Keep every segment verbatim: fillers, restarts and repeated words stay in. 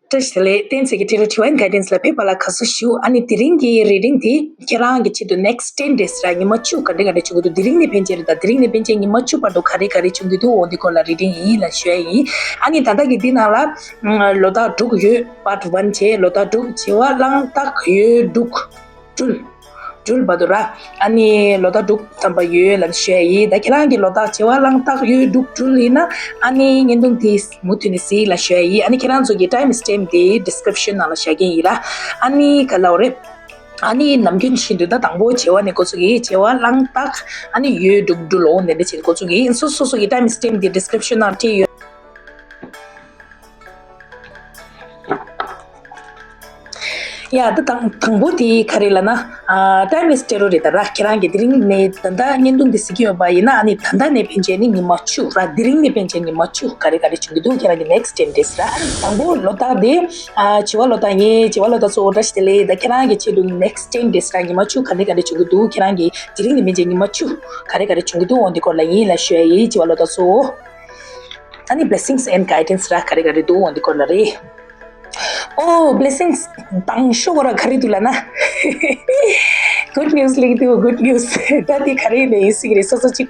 བཀྲ་ཤིས་བདེ་ལེགས། གཏན་ཚིགས་ཀྱི་ཁྲིད་ལ་དྲི་བ་ག་དེ་ལ་ཕེབས་པ་ལ་དགའ་བསུ་ཞུ། ཨ་ནི་དེ་རིང་གི་reading་དེ་ཁྱེད་རང་གི་ཆེད་དུ་next ten days་ར་ཉི་མ་བཅུ་ག་འདྲ་ག་འདྲ་བྱུང་གི་འདུག་དེ་རིང་ནས་ཕན་ཆད་རེད། ད་དེ་རིང་ནས་ཕན་ཆད་ཉི་མ་བཅུ་བར་དུ་ག་རེ་ག་རེ་བྱུང་གི་འདུག་འོ་འདི་སྐོར་ལ་reading་ཡིན་ལ་ཞུ་ཡ་ཡིན། ཨ་ནི་ད་ལྟ་གི་འདི་ནང་ལ་ལོ་རྟགས་དྲུག་ཡོད། Part one་བྱས། ལོ་རྟགས་དྲུག་བྱེ་བ་གླང་སྟག་ཡོས་འབྲུག་སྦྲུལ། སྦྲུལ་བར་དུ་ར། ཨ་ནི་ལོ་རྟགས་དྲུག་ཐམ་པ་ཡོད་ལབ་ཞུ་ཡ་ཡིན། ད་ཁྱེད་རང་གི་ལོ་རྟགས་བྱེ་བ་གླང་སྟག་ཡོས་འབྲུག་སྦྲུལ་ཡིན་ན་ཨ་ནི་བརྙན་ཐུང་དེ་མུ་མཐུད་ནས་གཟིགས་ལབ་ཞུ་ཡ་ཡིན། ཨ་ནི་ཁྱེད་རང་ཚོ་གི་time stamp་དེ་description་ནང་ལ་བཞག་གི་ཡིན་ར། ཨ་ནི་ག་ལབ་རེད། ཨ་ནི་ནམ་རྒྱུན་བཞིན་དུ་ད་དང་པོ་བྱེ་བ་ནས་འགོ་ཚུགས་ཀྱི། བྱེ་བ་གླང་སྟག་ཨ་ནི་ཡོས་འབྲུག་སྦྲུལ་འོ་འདི་འདྲ་བྱས་འགོ་ཚུགས་ཀྱི་ཡིན། སོ་སོ་སོ་གི་time stamp་དེ་description་ནང་བྲིས་ཡོད། ཡ་ད་དང་དང་པོ་དེ་ག་རེ་ལབ་ན། ཨ་time stamp་རེད་ད་ར། ཁྱེད་རང་གིས་དེ་རིང་ནས་ད་ལྟ་བརྙན་ཐུང་འདི་གཟིགས་ཀྱི་ཡོད་པ་ཡིན་ན་ཨ་ནི་ད་ལྟ་ནས་ཕན་ཆད་ནི་ཉི་མ་བཅུ་ར། དེ་རིང་ནས་ཕན་ཆད་ཉི་མ་བཅུ་ག་རེ་ག་རེ་བྱུང་གི་འདུག་ཁྱེད་རང་གི་next ten days་ར། དང་པོ་ལོ་རྟགས་དེ་ཨ་བྱི་བ་ལོ་རྟགས་ཡིན། བྱི་བ་ལོ་རྟགས་ཚོ་བཀྲ་ཤིས་བདེ་ལེགས། ད་ཁྱེད་རང་གི་ཆེད་དུ་next ten days་ར་ཉི་མ་བཅུ་ག་རེ་ག་རེ་བྱུང་གི་འདུག་ཁྱེད་རང་གིས་དེ་རིང་ནས་ཕན་ཆད་ཉི་མ་བཅུ་ག་རེ་ག་རེ་བྱུང་གི་འདུག་འོ་འདི་སྐོར་ལ་ཡིན་ལབ་ཞུ་ཡ་ཡིན། བྱི་བ་ལོ་རྟགས་ཚོ། ཨ་ནི་blessings and guidance་ར་ག་རེ་ག་རེ་འདུག་འོ་འདི་སྐོར་ལ་རེད། ཨོ་blessings་དང་ཤོ་གོ་ར་ག་རེ་འདུག་ལབ་ན། Good news་ལེགས་འདུག good news། ད་དེ་ག་རེ་ནས་ཡིན་སྲིད་རེད། སོ་སོ་གཅིག་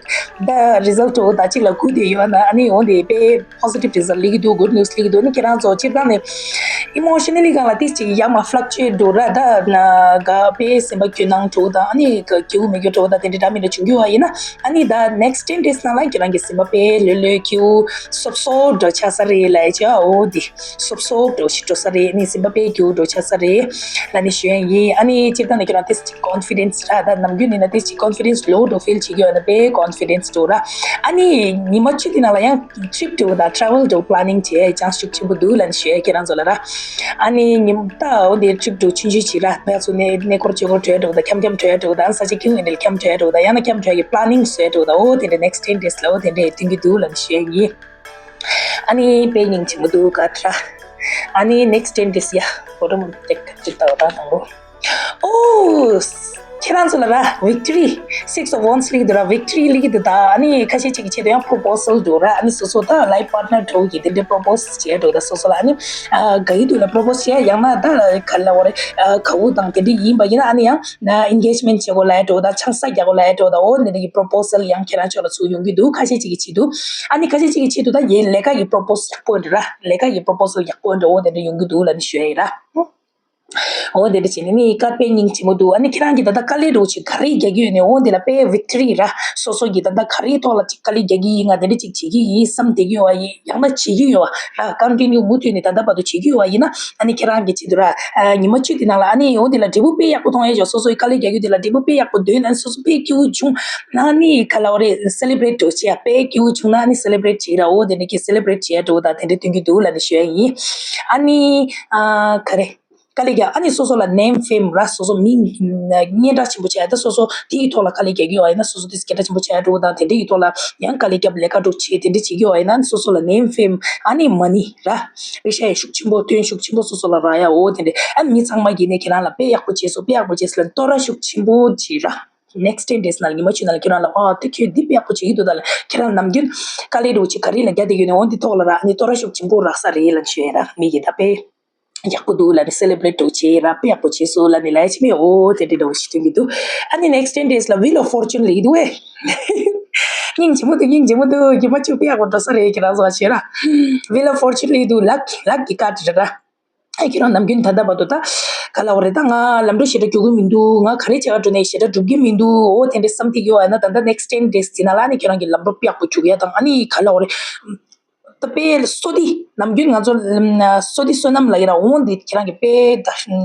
ད་result་འགྲོ་ད་གཅིག་ལ་སྒུག་བསྡད་ཡོད་ན་ཨ་ནི་འོ་འདི་དཔེ་positive result་ལེགས་འདུག good news་ལེགས་འདུག་ཨ་ནི་ཁྱེད་རང་ཚོ་སྤྱིར་བཏང་ནས་emotionally་སྒང་ལ་ཏིས་ཅིག་ཡ་མ་fluctuate་འགྲོ་ར། ད་ན་ག་དཔེ་སེམས་པ་སྐྱོ་སྣང་འགྲོ་ད་ཨ་ནི་སྐྱོ་མི་སྐྱོ་འགྲོ་ད་དེ་འདྲ་འདྲ་མི་འདྲ་བྱུང་རྒྱུ་བ་ཡིན་ན། ཨ་ནི་ད་next ten days་ནང་ལ་ཁྱེད་རང་གི་སེམས་པ་དཔེ་ལྷོད་ལྷོད་སྐྱིད་སོབ་སོབ་འགྲོ་ཆགས་ས་རེད་ལབ་ཡ་ཅིག་འོ་འདི་སོབ་སོབ་འགྲོ་ཞིག་འགྲོ་ས་རེད། ཨ་ནི་སེམས་པ་དཔེ་སྐྱིད་འགྲོ་ཆགས་ས་རེད་ལབ་ནས་ཞུ་ཡ་ཡིན། ཨ་ནི་སྤྱིར་བཏང་ནས་ཁྱེད་རང་ཏིས་ཅིག་confidence་ར། ད་ནམ་རྒྱུན་ཡིན་ན་ཏིས་ཅིག་confidence་low་འགྲོ་feel་བྱེད་ཀྱི་ཡོད་ན་དཔེ་confidence་འགྲོ་ར། ཨ་ནི་ཉི་མ་བཅུ་དེ་ནང་ལ་ཡང་trip་འགྲོ་དང་travel་འགྲོ་planning་བྱེད་ཡ་chance་ཤུགས་ཆེན་པོ་འདུག་ལབ་ནས་ཞུ་ཡ་ཁྱེད་རང་ཚོ་ལ་ར། ཨ་ནི་ཉིན་ད་འོ་དེ་trip་འགྲོ་ཆུང་ཆུང་བྱེད་ར། ཕར་ཚུར་གནས་གནས་སྐོར་ཆོས་སྐོར་བྲོས་འགྲོ་དང་འཁྱམ་འཁྱམ་བྲོས་འགྲོ་དང་ས་ཆ་ཁྱིམ་ཡིན་ནའི་འཁྱམ་བྲོས་འགྲོ་དང་ཡང་ན་འཁྱམ་བྲོས་ཀྱི་planning་བཟོས་འགྲོ་དང་འོ་དེ་འདྲ་next ten days་ལ་འོ་དེ་འདྲ་སྟོན་གྱི་འདུག་ལབ་ནས་ཞུ་ཡ་ཡིན། ཨ་ནི་དཔེ་སྙིང་རྗེ་མོ་འདུག་ག་ད་ར། ཨ་ནི་next ten days་ཡ་bottom་check་ཅིག་ལྟ་བ་དང་དང་པོ། ཨོ། ཁྱེད་རང་ཚོ་ལ་ར་victory six of wands་ལེགས་འདུག་ར། victory་ལེགས་འདུག་ད་ཨ་ནི་ཁ་ཤས་ཅིག་གི་ཆེད་དུ་ཡང་proposal་འདུག་ར། ཨ་ནི་སོ་སོ་ད་life partner་འགྲོ་གི་དེ་འདྲའི་propose་བྱས་འགྲོ་ད་སོ་སོ་ལ་ཨ་ནི་ཨ་དགའ་ཡི་འདུག་ལ་proposal་བྱས་ཡང་ན་ད་ག་ལ་བ་རེ་ཨ་དགའ་བོ་དང་དེ་འདྲ་ཡིན་པ་ཡིན་ན་ཨ་ནི་ཡང་ན་engagement་བྱེད་དགོས་ལ་འགྲོ་ད་ཆང་ས་རྒྱག་དགོས་ལ་འགྲོ་ད་འོ་འདི་འདྲ་གི་proposal་ཡང་ཁྱེད་རང་ཕྱོགས་ལ་ཚུར་ཡོང་གི་འདུག་ཁ་ཤས་ཅིག་གི་ཆེད་དུ་ཨ་ནི་ཁ་ཤས་ཅིག་གི་ཆེད་དུ་ད་ཡའི་ལས་ཀ་གི་propose་ཡག་པོ་འདྲ་ར། ལས་ཀ་གི་proposal་ཡག་པོ་འདྲ་འོ་འདི་འདྲ་ཡོང་གི་འདུག་ལ་ནི་ཞུ་ཡ་ཡིན་ར། འོ་དེ་འདྲ་བྱས་ནས་ནི་དཀའ་དཔེ་སྙིང་རྗེ་མོ་འདུག་ཨ་ནི་ཁྱེད་རང་གིས་ད་ལྟ་དཀའ་ལས་འདྲ་བོ་ཅིག་ག་རེ་རྒྱག་གི་ཡོད་ནས་འོ་དེ་ལ་དཔེ་victory་ར། སོ་སོ་གིས་ད་ལྟ་ག་རེའི་ཐོག་ལ་ཅིག་དཀའ་ལས་རྒྱག་གི་ཡིན། ང་དེ་འདྲ་ཅིག་བྱེད་ཀྱི་ཡིན་བསམ་བསྡད་ཀྱི་ཡོད་པ་ཡིན། ཡང་ན་བྱེད་ཀྱི་ཡོད་པ་ར། continue་མུ་མཐུད་ནས་ད་ལྟ་བར་དུ་བྱེད་ཀྱི་ཡོད་པ་ཡིན་ན་ཨ་ནི་ཁྱེད་རང་གི་ཆེད་དུ་ར། ཨ་ཉི་མ་བཅུ་དེ་ནང་ལ་ཨ་ནི་འོ་དེ་ལ་འབྲས་བུ་དཔེ་ཡག་པོ་མཐོང་ཡས་ཅོག་སོ་སོའི་དཀའ་ལས་རྒྱག་རྒྱུ་དེ་ལ་འབྲས་བུ་དཔེ་ཡག་པོ་འདོད་ན་སོ་སོ་དཔེ་སྐྱིད་པོ་བྱུང་ན་ཨ་ནི་ག་ལ་བ་རེད། celebrate་འགྲོ་བྱེད་ཡ་དཔེ་སྐྱིད་པོ་བྱུང་ན་ཨ་ནི་celebrate་བྱེད་ར། འོ་དེ་འདྲ་གི་celebrate་བྱེད་ཡ་འགྲོ་ད་དེ་འདྲ་སྟོན་གྱི་འདུག་ལ་ནི་ཞུ་ཡ་ཡིན། ཨ་ནི་ཨ་ག་རེ། དཀའ་ལས་རྒྱག་ཨ་ནི་སོ་སོ་ལ་name fame་ར། སོ་སོ་མིང་སྙན་གྲགས་ཆེན་པོ་བྱས་ད་སོ་སོ་དེའི་ཐོག་ལ་དཀའ་ལས་རྒྱག་གི་ཡོད་པ་ཡིན་ན་སོ་སོ་དེ་སྐད་གྲགས་ཆེན་པོ་ཆགས་འགྲོ་དང་དེ་འདྲ་ཡི་ཐོག་ལ་ཡང་དཀའ་ལས་རྒྱབ་ལས་ཀ་འགྲོ་བྱེད་དེ་འདྲ་བྱེད་ཀྱི་ཡོད་པ་ཡིན་ན་སོ་སོ་ལ་name fame་ཨ་ནི་money་ར། པེ་ཤ་ཡི་ཤུགས་ཆེན་པོ་ཐོན་ཤུགས་ཆེན་པོ་སོ་སོ་ལ་རག་ཡ་འོ་དེ་འདྲ་ཨ་མི་ཚང་མ་གིས་ནས་ཁྱེད་རང་ལ་དཔེ་ཡག་པོ་བྱས་སོ་དཔེ་ཡག་པོ་བྱས་སོ་ལ་བསྟོད་ར་ཤུགས་ཆེན་པོ་བྱེད་ར། next ten days་ནང་ཉི་མ་བཅུ་ནང་ལ་ཁྱེད་རང་ལ་ཨ་དེ་ཁྱོད་འདི་དཔེ་ཡག་པོ་བྱེད་ཀྱི་འདུག་ད་ལ་ཁྱེད་རང་ནམ་རྒྱུན་དཀའ་ལས་འགྲོ་ཆེ་ག་རེ་ལ་རྒྱ་དེ་ཡོད་ནས་འོ་འདི་ཐོག་ལ་ར་ཨ་ནི་བསྟོད་ར་ཤུགས་ཆེན་པོ་རག་ས་རེད་ལ་ཞུ་ཡ་ར་མི་གི་ད་དཔེ། ཡག་པོ་འདུག་ལབ་ནས་celebrate་འགྲོ་བྱེད་ར་དཔེ་ཡག་པོ་བྱེད་སོང་ལབ་ནས་ལབ་ཡ་ཅི་མེད་འོ་དེ་འདྲ་འདྲ་བོ་ཞིག་ཐོན་གྱི་འདུག་ཨ་ནི་next ten days་ལ་Wheel of Fortune་ལེགས་འདུག་ཨེ། སྙིང་རྗེ་མོ་འདུག་སྙིང་རྗེ་མོ་འདུག་རྒྱུ་མ་བཅུ་དཔེ་ཡག་པོ་འགྲོ་ས་རེད་ཁྱེད་རང་ཚོ་བྱེད་ར། Wheel of Fortune་ལེགས་འདུག luck luck་གི་card་རེད་ར། ཨ་ཁྱེད་རང་ནམ་རྒྱུན་ད་ལྟ་བར་དུ་ད་ག་ལ་བ་རེད་ད་ང་ལམ་འགྲོ་ཞེ་དྲག་རྒྱུག་གི་མི་འདུག་ང་ག་རེ་བྱེད་ག་འགྲོ་ནས་ཞེ་དྲག་འགྲུབ་ཀྱི་མི་འདུག་འོ་དེ་འདྲ་བསམ་ཐིག་ཡོད་ཨ་ན་ད་ལྟ་next ten days་དེ་ནང་ལ་ཨ་ནི་ཁྱེད་རང་གི་ལམ་འགྲོ་དཔེ་ཡག་པོ་འགྲུབ་ཡ་དང་ཨ་ནི་ག་ལ་བ་རེད། ད་དཔེ་བསོད་བདེ་ནམ་རྒྱུན་ང་ཚོ་ལམ་བསོད་བདེ་བསོད་ནམས་ལ་ཡིན་ར་འོང་འདི་ཁྱེད་རང་གི་དཔེ་ད་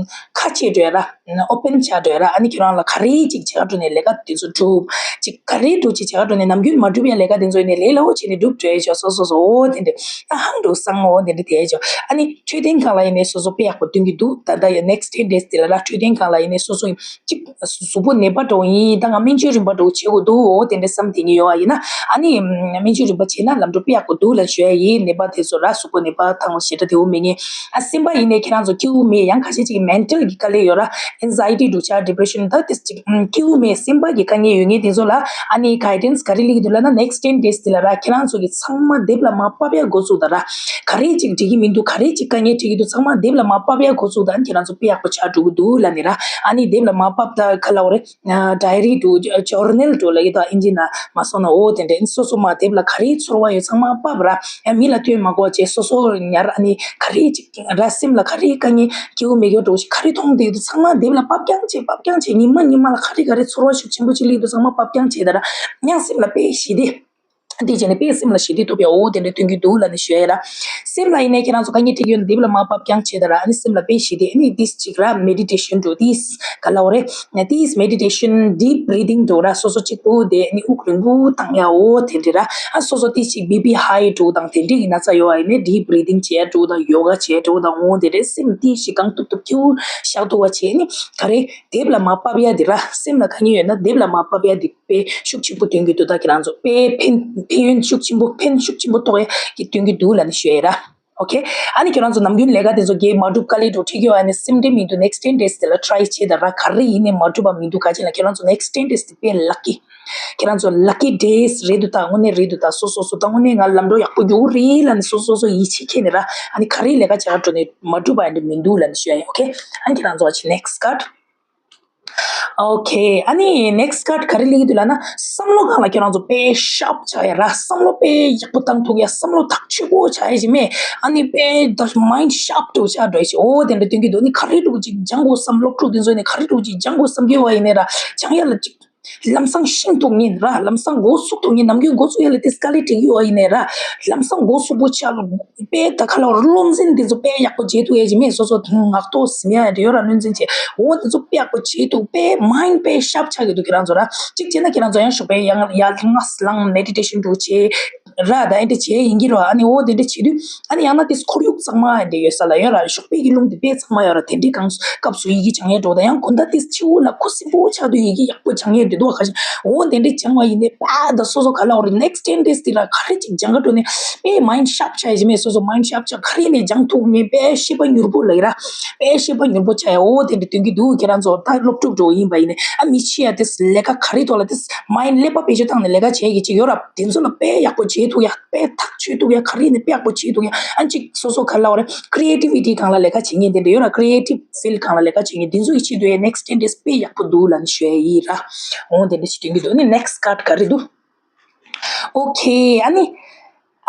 ཁ་ཕྱེ་འགྲོ་ཡ་ར་open་ཆགས་འགྲོ་ཡ་ར་ཨ་ནི་ཁྱེད་རང་ལ་ག་རེ་ཅིག་བྱེད་ག་འགྲོ་ནས་ལས་ཀ་དེ་ཚོ་འགྲུབ་ཅིག་ག་རེ་འགྲུབ་ཅིག་བྱེད་ག་འགྲོ་ནས་ནམ་རྒྱུན་མ་འགྲུབ་ཡ་ལས་ཀ་དེ་ཚོ་ཡིན་ནས་ལས་སླ་བོ་བྱས་ནས་འགྲུབ་འགྲོ་ཡ་ཆོག་སོ་སོ་སོ་འོ་དེ་འདྲ་ཨ་ཧང་འགྲོ་སང་འོ་དེ་འདྲ་དེ་ཡ་ཆོག་ཨ་ནི་འཕྲོད་བསྟེན་སྒང་ལ་ཡིན་ནས་སོ་སོ་དཔེ་ཡག་པོ་སྟོན་གྱི་འདུག་ད་ལྟ་ཡ་next ten days་དེ་ལ་ར་འཕྲོད་བསྟེན་སྒང་ལ་ཡིན་ནས་སོ་སོ་ཡིན་ཅིག་གཟུགས་པོ་ནད་པ་འགྲོ་ཡིན་ད་ང་སྨན་བཅོས་རིམ་པ་འགྲོ་བྱེད་དགོས་འདུག་འོ་དེ་འདྲ་བསམ་དེ་ངེས་ཡོད་ཨ་ཡིན་ན་ཨ་ནི་སྨན་བཅོས་རིམ་པ་བྱས་ན་ལམ་འགྲོ་དཔེ་ཡག་པོ་འདུག་ལ་ཞུ་ཡ་ཡིན། ནད་པ་དེ་ཚོ་ར་གཟུགས་པོ་ནད་པ་དང་ཞེ་དྲག་དེ་འོ་མེད་ངེས། ཨ་སེམས་པ་ཡིན་ནའི་ཁྱེད་རང་ཚོ་སྐྱིད་པོ་མེད། ཡང་ཁ་ཤས་ཅིག་མེན་ཊལ་གྱི་དཀའ་ལས་ཡོད་ར། ཨེན་ཛའི་ཊི་འདྲ་བོ་ཆགས། ཌི་པི་རེ་ཤན། ད་དེ་ཅིག་སྐྱིད་པོ་མེད། སེམས་པ་གི་དཀའ་ངལ་ཡོད་ངེས་དེ་ཚོ་ལ་ཨ་ནི་གའི་ཌེན་སི་ག་རེ་སླེབས་ཀྱི་འདུག་ལབ་ན། ནེག་སི་ཊེན་ཌེ་སི་དེ་ལ་ར་ཁྱེད་རང་ཚོ་གི་ཚང་མ་དེབ་ལ་མར་ཕབ་ཡ་འགོ་བཙུགས་དང་ར། ག་རེ་ཅིག་འགྲིག་གི་མི་འདུག་ག་རེ་ཅིག་དཀའ་ངལ་འཕྲད་ཀྱི་འདུག་ཚང་མ་དེབ་ལ་མར་ཕབ་ཡ་འགོ་བཙུགས་དང་། ཁྱེད་རང་ཚོ་དཔེ་ཡག་པོ་ཆགས་འགྲོ་གི་འདུག་ལབ་ནི་ར། ཨ་ནི་དེབ་ལ་མར་ཕབ་དང་ག་ལབ་དགོས་རེད། ཌའི་རི་འདྲ་བོ་ཇོར་ནལ་འདྲ་བོ་ལབ་ཀྱི་འདུག་ཨིན་ཇི་ནང་མ་སོང་ན། འོ་དེ་འདྲ་སོ་སོ་མར་དེབ་ལ་ག་རེ་ཚོར་བ་ཡོད་ཚང་མ་ཕབ་ར། ཡང་མི་ལ་སྟོན་མ་དགོས་བྱས་སོ་སོ་ཉར། ཨ་ནི་ག་རེ་ཅིག་ར་སེམས་ལ་ག་རེ་དཀའ་ངལ་སྐྱིད་པོ་མེད་ཀྱི་འདྲ་བོ་ཞིག་ག་རེ་མཐོང་བསྡད་འདུག་ཚང་མ་དེབ་ལ་ཕབ་རྐྱང་བྱས་ཕབ་རྐྱང་བྱས། ཉི་མ་ཉི་མ་ལ་ག་རེ་ག་རེ་ཚོར་བ་ཤུགས་ཆེན་པོ་ཅིག་སླེབས་འདུག་ཚང་མ་ཕབ་རྐྱང་བྱས་དང་ར། ཡང་སེམས་ལ་དཔེ་ཞི་བདེ། འདི་བྱས་ནས་དཔེ་སེམས་ལ་ཞི་བདེ་ཐོབ་ཡ། འོ་དེ་འདྲ་སྟོན་གྱི་འདུག་ལབ་ནས་ཞུ་ཡ་ཡིན་ར། སེམས་ལ་ཡིན་ནའི་ཁྱེད་རང་ཚོ་དཀའ་ངལ་འཕྲད་ཀྱི་ཡོད་ན་དེབ་ལ་མར་ཕབ་རྐྱང་བྱས་དང་ར། ཨ་ནི་སེམས་ལ་དཔེ་ཞི་བདེ། ཨ་ནི་དེ་ཅིག་ར་མེ་ཌི་ཊེ་ཤན་འདྲ་བོ་དེ་ག་ལབ་དགོས་རེད། དེ་མེ་ཌི་ཊེ་ཤན། ཌིབ་བྷི་རི་དིང་འདྲ་བོ་ར། སོ་སོ་གཅིག་པུ་བསྡད་ནས་དབུགས་རིང་པོ་བཏང་ཡ། འོ་དེ་འདྲ་ར། ཨ་སོ་སོ་དེ་ཅིག་བི་པི་ཧའི་འདྲ་བོ་དང་དེ་འདྲ་གི་ན་ཚ་ཡོད་པ་ཡིན་ནའི་ཌིབ་བྷི་རི་དིང་བྱེད་ཡ་འདྲ་བོ་དང་ཡོ་ག་བྱེད་ཡ་འདྲ་བོ་དང་། འོ་དེ་འདྲ་སེམས་དེ་ཅིག་གང་ཐུབ་ཐུབ་སྐྱིད་པོ་བཞག་ཐུབ་པ་བྱས་ནས་ག་རེ་དེབ་ལ་མར་ཕབ་ཡ་དེ་ར། སེམས་ལ་དཀའ་ངལ་ཡོད་ན་དེབ་ལ་མར་ཕབ་ཡ་དེ་དཔེ་ཤུགས་ཆེན་པོ་སྟོན་གྱི་འདུག་ད་ཁྱེད་རང་ཚོ་དཔེ་ཕན་ཕན་ཡོན་ཤུགས་ཆེན་པོ། ཕན་ཤུགས་ཆེན་པོ་ཐོགས་ཡ་གི་སྟོན་གྱི་འདུག་ལབ་ནས་ཞུ་ཡ་ཡིན་ར། ཨོ་ཁེ། ཨ་ནི་ཁྱེད་རང་ཚོ་ནམ་རྒྱུན་ལས་ཀ་དེ་ཚོ་རྒྱག་མ་འགྲུབ། དཀའ་ལས་འདྲ་བོ་འཕྲད་ཀྱི་ཡོད་པ་ཡིན་ནའི་སེམས་ཁྲལ་མི་འདུག་ནེག་སི་ཊེན་ཌེ་སི་དེ་ལ་ཊི་རའི་བྱེད་དང་ར། ག་རེ་ཡིན་ནའི་མ་འགྲུབ་པ་མི་འདུག་ག་ཅི་ལབ་ན་ཁྱེད་རང་ཚོ་ནེག་སི་ཊེན་ཌེ་སི་དེ་དཔེ་ལག་ཀི། ཁྱེད་རང་ཚོ་ལག་ཀི་ཌེ་སི་རེད་འདུག་ད་དངོས་གནས་རེད་འདུག་ད་སོ་སོ་སོ་ད་དངོས་གནས་ང་ལམ་འགྲོ་ཡག་པོ་ཡོད་རེད་ལབ་ནས་སོ་སོ་སོ་ཡིད་ཆེས་བསྐྱེད་ནས་ར། ཨ་ནི་ག་རེ་ལས་ཀ་བྱེད་ག་འགྲོ་ནའི་མ་འགྲུབ་པ་ཡིན་འདྲ་མི་འདུག་ལབ་ནས་ཞུ་ཡ་ཡིན། ཨོ་ཁེ། ཨ་ནི་ཁྱེད་རང་ཚོ་ཨ་ཅི་ནེག་སི་ཊི་ཀཊ། ཨོ་ཁེ། ཨ་ནི་ནེག་སི་ཊི་ཀཊ་ག་རེ་སླེབས་ཀྱི་འདུག་ལབ་ན། བསམ་བློ་སྒང་ལ་ཁྱེད་རང་ཚོ་དཔེ་ཤར་པ་ཆགས་ཡ་ར། བསམ་བློ་དཔེ་ཡག་པོ་བཏང་ཐུབ་ཡ། བསམ་བློ་ཐག་ཆོད་པོ་ཆགས་ཡ་ཅིག་མེད། ཨ་ནི་དཔེ་ད་མའིན་ཌི་ཤར་པ་འདྲ་བོ་ཆགས་འགྲོ་ཡ་ཅིག་འོ་དེ་འདྲ་སྟོན་གྱི་འདུག་ཨ་ནི་ག་རེ་འདྲ་བོ་ཅིག་སྦྱང་དགོས་བསམ། སློབ་ཕྲུག་དེ་ཚོ་ནས་ག་རེ་འདྲ་བོ་ཅིག་སྦྱང་དགོས་བསམ་གྱི་ཡོད་པ་ཡིན་ནའི་ར། སྦྱང་ཡ་ལ་ཅིག་ལམ་སང་ཤེས་ཐུབ་མཁན་ར། ལམ་སང་འགོ་ཚུགས་ཐུབ་མཁན། ནམ་རྒྱུན་འགོ་ཚུགས་ཡ་ལ་དེ་དཀའ་ལས་འཕྲད་ཀྱི་ཡོད་པ་ཡིན་ནའི་ར། ལམ་སང་འགོ་ཚུགས་པོ་ཆགས་ལ། དཔེ་ད་ག་ལབ་དགོས་རེད། བློ་འཛིན་དེ་ཚོ་དཔེ་ཡག་པོ་བྱེད་ཐུབ་ཡ་ཅིག་མེད། སོ་སོ་ངག་ཐོག་ཟིན་ཡ་དེ་ཡོད་ར། བློ་འཛིན་བྱེད། འོ་དེ་ཚོ་དཔེ་ཡག་པོ་བྱེད་ཐུབ། དཔེ་མའིན་ཌི་དཔེ་ཤར་པ་ཆགས་ཀྱི་འདུག་ཁྱེད་རང་ཚོ་ར། གཅིག་བྱས་ན་ཁྱེད་རང་ཚོ་ཡང་ཞོགས་པའི་ཡང་ཡར་ལངས་ལངས་མེ་ཌི་ཊེ་ཤན་འདྲ་བོ་བྱེད་ར། ད་ཨེ་འདྲ་བྱེད་ཡིན་གྱི་ར། ཨ་ནི་འོ་དེ་འདྲ་བྱེད་དུས་ཨ་ནི་ཡང་ན་དེ་ཁོར་ཡུག་གཙང་མ་ཨེ་འདྲ་ཡོད་ས་ལ་ཡོད་ར། ཞོགས་པའི་གི་རླུང་དེ་དཔེ་གཙང་མ་ཡོད་ར། དེ་འདྲའི་གང་སྐབས་སུ་ཡི་གེ་སྦྱང་ཡས་འགྲོ། ད་ཡང་དགོང་དག་དེ་ཕྱི་དབུགས་ལ་ཁུ་སིམ་པོ་ཆགས་དུས་ཡི་གེ་ཡག་པོ་སྦྱང་ཡས་འདྲ་འདུག་ག་འོ་དེ་འདྲ་སྦྱང་བ་ཡིན་ནའི་པ་ད་སོ་སོ་ག་ལབ་དགོས་རེད། ནེག་སི་ཊེན་ཌེ་སི་དེ་ལ་ག་རེ་ཅིག་སྦྱང་ག་འགྲོ་ནའི་དཔེ་མའིན་ཌི་ཤར་པ་ཆགས་ཡ་ཅིག་མེད། སོ་སོ་མའིན་ཌི་ཤར་པ་ཆགས། ག་རེ་ནས་སྦྱང་ཐུབ་མེད། དཔེ་ཤེས་པ་མྱུར་པོ་ལབ་ཀྱི་ར། དཔེ་ཤེས་པ་མྱུར་པོ་ཆགས་ཡ། འོ་དེ་འདྲ་སྟོན་གྱི་འདུག་ཁྱེད་རང་ཚོ་ད་སློབ་ཕྲུག་འདྲ་བོ་ཡིན་པ་ཡིན་ནའི་ཨ་མི་ཕྱི་ཡ་དེ་ལས་ཀ་ག་རེ་ཐོག་ལ་དེ་མའིན་ཌི་ཀླད་པ་བེད་སྤྱོད་བཏང་ནས་ལས་ཀ་བྱེད་ཀྱི་ཅིག་ཡོད་ར། དེ་ཚོ་ལ་དཔེ་ཡག་པོ་བྱེད་ཐུབ་ཡ། དཔེ་ཐག་ཆོད་ཐུབ་ཡ། ག་རེ་ནས་དཔེ་ཡག་པོ་བྱེད་ཐུབ་ཡ། ཨ་ཅིག་སོ་སོ་ག་ལབ་དགོས་རེད། ཁི་རི་ཨེ་ཊི་བི་ཊི་སྒང་ལ་ལས་ཀ་བྱེད་མཁན་དེ་འདྲ་ཡོད་ར། ཁི་རི་ཨེ་ཊིབ་ཕིལ་སྒང་ལ་ལས་ཀ་བྱེད་མཁན་དེ་ཚོ་ཡི་ཆེད་དུ་ཡ་ནེག་སི་ཊེན་ཌེ་སི་དཔེ་ཡག་པོ་འདུག་ལབ་ནས་ཞུ་ཡ་ཡིན་ར། འོ་དེ་འདྲ་ཞིག་སྟོན་གྱི་འདུག་ཨ་ནི་ནེག་སི་ཊི་ཀཊ་ག་རེ་འདུག་ཨོ་ཁེ། ཨ་ནི།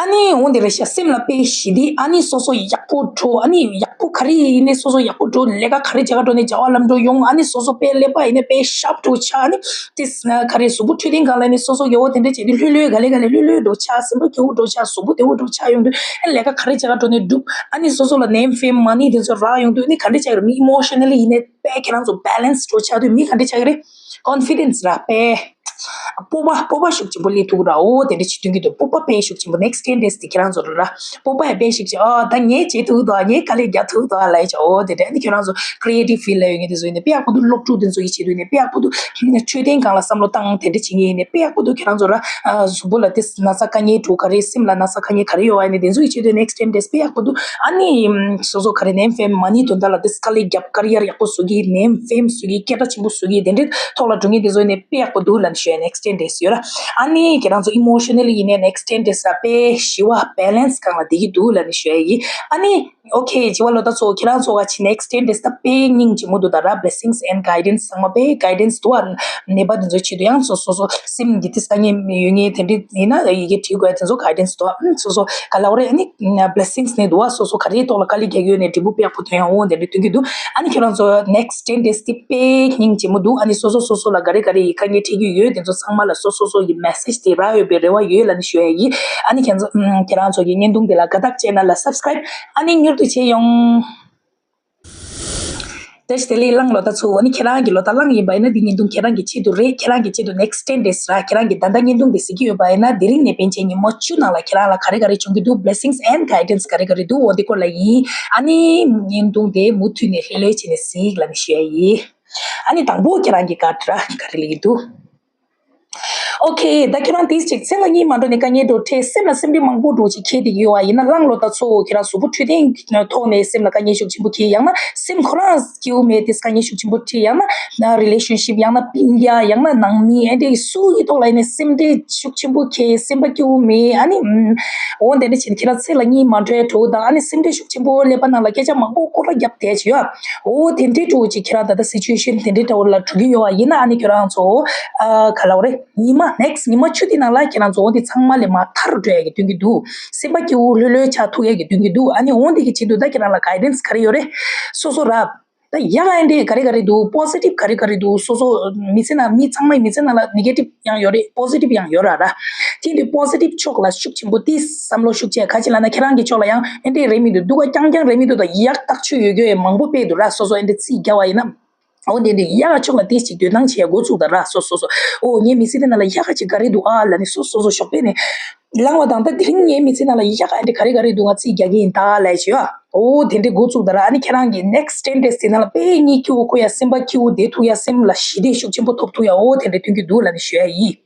ཨ་ནི་འོ་དེ་རེད་ཤག་སེམས་ལ་དཔེ་ཞི་བདེ། ཨ་ནི་སོ་སོ་ཡག་པོ་འགྲོ། ཨ་ནི་ཡག་པོ་ག་རེ་ཡིན་ནའི་སོ་སོ་ཡག་པོ་འགྲོ། ལས་ཀ་ག་རེ་བྱེད་ག་འགྲོ་ནའི་བྱ་བ་ལམ་འགྲོ་ཡོང་། ཨ་ནི་སོ་སོ་དཔེ་ཀླད་པ་ཡིན་ནའི་དཔེ་ཤར་པ་འདྲ་བོ་ཆགས། ཨ་ནི་དེ་ག་རེ་གཟུགས་པོ་འཕྲོད་བསྟེན་སྒང་ལ་ནི་སོ་སོ་ཡག་པོ་དེ་འདྲ་བྱས་ཏེ་ལྷོད་ལྷོད་ག་ལེ་ག་ལེ་ལྷོད་ལྷོད་འདྲ་བོ་ཆགས། སེམས་པ་སྐྱིད་པོ་འདྲ་བོ་ཆགས། གཟུགས་པོ་བདེ་པོ་འདྲ་བོ་ཆགས་ཡོང་དུས་ཨ་ནི་ལས་ཀ་ག་རེ་བྱེད་ག་འགྲོ་ནའི་འགྲུབ། ཨ་ནི་སོ་སོ་ལ་ནེམ་ཕེམ་མ་ཎི་དེ་ཚོ་རག་ཡོང་དུས་ཨ་ནི་ག་འདྲ་བྱེད་ག་རེད། མི་ཨི་མོ་ཤ་ནལ་ལི་ཡིན་ནའི་དཔེ་ཁྱེད་རང་ཚོ་བེ་ལེན་སི་འདྲ་བོ་ཆགས་དུས་མི་ག་འདྲ་བྱེད་ག་རེད། ཀོན་ཕི་ཌེན་སི་ར་དཔེ། སྤོབས་པ་སྤོབས་པ་ཤུགས་ཆེན་པོ་སླེབས་ཐུབ་ཀྱི་ར། འོ་དེ་འདྲ་ཅིག་སྟོན་གྱི་འདུག་སྤོབས་པ་དཔེ་ཤུགས་ཆེན་པོ་ནེག་སི་ཊེན་ཌེ་སི་དེ་ཁྱེད་རང་ཚོ་ར། སྤོབས་པ་ཡང་དཔེ་ཤུགས་ཆེ། ཨ་ད་ངས་བྱེད་ཐུབ་འདུག་ངས་དཀའ་ལས་རྒྱག་ཐུབ་འདུག་ལབ་ཡ་ཅིག་འོ་དེ་འདྲ། ཨ་ནི་ཁྱེད་རང་ཚོ་ཁི་རི་ཨེ་ཊིབ་ཕིལ་ལ་ཡོད་མཁན་དེ་ཚོ་ཡིན་ནའི་དཔེ་ཡག་པོ་འདུག་སློབ་ཕྲུག་དེ་ཚོ་ཡི་ཆེད་དུ་ཡིན་ནའི་དཔེ་ཡག་པོ་འདུག་འཕྲོད་བསྟེན་སྒང་ལ་བསམ་བློ་བཏང་དེ་འདྲ་བྱེད་མཁན་ཡིན་ནའི་དཔེ་ཡག་པོ་འདུག་ཁྱེད་རང་ཚོ་ར། གཟུགས་པོ་ལ་དེ་ན་ཚ་དཀའ་ངལ་འདྲ་བོ་ག་རེ། སེམས་ལ་ན་ཚ་དཀའ་ངལ་ག་རེ་ཡོད་པ་ཡིན་ནའི་དེ་ཚོ་ཡི་ཆེད་དུ་ནེག་སི་ཊེན་ཌེ་སི་དཔེ་ཡག་པོ་འདུག་ཨ་ནི་སོ་སོ་ག་རེ་ནེམ་ཕེམ་མ་ཎི་དོན་དག་ལ་དེ་དཀའ་ལས་རྒྱབ་ཀེ་རི་ཡར་ཡག་པོ་བཟོ་གི། ནེམ་ཕེམ་བཟོ་གི། སྐད་གྲགས་ཆེན་པོ་བཟོ་གི། དེ་འདྲའི་ཐོག་ལ་འགྲོ་མཁན་དེ་ཚོ་ནས་དཔེ་ཡག་པོ་འདུག་ལབ་ནས་ཞུ་ཡ་ནེག་སི་ཊེན་ཌེ་སི་ཡོད་ར། ཨ་ནི་ཁྱེད་རང་ཚོ་ཨི་མོ་ཤ་ནལ་ལི་ཡིན་ནའི་ནེག་སི་ཊེན་ཌེ་སི་ལ་དཔེ་ཞི་བ་བེ་ལེན་སི་སྒང་ལ་བསྡད་ཀྱི་འདུག་ལབ་ནས་ཞུ་ཡ་ཡིན། ཨ་ནི་ཨོ་ཁེ། བྱིས་པ་ལོ་ད་ཚོ་ཁྱེད་རང་ཚོ་ག་ཅི་ནེག་སི་ཊེན་ཌེ་སི་ད་དཔེ་སྙིང་རྗེ་མོ་འདུག་ད་ར། བི་ལེ་སིང་སི་ཨེན་ཌི་གའི་ཌེན་སི་ཚང་མ་དཔེ་གའི་ཌེན་སི་འདུག་ཨ་ནད་པ་དེ་ཚོའི་ཆེད་དུ་ཡང་སོ་སོ་སོ་སེམས་ཀྱི་དེ་དཀའ་ངལ་ཡོད་མཁན་དེ་འདྲ་ཡིན་ན་ཡི་གེ་བྲིས་དགོས་དེ་ཚོ་གའི་ཌེན་སི་འདུག་ཨ་སོ་སོ་ག་ལབ་དགོས་རེད། ཨ་ནི་བི་ལེ་སིང་སི་ནས་འདུག་ཨ་སོ་སོ་ག་རེའི་ཐོག་ལ་དཀའ་ལས་རྒྱག་གི་ཡོད་ནའི་འབྲས་བུ་དཔེ་ཡག་པོ་ཐོན་ཡ་འོང་དེ་འདྲ་སྟོན་གྱི་འདུག་ཨ་ནི་ཁྱེད་རང་ཚོ་ནེག་སི་ཊེན་ཌེ་སི་དེ་དཔེ་སྙིང་རྗེ་མོ་འདུག་ཨ་ནི་སོ་སོ་སོ་སོ་ལ་ག་རེ་ག་རེ་ཡི་དཀའ་ངལ་འཕྲད་ཀྱི་ཡོད་དེ་ཚོ་ཚང་མ་ལ་སོ་སོ་སོ་ཡི་མེ་སེ་ཇི་དེ་རག་ཡོད་པའི་རེ་བ་ཡོད་ལབ་ནས་ཞུ་ཡ་ཡིན། ཨ་ནི་ཁྱེད་ཚོ་ཁྱེད་རང་ཚོ་གི་བརྙན་ཐུང་དེ་ལ་དགའ་རྟགས་བྱས་ན་ལ་སབ་སི་ཀ་རའིབ་ཨ་ནི་མྱུར་དུ་བྱེད་ཡོང་། བཀྲ་ཤིས་བདེ་ལེགས་གླང་ལོ་ད་ཚོ། ཨ་ནི་ཁྱེད་རང་གི་ལོ་ད་གླང་ཡིན་པ་ཡིན་ན་འདི་བརྙན་ཐུང་ཁྱེད་རང་གི་ཆེད་དུ་རེད། ཁྱེད་རང་གི་ཆེད་དུ་ནེག་སི་ཊེན་ཌེ་སི་ར། ཁྱེད་རང་གི་ད་ལྟ་བརྙན་ཐུང་འདི་གཟིགས་ཀྱི་ཡོད་པ་ཡིན་ན་དེ་རིང་ནས་ཕན་ཆད་ཉིན་མོ་བཅུ་ནང་ལ་ཁྱེད་རང་ལ་ག་རེ་ག་རེ་བྱུང་གི་འདུག་བི་ལེ་སིང་སི་ཨེན་ཌི་གའི་ཌེན་སི་ག་རེ་ག་རེ་འདུག་འོ་འདི་སྐོར་ལ་ཡིན། ཨ་ནི་བརྙན་ཐུང་དེ་མུ་མཐུད་ནས་ལྷོད་ལྷོད་བྱས་ནས་གཟིགས་ལབ་ནས་ཞུ་ཡ་ཡིན། ཨ་ནི་དང་པོ་ཁྱེད་རང་གི་ཀཱཌ་ར་ག་རེ་སླེབས་ཀྱི་འདུག་ཨོ་ཁེ། ད་ཁྱེད་རང་དེ་ཅིག་ཚེ་ལ་གཉིད་མ་འགྲོ་ནས་དཀའ་ངལ་འགྲོ་འཕྲལ་སེམས་ལ་སེམས་ཁྲལ་མང་པོ་འགྲོ་ཅིག་འཁྱེར་བསྡད་ཀྱི་ཡོད་པ་ཡིན་ན། གླང་ལོ་ད་ཚོ་ཁྱེད་རང་གཟུགས་པོ་འཕྲོད་བསྟེན་ཐོག་ནས་སེམས་ལ་དཀའ་ངལ་ཤུགས་ཆེན་པོ་འཁྱེར། ཡང་ན་སེམས་ཁོ་རང་སྐྱིད་པོ་མེད་དེ་དཀའ་ངལ་ཤུགས་ཆེན་པོ་འཁྱེར། ཡང་ན་ན་རི་ལེ་ཤན་ཤིབ། ཡང་ན་སྤུན་ཀྱག། ཡང་ན་ནང་མི། ཨེ་འདྲ་སུ་ཡི་ཐོག་ལ་ཡིན་ནའི་སེམས་ཁྲལ་ཤུགས་ཆེན་པོ་འཁྱེར། སེམས་པ་སྐྱིད་པོ་མེད། ཨ་ནི་ཨམ། འོ་དེ་འདྲ་བྱས་ནས་ཁྱེད་རང་ཚེ་ལ་གཉིད་མ་འགྲོ་འདྲ་བོ་དང་། ཨ་ནི་སེམས་ཁྲལ་ཤུགས་ཆེན་པོ། ཀླད་པ་ནང་ལ་སྐད་ཆ་མང་པོ་སྐོར་ར་བརྒྱབ་བསྡད་ཀྱི་ཡོད། འོ་དེ་འདྲ་འདྲ་བོ་ཅིག་ཁྱེད་རང་ད་ལྟ་སི་ཅུ་ཨེ་ཤན་དེ་འདྲ་འདྲ་བོ་ལ་འགྲོ་གི་ཡོད་པ་ཡིན་ན། ཨ་ནི་ཁྱེད་རང་ཚོ་ཨ་ག་ལབ་དགོས་རེད། ཉི་མ་next ཉི་མ་བཅུ་དེ་ནང་ལ་ཁྱེད་རང་ཚོ་འོ་དེ་ཚང་མ་ལས་མར་ཐར་འགྲོ་ཡ་གི་སྟོན་གྱི་འདུག་སེམས་པ་སྐྱིད་པོ་ལྷོད་ལྷོད་ཆགས་ཐུབ་ཡ་གི་སྟོན་གྱི་འདུག་ཨ་ནི་འོ་དེ་གི་ཆེད་དུ་ད་ཁྱེད་རང་ལ་གའི་ཌེན་སི་ག་རེ་ཡོད་རེད། སོ་སོ་ར། ད་ཡག་ཨེ་འདྲ་ག་རེ་ག་རེ་འདུག་པོ་སི་ཊིབ་ག་རེ་ག་རེ་འདུག་སོ་སོ་མི་ཚེ་ནང་མི་ཚང་མའི་མི་ཚེ་ནང་ལ་ནེ་གེ་ཊིབ་ཡང་ཡོད་རེད། པོ་སི་ཊིབ་ཡང་ཡོད་ར་ར། དེ་འདྲའི་པོ་སི་ཊིབ་ཕྱོགས་ལ་ཤུགས་ཆེན་པོ་དེ་བསམ་བློ་ཤུགས་ཆེ། ག་ཅི་ལབ་ན་ཁྱེད་རང་གི་ཕྱོགས་ལ་ཡང་ཨེ་འདྲ་རེད་མི་འདུག་སྡུག་པ་རྐྱང་རྐྱང་རེད་མི་འདུག་ད་ཡག་ཐག་ཆོད་ཡོད་རྒྱུ་ཡང་མང་པོ་དཔེ་འདུག་ར། སོ་སོ་ཨེ་འདྲ་རྩིས་རྒྱག་པ་ཡིན་ན། འོ་དེ་འདྲ་ཡག་ཕྱོགས་ལ་དེ་ཞིག་འདོད་སྟངས་བྱེད་འགོ་ཚུགས་ད་ར། སོ་སོ་སོ། འོ་ངའི་མི་ཚེ་འདི་ནང་ལ་ཡག་ག་ཅིག་ག་རེ་འདུག་ཨ་ལབ་ནས་སོ་སོ་སོ་ཞོགས་པ་ནས་ལངས་པ་དང་། ད་དེ་རིང་ངའི་མི་ཚེ་ནང་ལ་ཡག་ག་འདི་ག་རེ་ག་རེ་འདུག་ང་རྩིས་རྒྱག་གི་ཡིན་ད་ལབ་བྱས་ཡ། འོ་དེ་འདྲ་འགོ་ཚུགས་ད་ར། ཨ་ནི་ཁྱེད་རང་གི་next ten days དེ་ནང་ལ་དཔེ་གཉིད་སྐྱིད་པོ་ཁུག་ཡ། སེམས་པ་སྐྱིད་པོ་བསྡད་ཐུབ་ཡ། སེམས་ལ་ཞི་བདེ་ཤུགས་ཆེན་པོ་ཐོབ་ཐུབ་ཡ། འོ་དེ་འདྲ་སྟོན་གྱི་འདུག་ལབ་ནས་ཞུ་ཡ་ཡིན།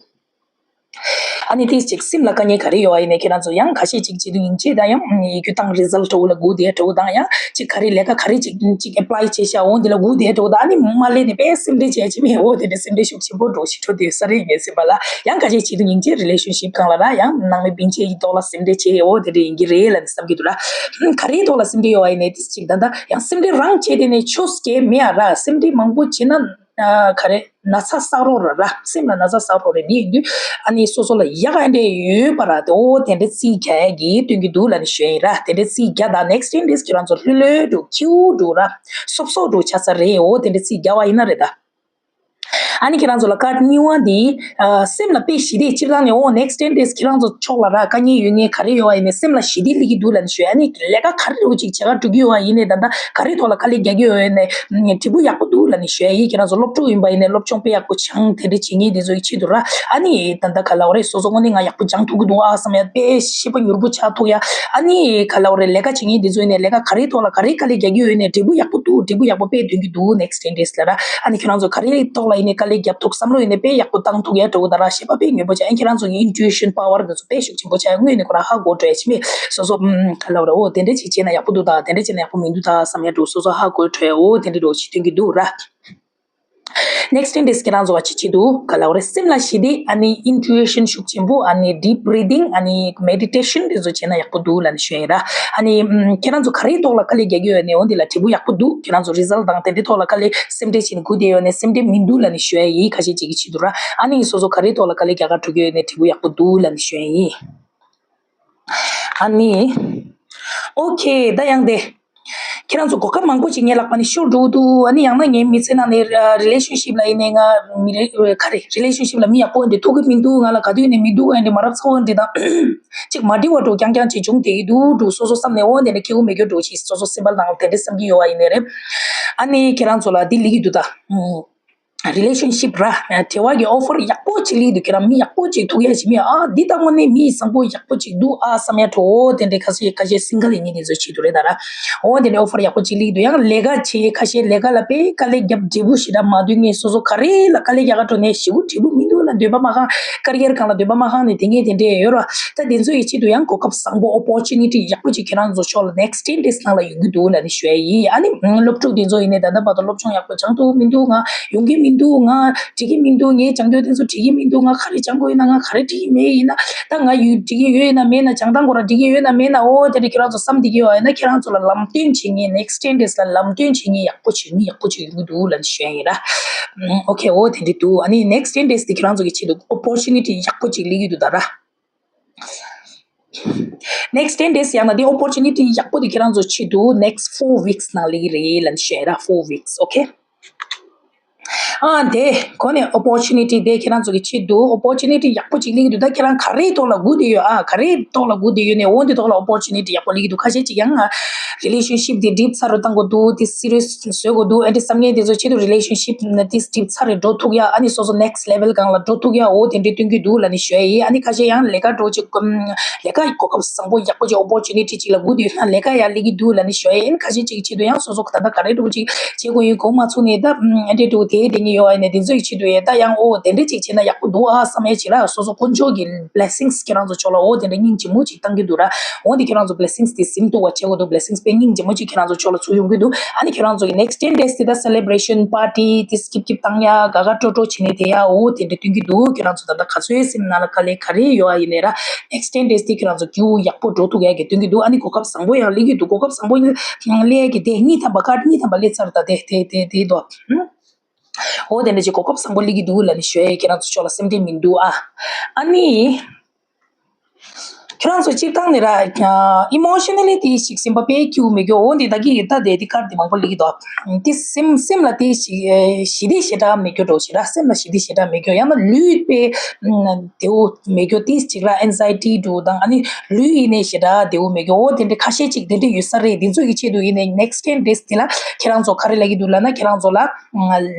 ཨ་ནི་དེ་ཅིག་སེམས་ལ་དཀའ་ངལ་ག་རེ་ཡོད་པ་ཡིན་ནའི་ཁྱེད་རང་ཚོ་ཡང་ཁ་ཤས་ཅིག་བྱེད་དུ་ཡིན་གཅིག་དང་། ཡང་ཡིག་རྒྱུགས་བཏང་རི་ཛལ་ཊི་འོག་ལ་སྒུག་བསྡད་འདྲ་བོ་དང་། ཡང་ཅིག་ག་རེ་ལས་ཀ་ག་རེ་ཅིག་ཅིག་ཨེ་པ་ལའི་བྱས་ཤག་འོ་འདི་ལ་སྒུག་བསྡད་འདྲ་བོ་དང་། ཨ་ནི་མ་སླེབས་ནས་དཔེ་སེམས་ཁྲལ་བྱས་བྱས་མེད། འོ་དེ་འདྲ་སེམས་ཁྲལ་ཤུགས་ཆེན་པོ་འགྲོ་ཞིག་འགྲོ་དེ་ས་རེ་ངའི་སེམས་པ་ལ། ཡང་ཁ་ཤས་བྱེད་དུ་ཡིན་གཅིག་རི་ལེ་ཤན་ཤིབ་སྒང་ལ་ར། ཡང་ནང་མི་སྤུན་མཆེད་ཀྱི་ཐོག་ལ་སེམས་ཁྲལ་བྱས། འོ་དེ་འདྲ་ཡིན་གྱི་རེད་ལབ་ནས་བསམ་གྱི་འདུག་ར། ག་རེའི་ཐོག་ལ་སེམས་ཁྲལ་ཡོད་པ་ཡིན་ནའི་དེ་ཅིག་ད་ལྟ་ཡང་སེམས་ཁྲལ་རང་བྱས་དེ་ནས་ཆོས་སྐད་མེད་ཨ་ར། སེམས་ཁྲལ་མང་པོ་བྱས་ན། ཨ་ག་རེ་ན་ཚ་བསགས་རོགས་ར་ར། སེམས་ལ་ན་ཚ་བསགས་རོགས་རེད། འདི་ཡིན་དུས་ཨ་ནི་སོ་སོ་ལ་ཡག་ག་འདྲ་ཡོད་པ་ར་དེ། འོ་དེ་འདྲ་རྩིས་རྒྱག་ཡ་གི་སྟོན་གྱི་འདུག་ལབ་ནས་ཞུ་ཡ་ཡིན་ར། དེ་འདྲ་རྩིས་རྒྱག་དང་། next ten days ཁྱེད་རང་ཚོ་ལྷོད་ལྷོད་འདྲ་བོ་སྐྱིད་པོ་འདྲ་བོ་ར། སོབ་སོབ་འདྲ་བོ་ཆགས་ས་རེད། འོ་དེ་འདྲ་རྩིས་རྒྱག་པ་ཡིན་ན་རེད་ད། ཨ་ནི་ཁྱེད་རང་ཚོ་ལ་ཀར་ཌི་གཉིས་པ་འདི། ཨ་སེམས་ལ་དཔེ་ཞི་བདེ། སྤྱིར་བཏང་ནས་འོ་next ten days ཁྱེད་རང་ཚོ་ཕྱོགས་ལ་ར་དཀའ་ངལ་ཡོད་མཁན་ག་རེ་ཡོད་པ་ཡིན་ནའི་སེམས་ལ་ཞི་བདེ་སླེབས་ཀྱི་འདུག་ལབ་ནས་ཞུ་ཡ། ཨ་ནི་ལས་ཀ་ག་རེ་འདྲ་བོ་ཅིག་བྱེད་ག་འགྲོ་གི་ཡོད་པ་ཡིན་ནའི། ད་ལྟ་ག་རེ་ཐོག་ལ་དཀའ་ལས་རྒྱག་གི་ཡོད་ཡིན་ནའི་འབྲས་བུ་ཡག་པོ་འདུག་ལབ་ནས་ཞུ་ཡ་ཡིན། ཁྱེད་རང་ཚོ་སློབ་ཕྲུག་ཡིན་པ་ཡིན་ནའི་སློབ་སྦྱོང་དཔེ་ཡག་པོ་སྦྱང་། དེ་འདྲ་བྱེད་མཁན་དེ་ཚོ་ཡི་ཆེད་དུ་ར། ཨ་ནི་ད་ལྟ་ག་ལབ་དགོས་རེད། སོ་སོ་དངོས་གནས་ང་ཡག་པོ་སྦྱང་ཐུབ་ཀྱི་འདུག་ཨ་བསམ་ཡ། དཔེ་ཤེས་པ་མྱུར་པོ་ཆགས་ཐུབ་ཡ། ཨ་ནི་ག་ལབ་དགོས་རེད། ལས་ཀ་བྱེད་མཁན་དེ་ཚོ་ཡིན་ནའི་ལས་ཀ་ག་རེའི་ཐོག་ལ་ག་རེ་དཀའ་ལས་རྒྱག་གི་ཡོད་ནའི་འབྲས་བུ་ཡག་པོ་འདུག་འབྲས་བུ་ཡག་པོ་དཔེ་སྟོན་གྱི་འདུག next ten days ལ་ར། ཨ་ནི་ཁྱེད་རང་ཚོ་ག་རེའི་ཐོག་ལ་ཡིན་ནའི་དཀའ་ལས་རྒྱབ་ཐུབ། བསམ་བློ་ཡིན་ནའི་དཔེ་ཡག་པོ་བཏང་ཐུབ་ཡ་འདྲ་བོ་དང་ར། ཤེས་པ་དཔེ་མྱུར་པོ་ཆགས། ཨ་ནི་ཁྱེད་རང་ཚོ་གི་intuition power དེ་ཚོ་དཔེ་ཤུགས་ཆེན་པོ་ཆགས། དངོས་གནས་ཁོ་རང་ཧ་གོ་འགྲོ་ཡ་ཆེ་མེད། སོ་སོ་ཨམ་ག་ལབ་དགོས་རེད། འོ་དེ་འདྲ་ཅིག་བྱས་ན་ཡག་པོ་འདུག་ད། དེ་འདྲ་བྱས་ན་ཡག་པོ་མི་འདུག་ད་བསམ་ཡ་འདྲ་བོ་སོ་སོ་ཧ་གོ་འགྲོ་ཡ། འོ་དེ་འདྲ་འདྲ་བོ་ཅིག་སྟོན་གྱི་འདུག་ར། next ten days ཁྱེད་རང་ཚོ་བ་ཅི་བྱེད་འདུག་ག་ལབ་དགོས་རེད། སེམས་ལ་ཞི་བདེ། ཨ་ནི་intuition ཤུགས་ཆེན་པོ། ཨ་ནི་deep breathing། ཨ་ནི་meditation དེ་ཚོ་བྱས་ན་ཡག་པོ་འདུག་ལབ་ནས་ཞུ་ཡ་ཡིན་ར། ཨ་ནི་ཨམ་ཁྱེད་རང་ཚོ་ག་རེའི་ཐོག་ལ་དཀའ་ལས་རྒྱག་གི་ཡོད་ནའི་འོ་འདི་ལ་འབྲས་བུ་ཡག་པོ་འདུག་ཁྱེད་རང་ཚོ་རི་ཛལ་ཊི་དང་དེ་འདྲའི་ཐོག་ལ་དཀའ་ལས་སེམས་ཁྲལ་བྱས་ནས་སྒུག་བསྡད་ཡོད་ནའི་སེམས་ཁྲལ་མི་འདུག་ལབ་ནས་ཞུ་ཡ་ཡིན། ཁ་ཤས་ཅིག་གི་ཆེད་དུ་ར། ཨ་ནི་སོ་སོ་ག་རེའི་ཐོག་ལ་དཀའ་ལས་རྒྱག་ག་འགྲོ་གི་ཡོད་ནའི་འབྲས་བུ་ཡག་པོ་འདུག་ལབ་ནས་ཞུ་ཡ་ཡིན། ཨ་ནི། ཨོ་ཁེ། ད་ཡང་དེ། ཁྱེད་རང་ཚོ་གོ་སྐབས་མང་པོ་ཅིག་ངའི་ལག་པ་ནས་ཤོར་འགྲོ་གི་འདུག་ཨ་ནི་ཡང་ན་ངའི་མི་ཚེ་ནང་ནས་ཨ་relationship ལ་ཡིན་ནའི་ང་མི་རེ་ག་རེ་relationship ལ་མི་ཡག་པོ་འདི་ཐུག་གི་མི་འདུག་ང་ལ་ག་དུས་ནས་མི་འདུག་ཨ་འདི་མ་རབས་ཚ་བོ་འདི་དང་ཅིག་མ་འགྲིག་པ་འདྲ་རྐྱང་རྐྱང་ཅིག་བྱུང་བསྡད་ཀྱི་འདུག་འདྲ་སོ་སོ་བསམ་ནས། འོ་དེ་འདྲ་ཁེ་པོ་མེད་རྒྱུ་འདྲ་ཅིག་སོ་སོ་སེམས་པ་ནང་ལ་དེ་འདྲ་བསམ་གྱི་ཡོད་པ་ཡིན་ནའི་རེད། ཨ་ནི་ཁྱེད་རང་ཚོ་ལ་འདི་སླེབས་ཀྱི་འདུག་ད། relationship ར། འབྲེལ་བ་གི་offer ཡག་པོ་ཅིག་སླེབས་འདུག་ཁྱེད་རང་མི་ཡག་པོ་ཅིག་ཐུག་ཡ་ཞིག་མེད་ཨ། འདི་ལྟ་བུ་ནས་མི་བཟང་པོ་ཡག་པོ་ཅིག་འདུག་ཨ་བསམ་ཡ་འདྲ་བོ་དེ་འདྲའི་ཁ་ཤས་ཁ་ཤས་single ཡིན་མཁན་དེ་ཚོའི་ཆེད་དུ་རེད་ད་ར། འོ་དེ་འདྲའི་offer ཡག་པོ་ཅིག་སླེབས་འདུག་ཡང་ལས་ཀ་བྱེད་ཁ་ཤས་ལས་ཀ་ལ་དཔེ་དཀའ་ལས་རྒྱབ་འབྲས་བུ་ཞེ་དྲག་མ་ཐོན་མཁན། སོ་སོ་ག་རེ་ལ་དཀའ་ལས་རྒྱག་ག་འགྲོ་ནའི་ཞེ་པོ་འབྲས་བུ་མི་འདུག་ལབ། འདོད་པ་མ་ཁེངས། ཀ་རི་ཡར་སྒང་ལ་འདོད་པ་མ་ཁེངས་ནས་དེ་འདྲ་དེ་འདྲ་ཡོད་ར། ད་དེ་ཚོ་ཡི་ཆེད་དུ་ཡང་གོ་སྐབས་བཟང་པོ་opportunity ཡག་པོ་ཅིག་ཁྱེད་རང་ཚོ་ཕྱོགས་ལ་next ten days ནང་ལ་ཡོང་གི་འདུག་ལབ་ནས་ཞུ་ཡ་ཡིན། ཨ་ནི་སློབ་ཕྲུག་དེ་ཚོ་ཡིན་ནའི་ད་ལྟ་བར་དུ་སློབ་སྦྱོང་ཡག་པོ་སྦྱང་ཐུབ་མི་འདུག་ང་ཡོང་གི་མི་འདུག་ང་འགྲིག་གི་མི་འདུག་ངའི་སྦྱང་དགོས་དེ་ཚོ་འགྲིག་གི་མི་འདུག་ང་ག་རེ་སྦྱང་དགོས་ཡིན་ན། ང་ག་རེ་འགྲིག་གི་མེད་ཡིན་ན། ད་ང་ཡོད་འགྲིག་གི་ཡོད་ཡིན་ན་མེད་ན། སྦྱང་སྟངས་ཁོ་རང་འགྲིག་གི་ཡོད་ན་མེད་ན། འོ་དེ་འདྲ་ཁྱེད་རང་ཚོ་བསམ་བསྡད་ཀྱི་ཡོད་ཡིན་ན། ཁྱེད་རང་ཚོ་ལ་ལམ་སྟོན་བྱེད་མཁན་next ten days ལ་ལམ་སྟོན་བྱེད་མཁན་ཡག་པོ་བྱེད་མཁན་ཡག་པོ་ཅིག་ཡོང་གི་འདུག་ལབ་ནས་ཞུ་ཡ་ཡིན་ར། ཨོ་ཁེ། འོ་དེ་འདྲ་འདུག་ཨ་ནི་next ten days དེ་ཁྱེད་རང་ཚོ་གི་ཆེད་དུ་opportunity ཡག་པོ་ཅིག་སླེབས་ཀྱི་འདུག་ད་ར། next ten days ཡང་ན་དེ་opportunity ཡག་པོ་དེ་ཁྱེད་རང་ཚོ་ཆེད་དུ་next four weeks ནང་སླེབས་ཀྱི་རེད་ལབ་ནས་བཤད་ར། four weeks, okay? ཨ་དེ་གོ་ནས་opportunity དེ་ཁྱེད་རང་ཚོ་གི་ཆེད་དུ་opportunity ཡག་པོ་ཅིག་སླེབས་ཀྱི་འདུག་ད་ཁྱེད་རང་ག་རེའི་ཐོག་ལ་སྒུག་བསྡད་ཡོད། ཨ་ག་རེའི་ཐོག་ལ་སྒུག་བསྡད་ཡོད་ནས་འོ་འདི་ཐོག་ལ་opportunity ཡག་པོ་སླེབས་ཀྱི་འདུག་ཁ་ཤས་ཅིག་ཡང་ང་relationship དེ་deep ཚ་རུ་གཏང་དགོས་འདུག་དེ་serious བཟོ་དགོས་འདུག་ཨ་འདྲ་བསམ་མཁན་དེ་ཚོ་ཆེད་དུ་relationship ནི་དེ་deep ཚ་རེ་འགྲོ་ཐུབ་ཡ། ཨ་ནི་སོ་སོ་next level སྒང་ལ་འགྲོ་ཐུབ་ཡ། འོ་དེ་འདྲའི་སྟོན་གྱི་འདུག་ལབ་ནས་ཞུ་ཡ་ཡིན། ཨ་ནི་ཁ་ཤས་ཡང་ལས་ཀ་འགྲོ་ཅིག་ལས་ཀ་གོ་སྐབས་བཟང་པོ་ཡག་པོ་ཅིག་opportunity ཅིག་ལ་སྒུག་བསྡད་ཡོད་ན་ལས་ཀ་ཡར་སླེབས་ཀྱི་འདུག་ལབ་ནས་ཞུ་ཡ་ཡིན། ཁ་ཤས་ཅིག་ཆེད་དུ་ཡང་སོ་སོ་ད་ལྟ་ག་རེ་འགྲོ་ཅིག་བྱེད་དགོས་ཡོད་གོ་མ་ཚུགས་ནས་ད་ཨ་འདྲའི་འགྲོ་དེ་དེ་ ཡོད་ཨ་ནི་དེ་ཚོ་ཡི་ཆེད་དུ་ཡེ་ད་ཡང་ཨོ་དེ་འདྲ་ཅིག་བྱས་ན་ཡག་པོ་འདུག་ཨ་བསམ་ཡས་ཅིག་ར། སོ་སོ་དཀོན་མཆོག་གི་blessings ཁྱེད་རང་ཚོ་ཕྱོགས་ལ་ཨོ་དེ་འདྲ་སྙིང་རྗེ་མོ་ཅིག་བཏང་གི་འདུག་ར། ཨོ་འདི་ཁྱེད་རང་ཚོ་blessings དེ་ཟིན་ཐུབ་པ་བྱེད་དགོས་འདུག blessings དཔེ་སྙིང་རྗེ་མོ་ཅིག་ཁྱེད་རང་ཚོ་ཕྱོགས་ལ་ཚུར་ཡོང་གི་འདུག་ཨ་ནི་ཁྱེད་རང་ཚོ་གི་next ten days དེ་ད་celebration party དེ་སྐྱིབ་སྐྱིབ་བཏང་ཡ་དགའ་དགའ་སྤྲོ་སྤྲོ་བྱེད་ནས་དེ་ཡ་ཨོ་དེ་འདྲ་སྟོན་གི་འདུག་ཁྱེད་རང་ཚོ་ད་ལྟ་ག་ཚོད་སེམས་ནང་ལ་དཀའ་ལས་ག་རེ་ཡོད་ཨ་ཡིན་ནའི་ར། next ten days དེ་ཁྱེད་རང་ཚོ་ཀྱིའུ་ཡག་པོ་འགྲོ་ཐུབ་ཡ་གི་སྟོན་གི་འདུག་ཨ་ནི་གོ་སྐབས་བཟང་པོ་ཡང་སླེབས་ཀྱི་འདུག་གོ་སྐབས་བཟང་པོ་སླེབས་ཡ་གི་དེ་གཉིས་ཐམ་པ་ཀར་གཉིས་ཐམ་པ་སླེབས་ཚར། ད་དེ་དེ་དེ་དེ་དོ། ཨོ་དེ་འདྲ་ཅིག་གོ་སྐབས་བཟང་པོ་སླེབས་ཀྱི་འདུག་ལབ་ནས་ཞུ་ཡ་ཡི་ཁྱེད་རང་ཚོ་ཕྱོགས་ལ་སེམས་ཁྲལ་མི་འདུག་ཨ། ཨ་ནི། ཁྱེད་རང་ཚོ་སྤྱིར་བཏང་ནས་ར་emotionally དེ་ཞིག་སེམས་པ་དཔེ་སྐྱིད་པོ་མེད་རྒྱུ་ཨོ་འདི་ད་གི་ད་དེ་དེ་ཀར་དེ་མང་པོ་སླེབས་ཀྱི་འདུག་དེ་སེམས་སེམས་ལ་དེ་ཞི་ཞི་བདེ་ཞེ་དྲག་མེད་རྒྱུ་འགྲོ་ཞེ་དྲག་སེམས་ལ་ཞི་བདེ་ཞེ་དྲག་མེད་རྒྱུ་ཡང་ན་ལུས་དཔེ་བདེ་བོ་མེད་རྒྱུ་དེ་ཅིག་ར་anxiety འགྲོ་དང་ཨ་ནི་ལུས་ཡིན་ནའི་ཞེ་དྲག་བདེ་བོ་མེད་རྒྱུ་ཨོ་དེ་འདྲ་ཁ་ཤས་ཅིག་དེ་འདྲ་ཡོད་ས་རེད། དེ་ཚོ་གི་ཆེད་དུ་ཡིན་ནའི་next ten days དེ་ལ་ཁྱེད་རང་ཚོ་ག་རེ་ལབ་ཀྱི་འདུག་ལབ་ན་ཁྱེད་རང་ཚོ་ལ།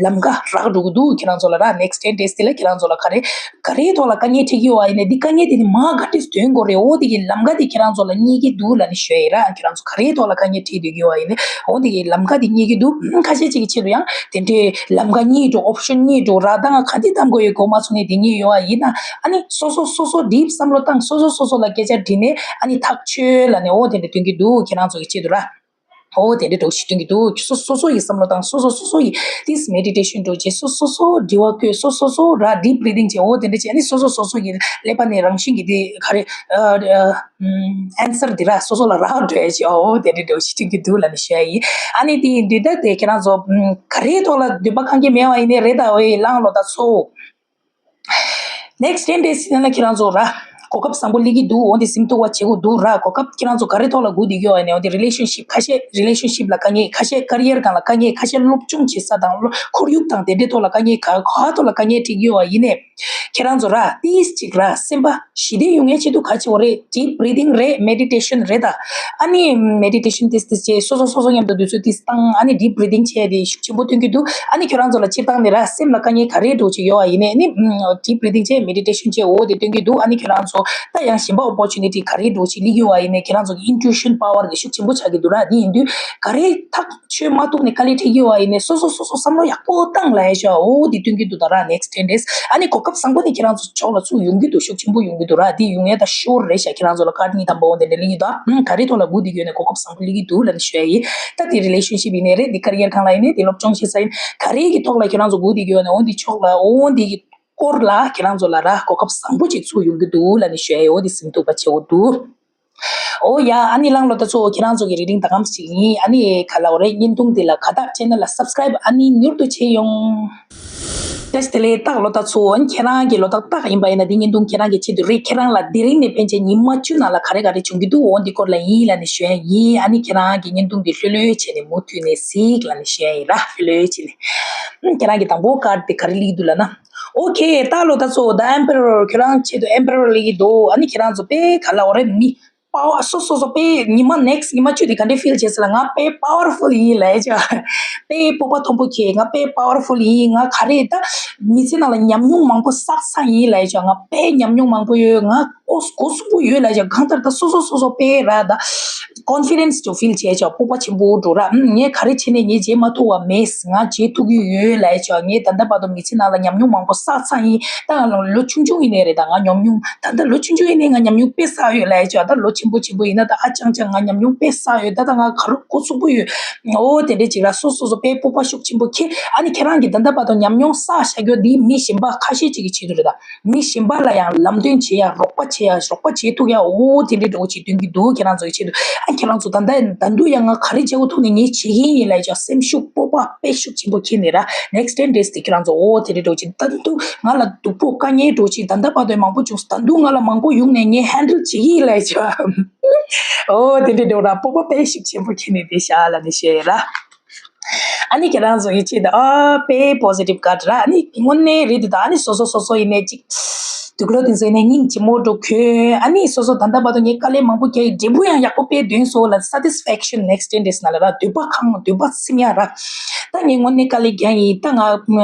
ལམ་ཁ་རག་འགྲོ་གི་འདུག་ཁྱེད་རང་ཚོ་ལ་ར་next ten days དེ་ལ་ཁྱེད་རང་ཚོ་ལ་ག་རེ་ག་རེའི་ཐོག་ལ་དཀའ་ངལ་འཕྲད་ཀྱི་ཡོད་པ་ཡིན་ན་འདི་དཀའ་ངལ་དེ་ནི་མ་ག་འདྲས་འདོན་དགོས་རེད། འོ་དེ་གི་ལམ་ཁ་དེ་ཁྱེད་རང་ཚོ་ལ་རྙེད་ཀྱི་འདུག་ལབ་ནས་ཞུ་ཡ་ཡིན་ར། ཁྱེད་རང་ཚོ་ག་རེའི་ཐོག་ལ་དཀའ་ངལ་འཕྲད་སྡོད་ཀྱི་ཡོད་པ་ཡིན་ན་འོ་དེ་གི་ལམ་ཁ་དེ་རྙེད་ཀྱི་འདུག་ཁ་ཤས་ཅིག་གི་ཆེད་དུ་ཡང་དེ་འདྲའི་ལམ་ཁ་རྙེད་འགྲོ་option རྙེད་འགྲོ་ར། ད་ང་ག་འདི་གཏམ་དགོས་ཡོད་གོ་མ་ཚོ་ནས་དེ་རྙེད་ཡོད་པ་ཡིན་ན་ཨ་ནི་སོ་སོ་སོ་སོ་འདི་བསམ་བློ་བཏང་སོ་སོ་སོ་སོ་ལ་སྐད་ཆ་དྲིས་ནས་ཨ་ནི་ཐག་ཆོད་ལབ་ནས་འོ་དེ་འདྲ་སྟོན་གྱི་འདུག་ཁྱེད་རང་ཚོ་གི་ཆེད་དུ་ར། ཨོ་དེ་འདྲ་འདྲ་བོ་ཞིག་སྟོན་གྱི་འདུག་སོ་སོ་སོ་ཡི་བསམ་བློ་དང་སོ་སོ་སོ་སོ་ཡི་this meditation འགྲོ་བྱེད། སོ་སོ་སོ་དྲི་བ་བཀོད། སོ་སོ་སོ་ར་deep breathing བྱེད། ཨོ་དེ་འདྲ་བྱེད། ཨ་ནི་སོ་སོ་སོ་སོ་ཡི་ཀླད་པ་ནས་རང་བཞིན་གྱི་དེ་ག་རེ་answer དེ་ར་སོ་སོ་ལ་རག་འགྲོ་ཡ་བྱེད། ཨོ་དེ་འདྲ་འདྲ་བོ་ཞིག་སྟོན་གྱི་འདུག་ལབ་ནས་ཞུ་ཡ་ཡིན། ཨ་ནི་དེ་ཡིན་དུས་ད་དེ་ཁྱེད་རང་ཚོ་ག་རེའི་ཐོག་ལ་འདོད་པ་ཁེངས་མེད་པ་ཡིན་ནའི་རེད། ད་ཨོ་ཡི་བླང་ལོ་ད་ཚོ། next ten days ཡིན་ན་ཁྱེད་རང་ཚོ་ར་གོ་སྐབས་བཟང་པོ་སླེབས་ཀྱི་འདུག་འོ་འདི་ཟིན་ཐུབ་པ་བྱེད་དགོས་འདུག་ར། གོ་སྐབས་ཁྱེད་རང་ཚོ་ག་རེ་ཐོག་ལ་སྒུག་བསྡད་ཀྱི་ཡོད་ནས་འོ་འདི་relationship ཁ་ཤས་relationship ལ་དཀའ་ངལ། ཁ་ཤས་career སྒང་ལ་དཀའ་ངལ། ཁ་ཤས་སློབ་སྦྱོང་བྱེད་ས་དང་ཁོར་ཡུག་དང་དེ་འདྲའི་ཐོག་ལ་དཀའ་ངལ། ག་ག་ཐོག་ལ་དཀའ་ངལ་འཕྲད་ཀྱི་ཡོད་པ་ཡིན་ནས་ཁྱེད་རང་ཚོ་ར་ཏིས་ཅིག་ར་སེམས་པ་ཞི་བདེ་ཡོང་ཡས་ཆེད་དུ་ག་བྱེད་དགོས་རེད། deep breathing རེད། meditation རེད། ད་ཨ་ནི་meditation ཏིས་ཏིས་བྱས། སོ་སོ་སོ་སོ་མཉམ་དུ་དུས་ཚོད་ཏིས་བཏང་། ཨ་ནི་deep breathing བྱས་ཏེ་ཤུགས་ཆེན་པོ་སྟོན་གྱི་འདུག་ཨ་ནི་ཁྱོད་རང་ཚོ་ལ་སྤྱིར་བཏང་ནས་ར་སེམས་ལ་དཀའ་ངལ་ག་རེ་འདྲ་བོ་ཅིག་ཡོད་པ་ཡིན་ནའི་ནི་deep breathing བྱས། meditation བྱས། འོ་དེ་སྟོན་གྱི་འདུག་ཨ་ནི་ཁྱོད་རང་ཚོ་ད་ཡང་གཞན་པ་opportunity ག་རེ་འདྲ་བོ་ཅིག་སླེབས་ཀྱི་ཡོད་པ་ཡིན་ནའི་ཁྱེད་རང་ཚོ་གི་intuition power དེ་ཤུགས་ཆེན་པོ་ཆགས་ཀྱི་འདུག་ར། དེ་ཡིན་དུས་ག་རེ་ཐག་ཆོད་མ་ཐུབ་ནས་དཀའ་ལས་འཕྲད་ཀྱི་ཡོད་པ་ཡིན་ནའི་སོ་སོ་སོ་སོ་བསམ་བློ་ཡག་པོ་བཏང་ལབ་ཡ་ཤོག་འོ་དེ་སྟོན་གྱི་འདུག་ད་ར་next ten days ཨ་ནི་གོ་སྐབས་བཟང་པོ་དེ་ཁྱེད་རང་ཚོ་ཕྱོགས་ལ་ཚུར་ཡོང་གི་འདུག་ཤུགས་ཆེན་པོ་ཡོང་གི་འདུག་ར། དེ་ཡོང་ཡ་ད་sure རེད་ཤག་ཁྱེད་རང་ཚོ་ལ་ཀར་གཉིས་དང་པོ་འོ་དེ་འདྲ་སླེབས་ཀྱི་འདུག་ཨ་ག་རེ་ཐོག་ལ་སྒུག་བསྡད་ཀྱི་ཡོད་ནས་གོ་སྐབས་བཟང་པོ་སླེབས་ཀྱི་འདུག་ལབ་ནས་ཞུ་ཡ་ཡིན། ད་དེ་relationship ཡིན་ནའི་རེད། དེ་career སྒང་ལ་ཡིན་ནའི་དེ་སློབ་སྦྱོང་བྱེད་ས་ཡིན། ག་རེ་གི་ཐོག་ལ་ཁྱེད་རང་ཚོ་སྒུག་བསྡད་ཀྱི་ཡོད་ནས་འོ་འདི་ཕྱོགས་ལ་འོ་འདི་གི་སྐོར་ལ་ཁྱེད་རང་ཚོ་ལ་ར་གོ་སྐབས་བཟང་པོ་ཅིག་ཚུར་ཡོང་གི་འདུག་ལབ་ནས་ཞུ་ཡ་ཡོད། འོ་འདི་ཟིན་ཐུབ་པ་བྱེད་དགོས་འདུག་ཨོ་ཡ། ཨ་ནི་བླང་ལོ་ད་ཚོ་ཁྱེད་རང་ཚོ་གི་reading ད་གམ་ཞིག་ཡིན། ཨ་ནི་ག་ལ་འོ་རེད། བརྙན་ཐུང་འདི་ལ་ཁ་བཏགས་channel ལ་subscribe ཨ་ནི་མྱུར་དུ་བྱེད་ཡོང་། ཏེས་དེ་ལས་རྟགས་ལོ་ད་ཚོ་ཨ་ནི་ཁྱེད་རང་གི་ལོ་རྟགས་རྟགས་ཡིན་པ་ཡིན་ན་འདི་བརྙན་ཐུང་ཁྱེད་རང་གི་ཆེད་དུ་རེད། ཁྱེད་རང་ལ་དེ་རིང་ནས་ཕན་ཆད་ཉི་མ་བཅུ་ནང་ལ་ག་རེ་ག་རེ་བྱུང་གི་འདུག་འོ་འདི་སྐོར་ལ་ཡིན་ལབ་ནས་ཞུ་ཡ་ཡིན། ཨ་ནི་ཁྱེད་རང་གི་བརྙན་ཐུང་འདི་ལྷོད་ལྷོད་བྱས་ནས་མུ་མཐུད་ནས་གཟིགས་ལབ་ནས་ཞུ་ཡ་ཡིན་ར། ལྷོད་ལྷོད་བྱས་ནས་ཨ་ནི་ཁྱེད་རང་གི་དང་པོ་ཀར་འདི་ག་རེ་སླེབས་འདུག་ལབ་ན། ཨོ་ཁེ། རྟགས་ལོ་ད་ཚོ་the emperor ཁྱོད་རང་ཆེད་དུ་emperor སླེབས་ཀྱི་འདུག་ཨ་ནི་ཁྱེད་རང་ཚོ་དཔེ་ག་ལ་འོ་རེད། མི་power སོ་སོ་སོ་དཔེ་ཉི་མ་next ཉི་མ་བཅུ་དེ་ག་འདྲའི་feel བྱེད་ཟེར་ལ་ང་དཔེ་powerful ཡིན་ལབ་ཡ་ཅོ། དཔེ་སྤོབས་པ་མཐོན་པོ་ཁེ། ང་དཔེ་powerful ཡིན། ང་ག་རེ་ད་མི་ཚེ་ནང་ལ་ཉམས་མྱོང་མང་པོ་བསགས་ཚར་ཡིན་ལབ་ཡ་ཅོ། ང་དཔེ་ཉམས་མྱོང་མང་པོ་ཡོད། ང་ཨོ་གོ་ཚུགས་པོ་ཡོད་ལབ་ཡ་ཅོ། གང་ལྟར་ད་སོ་སོ་སོ་སོ་དཔེ་ར་ད་confidence ཅོ་feel བྱེད་ཅོ། སྤོབས་པ་ཆེན་པོ་འགྲོ་ར། ཨུམ་ངས་ག་རེ་བྱས་ནས་ངས་བྱེད་མ་ཐུབ་པ་མེད། ང་བྱེད་ཐུབ་ཀྱི་ཡོད་ལབ་ཡ་ཅོ། ངས་ད་ལྟ་བར་དུ་མི་ཚེ་ནང་ལ་ཉམས་མྱོང་མང་པོ་བསགས་ཚར་ཡིན། ད་ལོ་ཆུང་ཆུང་ཡིན་ནའི་རེད། ད་ང་ཉམས་མྱོང་ད་ལྟ་ལོ་ཆུང་ཆུང་ཡིན་ནའི་ང་ཉམས་མྱོང་དཔེ་བསགས་ཡོད་ལབ་ཡ་ཅོ། ད་ལོ་ཆེན་པོ་ཆེན་པོ་ཡིན་ན་ད་ཨ་ཅང་ཅང་ང་ཉམས་མྱོང་དཔེ་བསགས་ཡོད། ད་ད་ང་ག་རུ་གོ་ཚུགས་པོ་ཡོད། ཨོ་དེ་འདྲས་ཅིག་ར་སོ་སོ་སོ་དཔེ་སྤོབས་པ་ཤུགས་ཆེན་པོ་ཁེ། ཨ་ནི་ཁྱེད་རང་གིས་ད་ལྟ་བར་དུ་ཉམས་མྱོང་བསགས་བཞག་རྒྱུ་འདི་མི་གཞན་པ་ཁ་ཤས་ཅིག་གི་ཆེད་དུ་རེད། ད་མི་གཞན་པ་ལ་ཡང་ལམ་སྟོན་བྱེད་ཡ་རོགས་པ་བྱེད་ཡ་རོགས་པ་བྱེད་ཐུབ་ཡ་ཨོ་དེ་འདྲས་འདྲ་བོ་ཅིག་སྟོན་གྱི་འདུག་ཁྱེད་རང་ཚོ་གི་ཆེད་དུ། ཨ་ཁྱེད་རང་ཚོ་ད་ལྟ་ད་དུང་ཡང་ང་ག་རེ་བྱེད་དགོས་ཐུག་ནས་ངས་བྱེད་ཀྱི་ཡིན་ལབ་ཡ་ཅོ། སེམས་ཤུགས་སྤོབས་པ་དཔེ་ཤུགས་ཆེན་པོ་ཁྱེར་ནས་ར་next ten days དེ་ཁྱེད་རང་ཚོ་ཨོ་དེ་འདྲས་འདྲ་བོ་ཅིག་ད་དུང་ང་ལ་སྡུག་པོ་དཀའ་ངལ་འདྲ་བོ་ཅིག་ད་ལྟ་བར་དུ་མང་པོ་བྱུང་སོང་། ད་དུང་ང་ལ་མང་པོ་ཡོང་ནས་ངས་handle བྱེད་ཀྱི་ཡིན་ལབ་ཡ་ཅོ། ཨོ་དེ་འདྲས་འདྲ་བོ་ར་སྤོབས་པ་དཔེ་ཤུགས་ཆེན་པོ་ཁྱེར་ནས་བསྡད་ཤག་ལབ་ནས་བཤད་ཡ་ར། ཨ་ནི་ཁྱེད་རང་ཚོ་གི་ཆེད་དུ་ཨ་དཔེ་positive card ར། ཨ་ནི་དངོས་གནས་རེད་འདུག་ད་ཨ་ནི་སོ་སོ་སོ་སོ་ཡིན་ནའི་ཅིག་དུག་ལོག་དེ་ཚོ་ཡིན་ནའི་སྙིང་རྗེ་མོ་འདྲ་བོ་གྱོན། ཨ་ནི་སོ་སོ་ད་ལྟ་བར་དུ་ངས་དཀའ་ལས་མང་པོ་བརྒྱབ་ཡིན། འབྲས་བུ་ཡང་ཡག་པོ་དཔེ་ཐོན་སོང་ལབ་satisfaction next ten days ནང་ལ་ར་འདོད་པ་ཁེངས་འདོད་པ་ཚིམ་ཡ་ར། ད་ངས་དངོས་གནས་དཀའ་ལས་བརྒྱབ་ཡིན། ད་ང་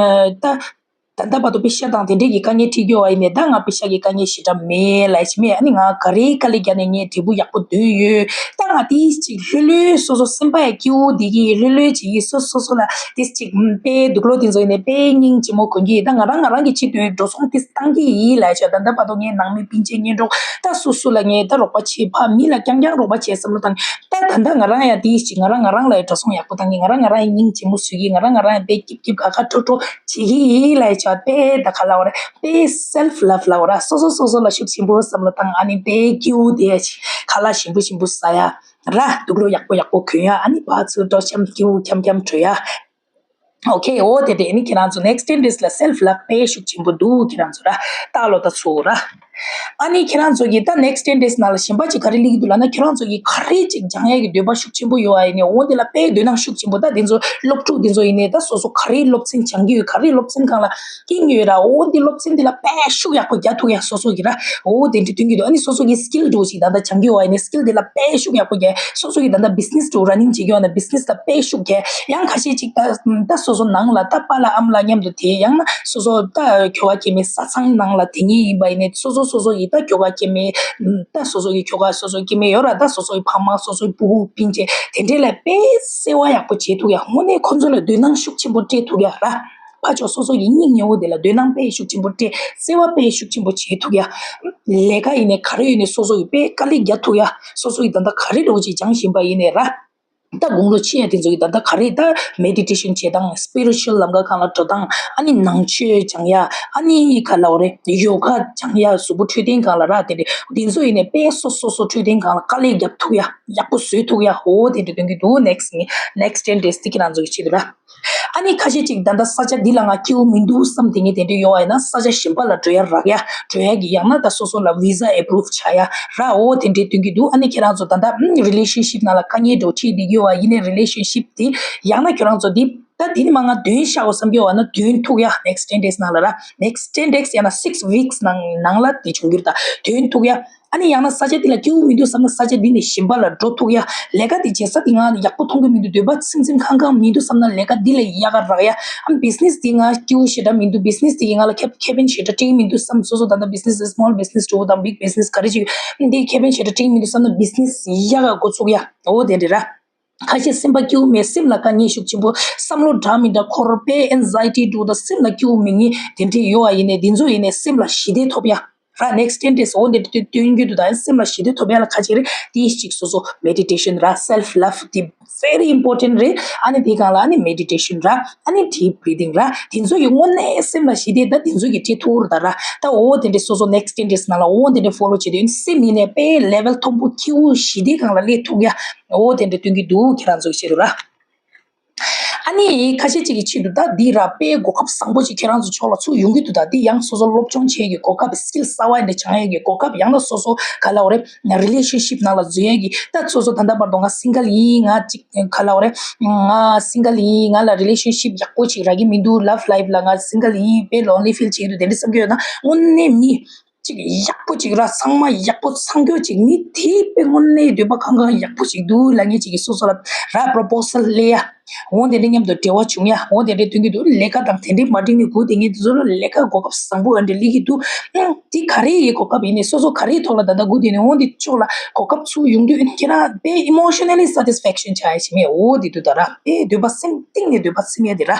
ད། ད་ལྟ་བར་དུ་པེ་ཤ་དང་དེ་འདྲས་ཀྱི་དཀའ་ངལ་འཕྲད་ཀྱི་ཡོད་པ་ཡིན་ནའི་ད་ང་པེ་ཤ་གི་དཀའ་ངལ་ཞེ་དྲག་མེད་ལབ་ཡ་ཅིག་མེད། ཨ་ནི་ང་ག་རེའི་དཀའ་ལས་བརྒྱབ་ནས་ངས་འབྲས་བུ་ཡག་པོ་ཐོན་ཡོད། ད་ང་དེ་ཅིག་ལྷོད་ལྷོད་སོ་སོ་སེམས་པ་ཡ་སྐྱིད་པོ་བསྡད་ཀྱི་ཡིན། ལྷོད་ལྷོད་ཅིག་ཡིན། སོ་སོ་སོ་ལ་དེ་ཅིག་དཔེ་དུག་ལོག་དེ་ཚོ་ཡིན་ནའི་དཔེ་སྙིང་རྗེ་མོ་གོན་གྱི་ཡིན། ད་ང་རང་ང་རང་གི་ཆེད་དུ་འགྲོ་སོང་དེ་བཏང་གི་ཡིན་ལབ་ཡ་ཅིག་ད་ལྟ་བར་དུ་ངའི་ནང་མི་སྤུན་མཆེད་གཉེན་གྲོགས་ད་སོ་སོ་ལ་ངས་ད་རོགས་པ་བྱེད། ཕ་མི་ལ་རྐྱང་རྐྱང་རོགས་པ་བྱེད་བསམ་བློ་བཏང་། ད་ད་ལྟ་ང་རང་ཡང་དེ་ཅིག་ང་རང་ང་རང་ལ་ཡང་འགྲོ་སོང་ཡག་པོ་བཏང་གི། ང་རང་ང་རང་ཡང་སྙིང་རྗེ་མོ་བཟོས་ཀྱི། ང་རང་ང་རང་ཡང་དཔེ་སྐྱིད་སྐྱིད་དགའ་དགའ་སྤྲོ་སྤྲོ་བྱེད་ཀྱི་ཡིན་ལབ་ཡ་ཅིག་དཔེ་ད་ག་ལབ་དགོས་རེད། དཔེ་self love ལབ་དགོས་རེད། སོ་སོ་སོ་སོ་ལ་ཤུགས་ཆེན་པོ་བསམ་བློ་བཏང་། ཨ་ནི་དཔེ་སྐྱིད་པོ་བསྡད་ཡ་ཅིག་ཁ་ལག་ཞིམ་པོ་ཞིམ་པོ་ཟ་ཡ་ར། དུག་ལོག་ཡག་པོ་ཡག་པོ་གོན་ཡ། ཨ་ནི་ཕར་ཚུར་སྤྲོ་འཆམ་སྐྱིད་པོ་འཁྱམ་འཁྱམ་བྲོ་ཡ། ཨོ་ཁེ། འོ་དེ་དེ་ནི་ཁྱེད་རང་ཚོ་next ten days ལ་self love དཔེ་ཤུགས་ཆེན་པོ་འདུག་ཁྱེད་རང་ཚོ་ར། ལྟ་ལོ་ད་ཚུར་ར། ཨ་ནི་ཁྱེད་རང་ཚོ་གིས་ད་next ten days ནང་ལ་གཞན་པ་ཅིག་ག་རེ་སླེབས་ཀྱི་འདུག་ལབ་ན། ཁྱེད་རང་ཚོ་གིས་ག་རེ་ཅིག་སྦྱང་ཡས་ཀྱི་འདོད་པ་ཤུགས་ཆེན་པོ་ཡོད་པ་ཡིན་ནའི་འོ་དེ་ལ་དཔེ་འདོད་སྣང་ཤུགས་ཆེན་པོ། ད་དེ་ཚོ་སློབ་ཕྲུག་དེ་ཚོ་ཡིན་ནའི་ད་སོ་སོ་ག་རེ་སློབ་ཚན་སྦྱང་གི་ཡོད། ག་རེ་སློབ་ཚན་སྒང་ལ་སྐྱིད་ཡོད་ར། འོ་དེ་སློབ་ཚན་དེ་ལ་དཔེ་ཤུགས་ཡག་པོ་རྒྱག་ཐུབ་ཡ་སོ་སོ་གིས་ར། འོ་དེ་འདྲ་སྟོན་གྱི་འདུག་ཨ་ནི་སོ་སོ་གིས་skill འདྲ་བོ་ཞིག་ད་ལྟ་སྦྱང་གི་ཡོད་པ་ཡིན་ནའི་skill དེ་ལ་དཔེ་ཤུགས་ཡག་པོ་རྒྱག་སོ་སོ་གིས་ད་ལྟ་business འདྲ་བོ་running བྱེད་ཀྱི་ཡོད་ན་business ལ་དཔེ་ཤུགས་རྒྱག་ཡང་ཁ་ཤས་ཅིག་ད་ད་སོ་སོ་ནང་ལ་ད་པཱ་ལགས་ཨ་མ་ལགས་མཉམ་དུ་བསྡད། ཡང་ན་སོ་སོ་ད་ཁྱོ་ག་སྐྱེ་དམན་བཟའ་ཚང་ནང་ལ་བསྡད་མཁན་ཡིན་པ་ཡིན་ནའི་སོ་སོ་སོ་སོ་ཡི་ད་ཁྱོ་ག་སྐྱེ་དམན་ད་སོ་སོ་གི་ཁྱོ་ག་སོ་སོ་སྐྱེ་དམན་ཡོད་ར། ད་སོ་སོ་ཡི་ཕ་མ་སོ་སོའི་ཕྲུ་གུ་སྤུན་མཆེད་དེ་འདྲས་ལ་དཔེ་བརྩེ་བ་ཡག་པོ་བྱེད་ཐུབ་ཡ། དངོས་གནས་ཁོ་ཚོ་ལ་འདོད་སྣང་ཤུགས་ཆེན་པོ་སྤྲད་ཐུབ་ཡ་ར། ཕར་ཕྱོགས་སོ་སོ་ཡི་སྙིང་ཉེ་བོ་དེ་ལ་འདོད་སྣང་དཔེ་ཤུགས་ཆེན་པོ་སྤྲད། བརྩེ་བ་དཔེ་ཤུགས་ཆེན་པོ་བྱེད་ཐུབ་ཡ། ལས་ཀ་ཡིན་ནའི་ག་རེ་ཡིན་ནའི་སོ་སོ་ཡི་དཔེ་དཀའ་ལས་རྒྱག་ཐུབ་ཡ། སོ་སོ་ཡི་ད་ལྟ་ག་རེ་འདྲ་བོ་ཅིག་སྦྱང་བཞིན་པ་ཡིན་ནའི་ར། ད་དགུང་ལོ་ཆེ་ཡ་དེ་ཚོ་ཡི་ད་ལྟ་ག་རེ་ད་meditation བྱེད་སྟངས། spiritual ལམ་ཁ་སྒང་ལ་འགྲོ་སྟངས། ཨ་ནི་ནང་ཆོས་སྦྱང་ཡ། ཨ་ནི་ག་ལབ་དགོས་རེད། ཡོ་ག་སྦྱང་ཡ། གཟུགས་པོ་འཕྲོད་བསྟེན་སྒང་ལ་ར། དེ་འདྲ་དེ་ཚོ་ཡིན་ནའི་དཔེ་སོ་སོ་སོ་འཕྲོད་བསྟེན་སྒང་ལ་དཀའ་ལས་རྒྱབ་ཐུབ་ཡ། ཡག་པོ་བཟོ་ཐུབ་ཡ། འོ་དེ་འདྲ་སྟོན་གྱི་འདུག next next ten days དེ་ཁྱེད་རང་ཚོ་གི་ཆེད་དུ་ར། ཨ་ནི་ཁ་ཤས་ཅིག་ད་ལྟ་ས་ཆ་འདི་ལ་ང་སྐྱིད་པོ་མི་འདུག་བསམ་དེ་ངས་དེ་འདྲ་ཡོད་པ་ཡིན་ན་ས་ཆ་གཞན་པ་ལ་འགྲོ་ཡ་རག་ཡ། འགྲོ་ཡ་གི་ཡང་ན་ད་སོ་སོ་ལ་visa approve བྱ་ཡ་ར། འོ་དེ་འདྲའི་སྟོན་གྱི་འདུག་ཨ་ནི་ཁྱེད་རང་ཚོ་ད་ལྟ་relationship ནང་ལ་དཀའ་ངལ་འདྲ་བོ་འཕྲད་བསྡད་ཀྱི་ཡོད་པ་ཡིན་ནའི་relationship དེ་ཡང་ན་ཁྱེད་རང་ཚོ་འདི་ད་འདི་ནི་མ་ང་འདོན་བཞག་གོ་བསམ་གྱི་ཡོད་པ་ན་འདོན་ཐུབ་ཡ། next ten days ནང་ལ་ར། next ten days ཡང་ན་six weeks ནང་ནང་ལ་དེ་བྱུང་གི་རེད། ད་འདོན་ཐུབ་ཡ། ཨ་ནི་ཡང་ན་ས་ཆ་འདི་ལ་སྐྱིད་པོ་མི་འདུག་བསམ་ན་ས་ཆ་འདི་ནས་གཞན་པ་ལ་འགྲོ་ཐུབ་ཡ། ལས་ཀ་འདི་བྱེད་ས་འདི་ང་ཡག་པོ་མཐོང་གི་མི་འདུག་འདོད་པ་ཚིམ་ཚིམ་ཁང་ཁང་མི་འདུག་བསམ་ན་ལས་ཀ་འདི་ལ་ཡག་ག་རག་ཡ། ཨ་business འདི་ང་སྐྱིད་པོ་ཞེ་དྲག་མི་འདུག business འདི་ཡིས་ང་ལ་ཁེ་ཁེ་ཕན་ཞེ་དྲག་སྤྲད་ཀྱི་མི་འདུག་བསམ། སོ་སོ་ད་ལྟ་business small business འདྲ་བོ་དང་big business ག་རེ་ཅིག་འདི་ཁེ་ཕན་ཞེ་དྲག་སྤྲད་ཀྱི་མི་འདུག་བསམ་ན་business ཡག་ག་འགོ་ཚུགས་ཡ། འོ་དེ་འདྲ་ར། ཁ་ཤས་སེམས་པ་སྐྱིད་པོ་མེད། སེམས་ལ་དཀའ་ངལ་ཤུགས་ཆེན་པོ། བསམ་བློ་འདྲ་མི་འདྲ་འཁོར། དཔེ་anxiety འདྲ་བོ་དང་སེམས་ལ་སྐྱིད་པོ་མེད་མཁན་དེ་འདྲས་ཡོད་པ་ཡིན་ནའི་འདི་ཚོ་ཡིན་ནའི་སེམས་ལ་ཞི་བདེ་ཐོབ་ཡ། ར་next ten days འོ་འདི་འདྲ་སྟོན་རྒྱུ་འདུག་ད་སེམས་ལ་ཞི་བདེ་ཐོབ་ཡ་ལ་ཁ་ཅིག་རེད། དེ་གཅིག་སོ་སོ་meditation ར། self love དེ་very important རེད། ཨ་ནི་དེའི་སྒང་ལ་ཨ་ནི་meditation ར། ཨ་ནི་deep breathing ར། དེ་ཚོ་ཡི་དངོས་གནས་སེམས་ལ་ཞི་བདེ་ད་དེ་ཚོ་ཡི་སྤྲད་ཐུབ་ར། ད་ར་ད་འོ་དེ་འདྲ་སོ་སོ་next ten days ནང་ལ་འོ་དེ་འདྲ་follow བྱེད་དུས་སེམས་ཡིན་ནའི་དཔེ་level མཐོན་པོ་སྐྱིད་པོ་ཞི་བདེ་སྒང་ལ་སླེབས་ཐུབ་ཡ། འོ་དེ་འདྲ་སྟོན་གྱི་འདུག་ཁྱེད་རང་ཚོ་ཆེད་དུ་ར། ཨ་ནི་ཁ་ཤས་ཅིག་གི་ཆེད་དུ་ད་འདི་ར་དཔེ་གོ་སྐབས་བཟང་པོ་ཅིག་ཁྱེད་རང་ཚོ་ཕྱོགས་ལ་ཚུར་ཡོང་གི་འདུག་ད་འདི་ཡང་སོ་སོ་སློབ་སྦྱོང་བྱེད་ཀྱི་གོ་སྐབས། skill གསར་པ་འདི་སྦྱང་ཡས་ཀྱི་གོ་སྐབས། ཡང་ན་སོ་སོ་ག་ལབ་དགོས་རེད། relationship ནང་ལ་འཛུལ་ཡས་ཀྱི། ད་སོ་སོ་ད་ལྟ་བར་དུ་ང་single ཡིན། ང་ཅིག་ག་ལབ་དགོས་རེད། ང་single ཡིན། ང་ལ་relationship ཡག་པོ་ཅིག་རག་གི་མི་འདུག love life ལ་ང་single ཡིན། དཔེ་lonely feel བྱེད་ཀྱི་འདུག་དེ་འདྲ་བསམ་གྱི་ཡོད་ན་དངོས་གནས་མི་ཅིག་ཡག་པོ་ཅིག་ར། ཚང་མ་ཡག་པོ་ཚང་གི་ཅིག་མི་དེ་དཔེ་དངོས་གནས་འདོད་པ་ཁང་ཁང་ཡག་པོ་ཅིག་འདུག་ལབ་མཁན་ཅིག་གིས་སོ་སོ་ལ་ར་proposal སླེབས་ཡ། འོ་དེ་འདྲ་མཉམ་དུ་འབྲེལ་བ་བྱུང་ཡ། འོ་དེ་འདྲ་སྟོན་གྱི་འདུག་ལས་ཀ་དང་དེ་འདྲའི་མ་འགྲིག་ནས་སྒུག་བསྡད་མཁན་དེ་ཚོ་ལ་ལས་ཀ་གོ་སྐབས་བཟང་པོ་འདྲ་སླེབས་ཀྱི་འདུག་ཨང་། དེ་ག་རེ་ཡི་གོ་སྐབས་ཡིན་ནའི་སོ་སོ་ག་རེའི་ཐོག་ལ་ད་ལྟ་སྒུག་བསྡད་ནས་འོ་འདི་ཕྱོགས་ལ་གོ་སྐབས་ཚུར་ཡོང་དུས་ཁྱེད་རང་དཔེ་emotionally satisfaction ཆགས་ཡ་ཞིག་མེད། འོ་དེ་འདུག་ད་ར་དཔེ་འདོད་པ་སེམས་གཏིང་ནས་འདོད་པ་ཚིམ་ཡ་དེ་ར།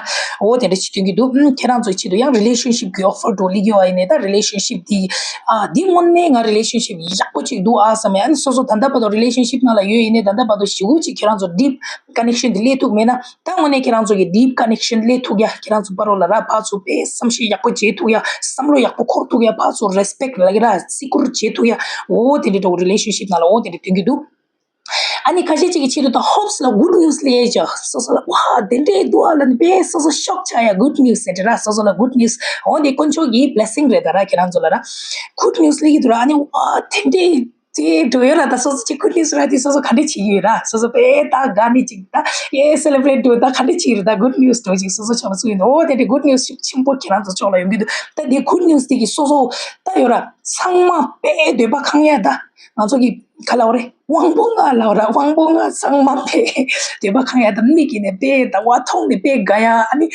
འོ་དེ་འདྲ་ཅིག་སྟོན་གྱི་འདུག་ཨང་། ཁྱེད་རང་ཚོའི་ཆེད་དུ་ཡང་relationship གི་offer འདྲ་བོ་སླེབས་ཀྱི་ཡོད་པ་ཡིན་ནའི་ད་relationship འདི་ཨ་འདི་དངོས་གནས་ང་relationship ཡག་པོ་ཅིག་འདུག་ཨ་བསམ་ཡ། ཨ་ནི་སོ་སོ་ད་ལྟ་བར་དུ་relationship ནང་ལ་ཡོད་ཡིན་ནའི་ད་ལྟ་བར་དུ་ཞེ་པོ་ཅིག་ཁྱེད་རང་ཚོ་deep connection དེ་སླེབས་ཐུབ་མེད་ན། ད་དངོས་གནས་ཁྱེད་རང་ཚོ་གི་deep connection སླེབས་ཐུབ་ཡ། ཁྱེད་རང་ཚོ་བར་ལ་ར་ཕར་ཚུར་དཔེ་བསམ་ཤེས་ཡག་པོ་བྱེད་ཐུབ་ཡ། བསམ་བློ་ཡག་པོ་འཁོར་ཐུབ་ཡ། ཕར་ཚུར་respect ལབ་ཀྱི་ར། བརྩི་བཀུར་བྱེད་ཐུབ་ཡ། འོ་དེ་འདྲ་འདྲ་བོ་relationship ནང་ལ་འོ་དེ་འདྲ་སྟོན་གྱི་འདུག་ཨ་ནི་ཁ་ཤས་ཅིག་གི་ཆེད་དུ་ད་hopes ལ་good news སླེབས་ཡ་ཅིག་སོ་སོ་ལ་ཝ་དེ་འདྲས་འདུག་ཨ་ལབ་ནས་དཔེ་སོ་སོ་ཤོག་ཆགས་ཡ། good news ཟེར་ར། སོ་སོ་ལ་good news འོ་དེ་དཀོན་མཆོག་གི་blessing རེད་ད་ར། ཁྱེད་རང་ཚོ་ལ་ར་good news སླེབས་ཀྱི་འདུག་ར། ཨ་ནི་ཝ་དེ་འདྲས་དེ་འགྲོ་ཡོད་ར། ད་སོ་སོ་ཅིག་good news རག་དུས་སོ་སོ་ག་འདྲ་བྱེད་ཀྱི་ཡོད་ར། སོ་སོ་དཔེ་ད་དགའ་ནས་ཅིག་ད་ཡེ་celebrate འགྲོ་ད་ག་འདྲ་བྱེད་ཀྱི་རེད། ད་good news འགྲོ་ཅིག་སོ་སོ་ཕྱོགས་ལ་ཚུགས་ཡིན། འོ་དེ་འདྲའི་good news ཤུགས་ཆེན་པོ་ཁྱེད་རང་ཚོ་ཕྱོགས་ལ་ཡོང་གི་འདུག་ད་དེ་good news དེ་གིས་སོ་སོ་ད་ཡོད་ར་ཚང་མ་དཔེ་འདོད་པ་ཁེངས་ཡ། ད་ང་ཚོ་གི་ ག་ལབ་རེད། དབང་པོ་ལྔ་ལབ་ར། དབང་པོ་ལྔ་ཚང་མ་དཔེ་འདོད་པ་ཁེངས་ཡ་དང་མིག་གིས་ནས་དཔེ་ཟླ་བ་མཐོང་ནས་དཔེ་དགའ་ཡ། ཨ་ནི་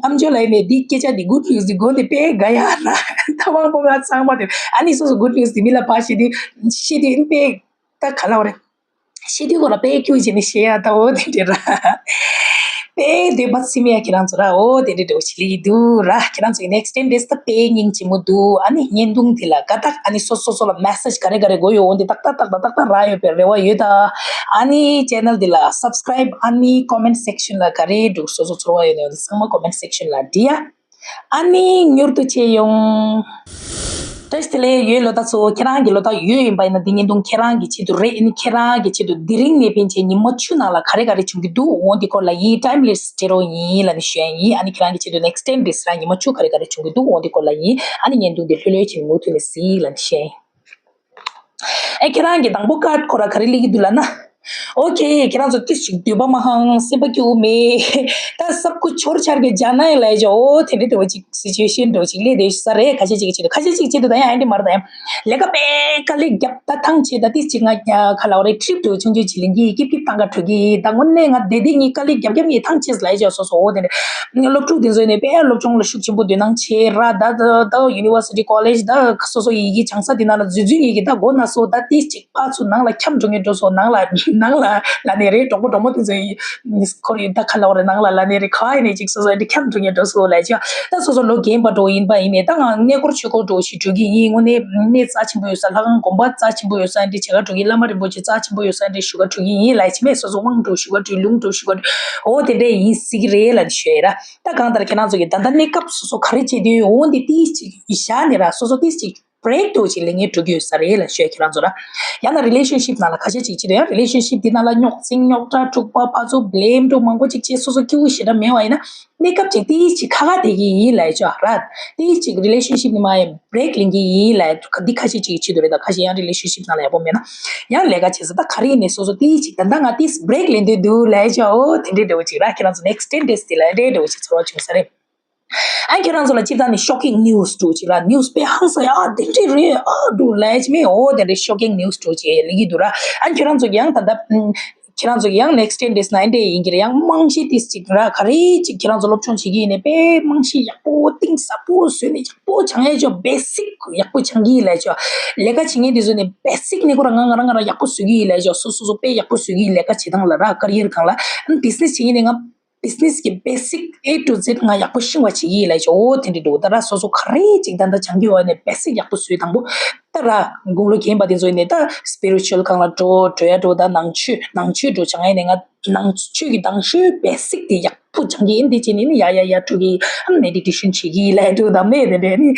ཨམ་ཅོག་ལ་ཡིན་ནས་འདི་སྐད་ཆ་འདི་good news འདི་གོ་ནས་དཔེ་དགའ་ཡ་ར། ད་དབང་པོ་ལྔ་ཚང་མ་དེ་ཨ་ནི་སོ་སོ་good news འདི་མི་ལ་ཕར་བཤད་དུས་བཤད་དུས་དཔེ་ད་ག་ལབ་རེད། བཤད་དུས་ཁོ་ལ་དཔེ་སྐྱོ་བྱས་ནས་བཤད་ཡ་ད་འོ་དེ་འདྲ་ར། དཔེ་འདོད་པ་ཚིམ་ཡ་ཁྱེད་རང་ཚོ་ར། འོ་དེ་འདྲ་འདྲ་བོ་ཞིག་ལས་འདུག་ར། ཁྱེད་རང་ཚོ་གི་next ten days ད་དཔེ་སྙིང་རྗེ་མོ་འདུག་ཨ་ནི་བརྙན་ཐུང་དེ་ལ་དགའ་རྟགས། ཨ་ནི་སོ་སོ་སོ་ལ་message ག་རེ་ག་རེ་དགོས་ཡོད་འོ་འདི་ཏག་ཏག་ཏག་ཏག་ཏག་རག་ཡོད་པའི་རེ་བ་ཡོད་ད། ཨ་ནི་channel འདི་ལ་subscribe ཨ་ནི་comment section ལ་ག་རེ་འདུག་སོ་སོ་ཚོར་བ་ཡོད་ན་འོ་འདི་ཚང་མ་comment section ལ་འབྲི་ཡ། ཨ་ནི་མྱུར་དུ་མཇལ་ཡོང་། བཀྲ་ཤིས་བདེ་ལེགས་ཡོད་ལོ་ད་ཚོ། ཁྱེད་རང་གི་ལོ་ད་ཡོད་ཡིན་པ་ཡིན་ན་འདི་བརྙན་ཐུང་ཁྱེད་རང་གི་ཆེད་དུ་རེད། ཨ་ནི་ཁྱེད་རང་གི་ཆེད་དུ་དེ་རིང་ནས་ཕན་ཆད་ཉི་མ་བཅུ་ནང་ལ་ག་རེ་ག་རེ་བྱུང་གི་འདུག་འོ་འདི་སྐོར་ལ་ཡིན། time lapse བྱེད་རོགས་ཡིན་ལབ་ནས་ཞུ་ཡ་ཡིན། ཨ་ནི་ཁྱེད་རང་གི་ཆེད་དུ་next ten days ར་ཉི་མ་བཅུ་ག་རེ་ག་རེ་བྱུང་གི་འདུག་འོ་འདི་སྐོར་ལ་ཡིན། ཨ་ནི་བརྙན་ཐུང་འདི་ལྷོད་ལྷོད་བྱས་ནས་མུ་མཐུད་ནས་གཟིགས་ལབ་ནས་ཞུ་ཡ་ཡིན། ཨེ་ཁྱེད་རང་གི་དང་པོ་ཀར་ཁོ་ར་ག་རེ་སླེབས་ཀྱི་འདུག་ལབ་ན། ཨོ་ཁེ། ཁྱེད་རང་ཚོ་ཏིས་ཅིག་འདོད་པ་མ་ཧང་སེམས་པ་སྐྱོ་མེད། ད་སབ་ཁུ་ཆོར་ཆར་གི་ཇ་ན་ཡ་ལ་ཡ་ཇོ་འོ་དེ་འདྲ་དེ་བ་ཅིག་situation འདྲ་བ་ཅིག་སླེབས་བསྡད་ས་རེད། ཁ་ཤས་ཅིག་གི་ཆེད་དུ། ཁ་ཤས་ཅིག་ཆེད་དུ་ད་ཡང་ཨ་འདྲ་མ་རེད། ད་ཡང་ལས་ཀ་དཔེ་དཀའ་ལས་རྒྱབ། ད་ཐང་ཆད། ད་ཏིས་ཅིག་ང་ཁ་ལ་བ་རེད། trip འདྲ་བ་ཆུང་ཆུང་ཅིག་ལེན་གྱི། སྐྱིད་སྐྱིད་བཏང་ག་འགྲོ་གི། ད་དངོས་གནས་ང་བསྡད་བསྡད་ངས་དཀའ་ལས་རྒྱབ་རྒྱབ་ངས་ཐང་ཆད་ལ་ཡ་ཇོ། སོ་སོ་འོ་དེ་འདྲ་སློབ་ཕྲུག་དེ་ཚོ་ནས་དཔེ་སློབ་སྦྱོང་ལ་ཤུགས་ཆེན་པོ་འདོན་སྣང་ཆེ་ར། ད་ད་ད་university college ད་སོ་སོ་ཡི་གེ་སྦྱང་ས་དེ་ན་ལ་འཛུལ་འཛུལ་ཡི་གེ་ད་གོ་ན་སོ། ད་ཏིས་ཅིག་ཕར་ཚུར་ནང་ལ་འཁྱམས་འགྲོ་ངེས་འགྲོ་སོང་། ནང་ལ་ནང་ལ་ལ་ནས་རེད། གྲོགས་པོ་གྲོགས་མོ་དེ་ཚོ་ཡི་ཁོར་ཡུག་ད་ཁ་ལ་བ་རེད། ནང་ལ་ལ་ནས་རེད། ག་ཡིན་ནས་ཅིག་སོ་སོ་འདི་འཁྱམས་འགྲོ་ངེས་འགྲོ་སོང་ལབ་ཅོ། ད་སོ་སོ་ལོ་རྒན་པ་འགྲོ་ཡིན་པ་ཡིན་ནས། ད་ང་གནས་སྐོར་ཆོས་སྐོར་འགྲོ་ཞིག་འགྲོ་གི་ཡིན། དངོས་གནས་གནས་རྩ་ཆེན་པོ་ཡོད་ས། ལྷ་ཁང་དགོན་པ་རྩ་ཆེན་པོ་ཡོད་ས་འདི་བྱེད་ག་འགྲོ་གི། བླ་མ་རིན་པོ་ཆེ་རྩ་ཆེན་པོ་ཡོད་ས་འདི་ཞུ་ག་འགྲོ་གི་ཡིན་ལབ་ཅི་མེད། སོ་སོ་དབང་འགྲོ་ཞུ་ག་འགྲོ། ལུང་འགྲོ་ཞུ་ག་འགྲོ། འོ་དེ་འདྲས་ཡིན་སྲིད་ཀྱི་རེད་ལབ་ནས་ཞུ་ཡ་ར། ད་གང་ལྟར་ཁྱེད་རང་ཚོ་གི་ད་ལྟ་གནས་སྐབས་སོ་སོ་ག་རེ་བྱེད་དུས་འོ་འདི་ཏིས་ཅིག་བཞག་ནས་ར། སོ་སོ་ཏིས་ཅིག break འདྲ་བོ་ཅིག་ལེན་ངེས་འགྲོ་གི་ཡོད་ས་རེད་ལབ་ཞུ་ཡ་ཁྱེད་རང་ཚོ་ར། ཡང་ན་relationship ནང་ལ་ཁ་ཤས་ཅིག་བྱེད་དུས་ཡང་relationship འདི་ནང་ལ་རྙོག་འཛིང་རྙོག་དྲ་འཁྲུག་པ་ཕར་ཚུར་blame འདྲ་མང་པོ་ཅིག་བྱས་སོ་སོ་སྐྱིད་པོ་ཞེ་དྲག་མེད་པ་ཡིན་ན། གནས་སྐབས་ཅིག་ཏིས་ཅིག་ཁ་ཁ་བསྡད་ཀྱི་ཡིན་ལབ་ཅོ་ར། ཏིས་ཅིག་relationship ནི་མ་ཡ་break ལེན་གྱི་ཡིན་ལབ་འདི་ཁ་ཤས་ཅིག་གི་ཆེད་དུ་རེད། ད་ཁ་ཤས་ཡང་relationship ནང་ལ་ཡག་པོ་མེད་ན་ཡང་ལས་ཀ་བྱེད་ས་ད་ག་རེ་ཡིན་ནས་སོ་སོ་ཏིས་ཅིག་ད་ལྟ་ང་ཏིས་break ལེན་འདོད་འདུག་ལབ་ཅོ། འོ་དེ་འདྲས་འདྲ་བོ་ཅིག་ར། ཁྱེད་རང་ཚོ་next ten days དེ་ལ་འདྲས་འདྲ་བོ་ཅིག་ཚོར་བ་བྱུང་ས་རེད། ཨ་ཁྱེད་རང་ཚོ་ལ་སྤྱིར་བཏང་ནས་shocking news འདྲ་བོ་ཅིག་ར། news དཔེ་ཧང་སང་ཡ་ཨ་དེ་འདྲས་རེད་ཨ་འདུག་ལབ་ཅི་མེད། འོ་དེ་འདྲས་shocking news འདྲ་བོ་ཅིག་སླེབས་ཀྱི་འདུག་ར། ཨ་ཁྱེད་རང་ཚོ་གི་ཡང་ད་ལྟ་ཨམ། ཁྱེད་རང་ཚོ་གི་ཡང་next ten days ནང་འདྲས་ཡིན་གྱི་རེད། ཡང་རྨང་གཞི་ཏིས་ཅིག་ར་ག་རེ་ཅིག་ཁྱེད་རང་ཚོ་སློབ་སྦྱོང་བྱེད་ཀྱི་ཡིན་ནས་དཔེ་རྨང་གཞི་ཡག་པོ་གཏིང་ཟབ་པོ་བཟོས་ནས་ཡག་པོ་སྦྱང་ཡས་ཅོ། basic ཡག་པོ་སྦྱང་གི་ཡིན་ལབ་ཅོ། ལས་ཀ་བྱེད་མཁན་དེ་ཚོ་ནས་basic ནས་ཁོ་རང་ང་ང་རང་ང་རང་ཡག་པོ་བཟོ་གི་ཡིན་ལབ་ཅོ། སོ་སོ་སོ་དཔེ་ཡག་པོ་བཟོ་གི་ཡིན། ལས་ཀ་བྱེད་སྟངས་ལ་ར་career སྒང་ལ། business བྱེད་མཁན་ནས་ང་business གི་basic A to Z ང་ཡག་པོ་ཤེས་པ་བྱེད་ཀྱི་ཡིན་ལབ་ཅོ། འོ་དེ་འདྲས་འདྲ་བོ་ད་ར་སོ་སོ་ག་རེ་ཅིག་ད་ལྟ་སྦྱང་གི་ཡོད་ནས་basic ཡག་པོ་བཟོས། དང་པོ་ད་ར་དགུང་ལོ་རྒན་པ་དེ་ཚོ་ནས་ད་spiritual སྒང་ལ་འགྲོ་འགྲོ་ཡ་འགྲོ། ད་ནང་ཆོས་ནང་ཆོས་འགྲོ་སྦྱང་ཡ་ནས་ང་ནང་ཆོས་ཀྱི་དང་ཤོས་basic དེ་ཡག་པོ་སྦྱང་གི་ཡིན། དེ་བྱས་ནས་ནི་ཡ་ཡ་ཡ་འགྲོ་གི་meditation བྱེད་ཀྱི་ཡིན་ལབ་འགྲོ། ད་མེད་དེ་འདྲས་ནི་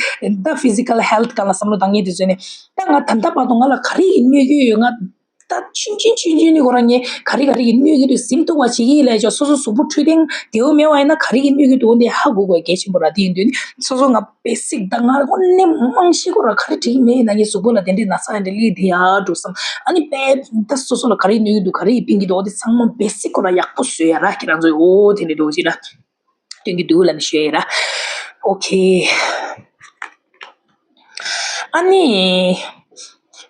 ད་physical health སྒང་ལ་བསམ་བློ་བཏང་མཁན་དེ་ཚོ་ནས་ད་ང་ད་ལྟ་བར་དུ་ང་ལ་ག་རེ་ཡིན་གནོད་ཀྱི་ཡོད། ང་ད་ཆུང་ཆུང་ཆུང་ཆུང་ནས་ཁོ་རང་ངས་ག་རེ་ག་རེ་ཡིན་གནོད་ཀྱི་འདུག་ཟིན་ཐུབ་པ་བྱེད་ཀྱི་ཡིན་ལབ་ཅོ། སོ་སོ་གཟུགས་པོ་འཕྲོད་བསྟེན་བདེ་བོ་མེད་པ་ཡིན་ན་ག་རེ་ཡིན་གནོད་ཀྱི་འདུག་འདི་ཧ་གོ་དགོས་གལ་ཆེན་པོ་ར། དེ་ཡིན་དུས་ནི་སོ་སོ་ང་basic ད་ང་དངོས་གནས་རྨང་གཞི་ཁོ་རང་ག་རེ་འགྲིག་མེད་ཡིན་ན་ངའི་གཟུགས་པོ་ལ་དེ་འདྲའི་ན་ཚ་འདྲ་སླེབས་བསྡད་ཡ་འགྲོ་བསམ། ཨ་ནི་དཔེ་ད་སོ་སོ་ལ་ག་རེ་གནོད་ཀྱི་འདུག་ག་རེ་ཕན་གྱི་འདུག་འོ་དེ་ཚང་མ་basic ཁོ་རང་ཡག་པོ་བཟོས་ཡ་ར། ཁྱེད་རང་ཚོས་འོ་དེ་འདྲའི་འདྲ་བོ་ཅིག་ར། སྟོན་གྱི་འདུག་ལབ་ནས་ཞུ་ཡ་ཡིན་ར། ཨོ་ཁེ། ཨ་ནི།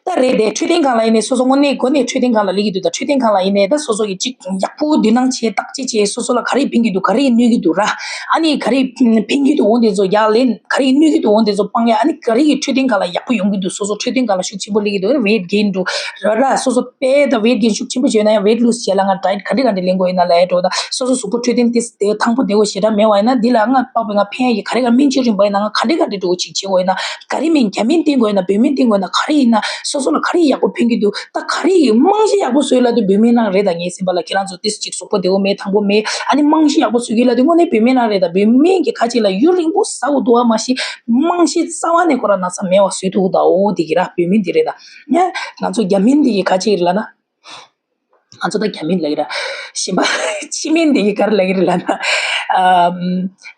ད་རེད་དེ་འཕྲོད་བསྟེན་སྒང་ལ་ཡིན་ནའི་སོ་སོ་དངོས་གནས་དངོས་གནས་འཕྲོད་བསྟེན་སྒང་ལ་སླེབས་ཀྱི་འདུག་ད་འཕྲོད་བསྟེན་སྒང་ལ་ཡིན་ནའི་ད་སོ་སོ་གི་ཅིག་ཡག་པོ་འདུག་སྣང་བྱས་བརྟག་དཔྱད་བྱས་སོ་སོ་ལ་ག་རེ་ཕན་གྱི་འདུག་ག་རེ་གནོད་ཀྱི་འདུག་ར། ཨ་ནི་ག་རེ་ཕན་གྱི་འདུག་འོ་དེ་ཚོ་ཡར་ལེན། ག་རེ་གནོད་ཀྱི་འདུག་འོ་དེ་ཚོ་སྤང་ཡ། ཨ་ནི་ག་རེ་གི་འཕྲོད་བསྟེན་སྒང་ལ་ཡག་པོ་ཡོང་གི་འདུག་སོ་སོ་འཕྲོད་བསྟེན་སྒང་ལ་ཤུགས་ཆེན་པོ་སླེབས་ཀྱི་འདུག weight gain འགྲོ་ར་ར། སོ་སོ་དཔེ་ད་weight gain ཤུགས་ཆེན་པོ་བྱས་ན་ཡང་weight lose བྱས་ལ་ང་diet ག་འདྲ་ག་འདྲ་ལེན་དགོས་ཡིན་ན་ལབ་ཡ་འགྲོ། ད་སོ་སོ་གཟུགས་པོ་འཕྲོད་བསྟེན་དེ་དེ་ཐང་པོ་བདེ་བོ་ཞེ་དྲག་མེད་པ་ཡིན་ན་འདི་ལ་ང་དཔག་པའི་ང་ཕན་ཡ་ཡི་ག་རེ་ག་སྨན་བཅོས་རིམ་པ་ཡིན་ན་ང་ག་འདྲ་ག་འདྲ་འགྲོ་ཅིག་བྱེད་དགོས་ཡིན་ན། ག་རེ་སྨན་རྒྱ་སྨན་བསྟེན་དགོས་ཡིན་ན་བོད་སྨན་བསྟེན་དགོས་ཡིན་ན་ག་རེ་ཡིན་ན་སོ་སོ་ལ་ག་རེ་ཡག་པོ་ཕན་གྱི་འདུག་ད་ག་རེ་ཡི་རྨང་གཞི་ཡག་པོ་བཟོས་ལབ་དུས་བོད་སྨན་རང་རེད། ད་ངའི་སེམས་པ་ལ་ཁྱེད་རང་ཚོ་ཏིས་ཅིག་གཟུགས་པོ་བདེ་བོ་མེད་ཐང་པོ་མེད། ཨ་ནི་རྨང་གཞི་ཡག་པོ་བཟོ་གི་ལབ་དུས་དངོས་གནས་བོད་སྨན་རང་རེད། ད་བོད་སྨན་གྱི་ཁ་ཅིག་ལ་ཡུན་རིང་པོ་ཟ་དགོས་འདུག་བ། མ་གཞི་རྨང་གཞི་རྩ་བ་ནས་ཁོ་རང་ན་ཚ་མེད་པ་བཟོས་ཐུབ་ཀྱི་འདུག་འོ་དེ་གི་ར་བོད་སྨན་འདི་རེད། ད་ང་ང་ཚོ་རྒྱ་སྨན་འདི་གི་ཁ་ཅིག་ལབ་ན། ང་ཚོ་ད་རྒྱ་སྨན་ལབ་ཀྱི་ར། གཞན་པ་ཕྱི་སྨན་དེ་གི་ག་རེ་ལབ་ཀྱི་རེད་ལབ་ན། ཨམ།